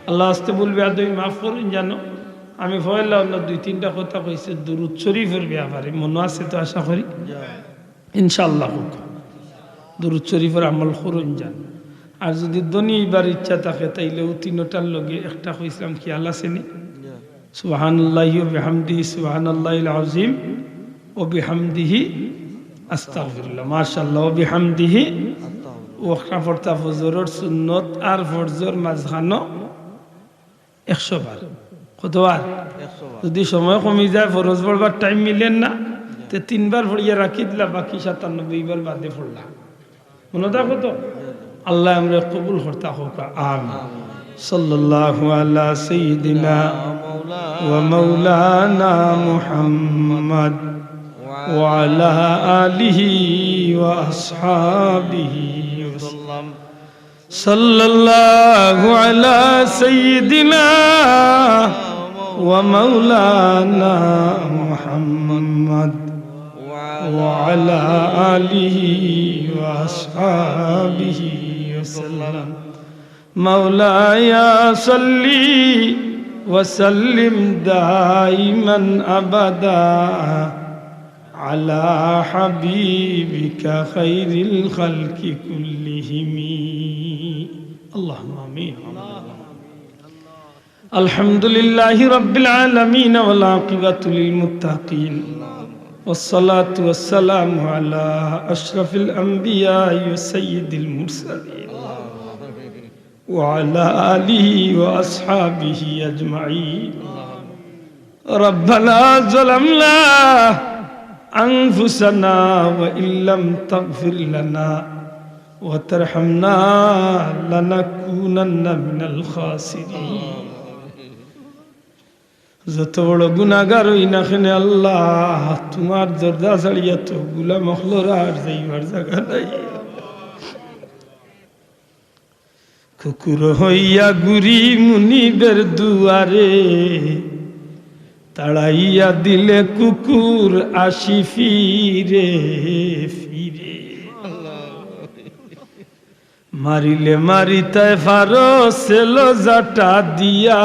আল্লাহ আস্তে ভুল বেয়াদবি মাফ করইন জানো। আমি পয়লা অন্য দুই তিনটা কথা কইছি দুরুদ শরিফর ব্যাপারে, মনো আছে তো আশা করি? ইনশাআল্লাহ কউক্কা। দুরুদ শরিফর আমল করইন জানো। আর যুদি ধনী অইবার ইচ্ছা থাকে, তাইলে অউ তিনোটার লগে একটা কইছলাম, খিয়াল আছে নি? সুবহানাল্লাহি ওয়া বিহামদিহি, সুবহানাল্লাহিল আযীম ওয়া বিহামদিহি, আস্তাগফিরুল্লাহ, মাশাআল্লাহ, ওয়া বিহামদিহি। অউ একটা পড়তা ফজরর সুন্নত আর ফরজর মাঝখানো একশো বার। কতবার? যুদি সময় কমি যায়, ফরজ পড়বার টাইম মিলের না, তে তিনবার পড়িয়া রাখি দিলা, বাকি সাতানব্বই বার বাদে পড়লা। মনো থাকবো তো? আল্লাহ আমরারে কবুল করতা কউক্কা আমিন। সাল্লাল্লাহু আলা সাইয়্যিদিনা ওয়া মাওলানা মুহাম্মদ ওয়া আলা আলিহি ওয়া আসহাবিহি ওয়া সাল্লাম। সাল্লাল্লাহু আলা সাইয়্যিদিনা ওয়া মাওলানা মুহাম্মদ ওয়া আলা আলিহি ওয়া আসহাবিহি ওয়া সাল্লাম। مولاي صل وسلم دائما أبدا على حبيبك خير الخلق كلهم. اللهم آمين. الحمد لله رب العالمين والعاقبة للمتقين والصلاة والسلام على أشرف الأنبياء وسيد المرسلين وعلى آله وأصحابه أجمعين. ربنا ظلمنا أنفسنا وإن لم تغفر لنا وترحمنا لنكونن من الخاسرين. যত বড় গুনাগার অই না কেনে আল্লাহ, তুমার দরজা ছাড়িয়া তো গুলাম অকলর আর যাইবার জাগা নাই। কুকুর হইয়া ঘুরি মুনিবের দুয়ারে, তাড়াইয়া দিলে কুকুর আসি ফিরে ফিরে। মারিলে মারিতায় পারো সেলো জাটা দিয়া,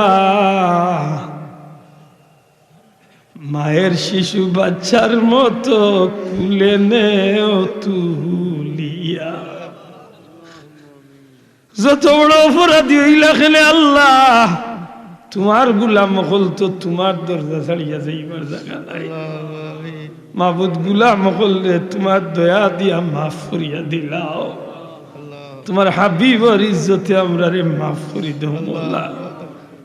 মায়ের শিশু বাচ্চার মতো কুলে নেও তুলিয়া। যত বড় অপরাধী অইলা কেনে আল্লাহ, তুমার গুলাম অকল তো তুমার দরজা ছাড়িয়া যাইবার জাগা নাই। মাবুদ, গুলাম অকলরে তুমার দয়া দিয়া মাফ করিয়া দিলাও। তুমার হাবিবর ইজ্জতে আমরারে মাফ করি দেও মওলা।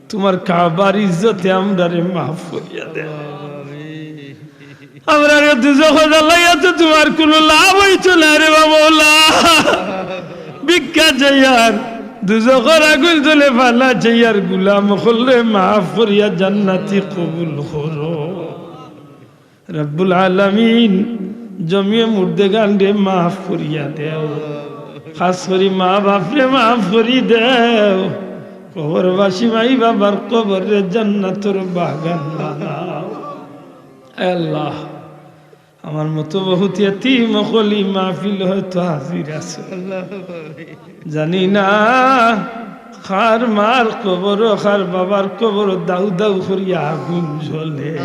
তুমার কাবার ইজ্জতে আমরারে মাফ করিয়া দেও। আমরারে দুজখো জ্বালাইয়া তো তুমার কুনু লাভ অইতো না রে বা মওলা। ভিক্ষা চাইয়ার দুজখর আগুইন তলে ফালাইছে, ইয়ার গুলাম অকলরে মাফ করিয়া জান্নাতি কবুল করো। রব্বুল আলামিন, জমিয়ে মুর্দেগানরে মাফ করিয়া দেও, খাস করি মা বাপরে মাফ করি দেও, কবরবাসী মাই বাবার কবররে জান্নাতর বাগান বানাও। আয় আল্লাহ, আমার মতো বহুত ইয়াতিম অকল ই মাহফিল হয়তো হাজির আছে। জানি না কার মার কবর, কার বাবার কবর দাউ দাউ করিয়া আগুন জ্বলে।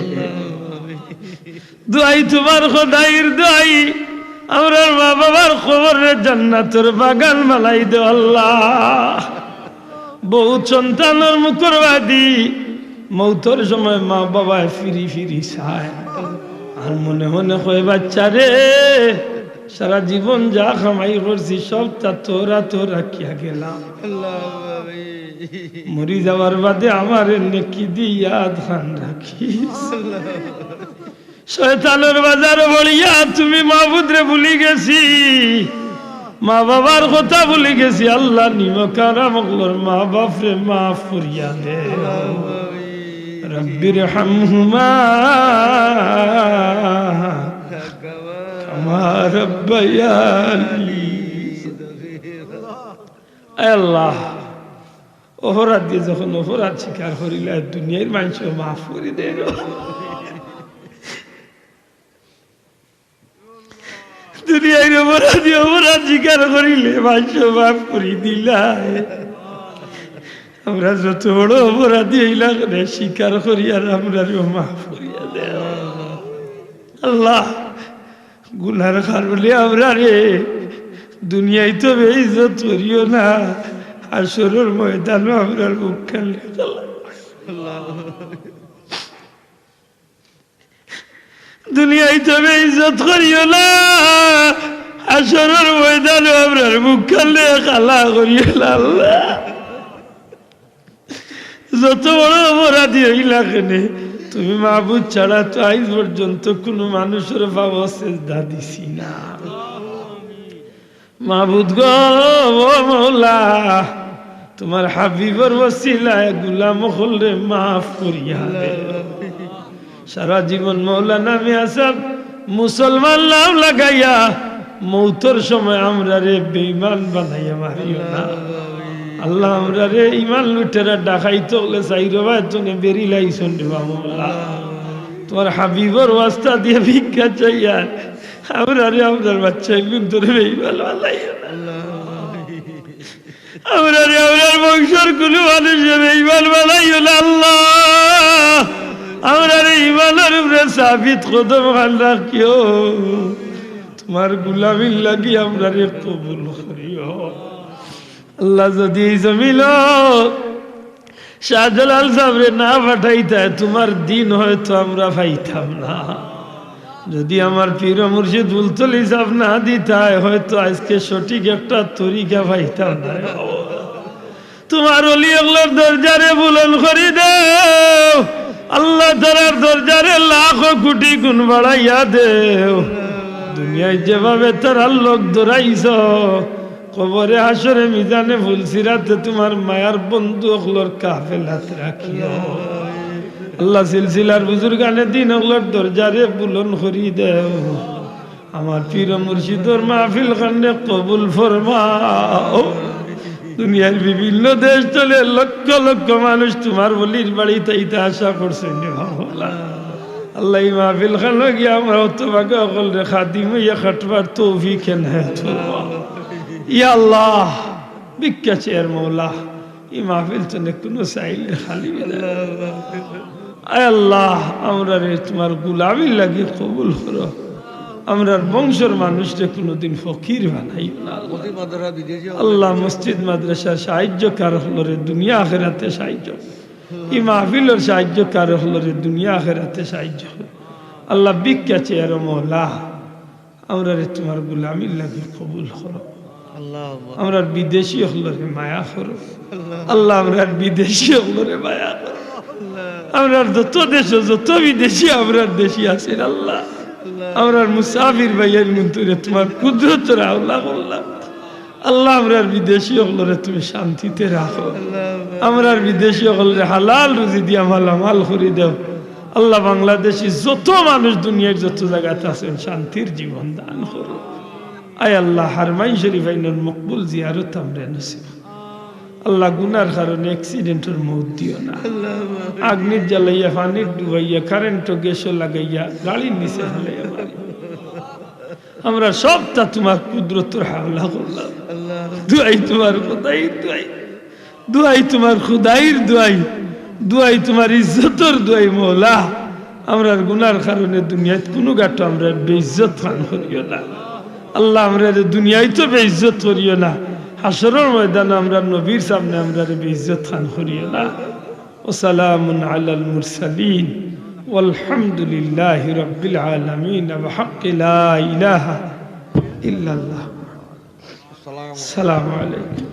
দোয়াই তুমার খোদাইর দোয়াই, আমরার মা বাবার কবররে জান্নাতর বাগান বানাই দেও আল্লাহ। বহুত সন্তানর মুখর বাদি মৌতর সময় মা বাবায় ফিরি ফিরি চায়, আর মনে মনে কয়, "বাচ্চারে, সারা জীবন যা কামাই করছি সবতা তোরা তো রাখিয়া গেলাম, মরি যাওয়ার বাদে আমারে নেকি দি ইয়াদ খান রাখিস।" শয়তানর বাজারো পড়িয়া তুমি মাবুদরে ভুলি গেছি, মা বাবার কথা ভুলি গেছি। আল্লাহ, নিমক হারাম অকলর মা বাপরে মাফ করিয়া দেও। রব্বির হামহুমা কামা রব্বায়ানি। আয় আল্লাহ, অপরাধী যখন অপরাধ স্বীকার করিলায়, দুনিয়ার মানষে মাফ করি দেয়। দুনিয়ার অপরাধী অপরাধ স্বীকার করিলে মানষে মাফ করি দিলায়। আমরা যত বড় অপরাধী অইলাম কেনে, স্বীকার করি আর আমরারেও মাফ করিয়া দেও। আল্লাহ, গুনার কারণে আমরারে দুনিয়াইত বেইজ্জত করিও না, হাশরর ময়দানো আমরার মুখ কান লেখালা। দুনিয়াইত বেইজ্জত করিও না, হাশরর ময়দানো আমরার মুখ কান লেখালা করিও না আল্লাহ। যত বড় অপরাধী অইলা কেনে, তুমি মাবুদ ছাড়া তো আইজ পর্যন্ত কুনু মানুষর পাও সেজদা দিছি না। মাবুদ গো, ও মৌলা, তুমার হাবিবর ওসিলায় গুলাম অকলরে মাফ করিয়া দেও। সারা জীবন মৌলানা মিয়া সাব মুসলমান নাম লাগাইয়া মৌতর সময় আমরারে বেঈমান বানাইয়া মারিও না। আল্লাহ, আমরারে ইমান লুটেরা ডাকাইত অকলে চাইরোবায় তনে বেড়ি লাইছইন রে বা মৌলা। তুমার হাবিবর ওয়াস্তা দিয়া ভিক্ষা চাইয়ার, আমরারে, আমরার বাচ্চাইনগুন্তরে বেঈমান বানাইও না। আমরারে, আমরার বংশর কুনু মানুষে বেঈমান বানাইও না আল্লাহ। আমরারে ইমানর উপরে সাবিত কদম খান রাখিও। তুমার গুলামির লাগি আমরারে কবুল করিও। আল্লাহ, যুদি ই জমিনো শাহজালাল সাবরে না পাঠাইতায়, তুমার দিন হয়তো আমরা পাইতাম না। যুদি আমার পীর মুর্শিদ ফুলতলি সাব না দিতায়, হয়তো আইজকে সঠিক একটা তরিকা পাইতাম না। তুমার ওলি অকলর দরজারে বুলন্দ করি দেও। আল্লাহ, তারার দরজারে লাখো কুটি গুণ বাড়াইয়া দেও। দুনিয়াইত যেভাবে তারার লগ ধরাইছো, কবরে হাশরে মিজানে পুলসিরাতে তুমার মায়ার বন্ধু অকলর কাফেলাত রাখিও। আল্লাহ, সিলসিলার বুজুর্গানে দিন অকলর দরজারে বুলন্দ করি দেও। আমার পীর মুর্শিদর মাহফিল খানরে কবুল ফরমাও। দুনিয়ার বিভিন্ন দেশ তলে লক্ষ লক্ষ মানুষ তুমার ওলির বাড়িত আইতা আশা করছইন রে মৌলা। আল্লাহ, ই মাহফিল খানো গিয়া আমরা হতভাগা অকলরে খাদিম অইয়া খাটবার তৌফিক এনায়েত ফরমাও। ইয়া আল্লাহ, ভিক্ষা চাইয়ার মৌলা, ই মাহফিল তনে কুনু চাইলে খালি বিদায়। আয় আল্লাহ, আমরারে তুমার গুলামির লাগি কবুল করো। আমরার বংশর মানুষরে কুনুদিন ফকির বানাইও না। আল্লাহ, মসজিদ মাদ্রাসার সাহায্যকার অকলরে দুনিয়া আখেরাতে সাহায্য করো। ই মাহফিলর সাহায্যকার অকলরে দুনিয়া আখেরাতে সাহায্য করো। আল্লাহ, ভিক্ষা চাইয়ার মৌলা, আমরারে তুমার গুলামির লাগি কবুল করো। আল্লাহ। আমরার বিদেশি অকলরে মায়া করো। আল্লাহ। আল্লাহ, আমরার বিদেশি অকলরে মায়া করো। আল্লাহ। আমরার যত দেশো যত বিদেশি আমরার দেশি আছইন আল্লাহ, আল্লাহ। আমরার মুসাফির ভাইয়াইনগুন্তরে তুমার কুদরতর হাওলা করলাম। আল্লাহ, আমরার বিদেশি অকলরে তুমি শান্তিতে রাখো। আমরার বিদেশি অকলরে হালাল রুজি দিয়া মালামাল করি দেও। আল্লাহ, বাংলাদেশি যত মানুষ দুনিয়ার যত জাগাত আছেন, শান্তির জীবন দান করো। আয় আল্লাহ, হারমাইন শরীফ আইনর মকবুল জিয়ারত আমরারে নসিব। আল্লাহ, গুনার কারণে অ্যাক্সিডেন্টর মউত দিও না। আগ্নিত জ্বালাইয়া, পানিত ডুবাইয়া, কারেন্টো গ্যাসো লাগাইয়া, গাড়ির নিচে ফালাইয়া মারিও। আমরা সবটা তোমার কুদরতর হাওলা করলাম। দোয়াই তোমার খোদাইর দোয়াই, দোয়াই তোমার খোদাইর দোয়াই, দোয়াই তোমার ইজ্জতর দোয়াই মওলা। আমরার গুনার কারণে দুনিয়াত কুনু গাটো আমরারে বেইজ্জত খান করিও না। আল্লাহ, আমরারে দুনিয়াত তো বেইজ্জত করিও না, হাশরর ময়দানো আমরার নবীর সামনে আমরারে বেইজ্জত খান করিও না। وسلام على المرسلين والحمد لله رب العالمين بحق لا إله إلا الله. السلام عليكم.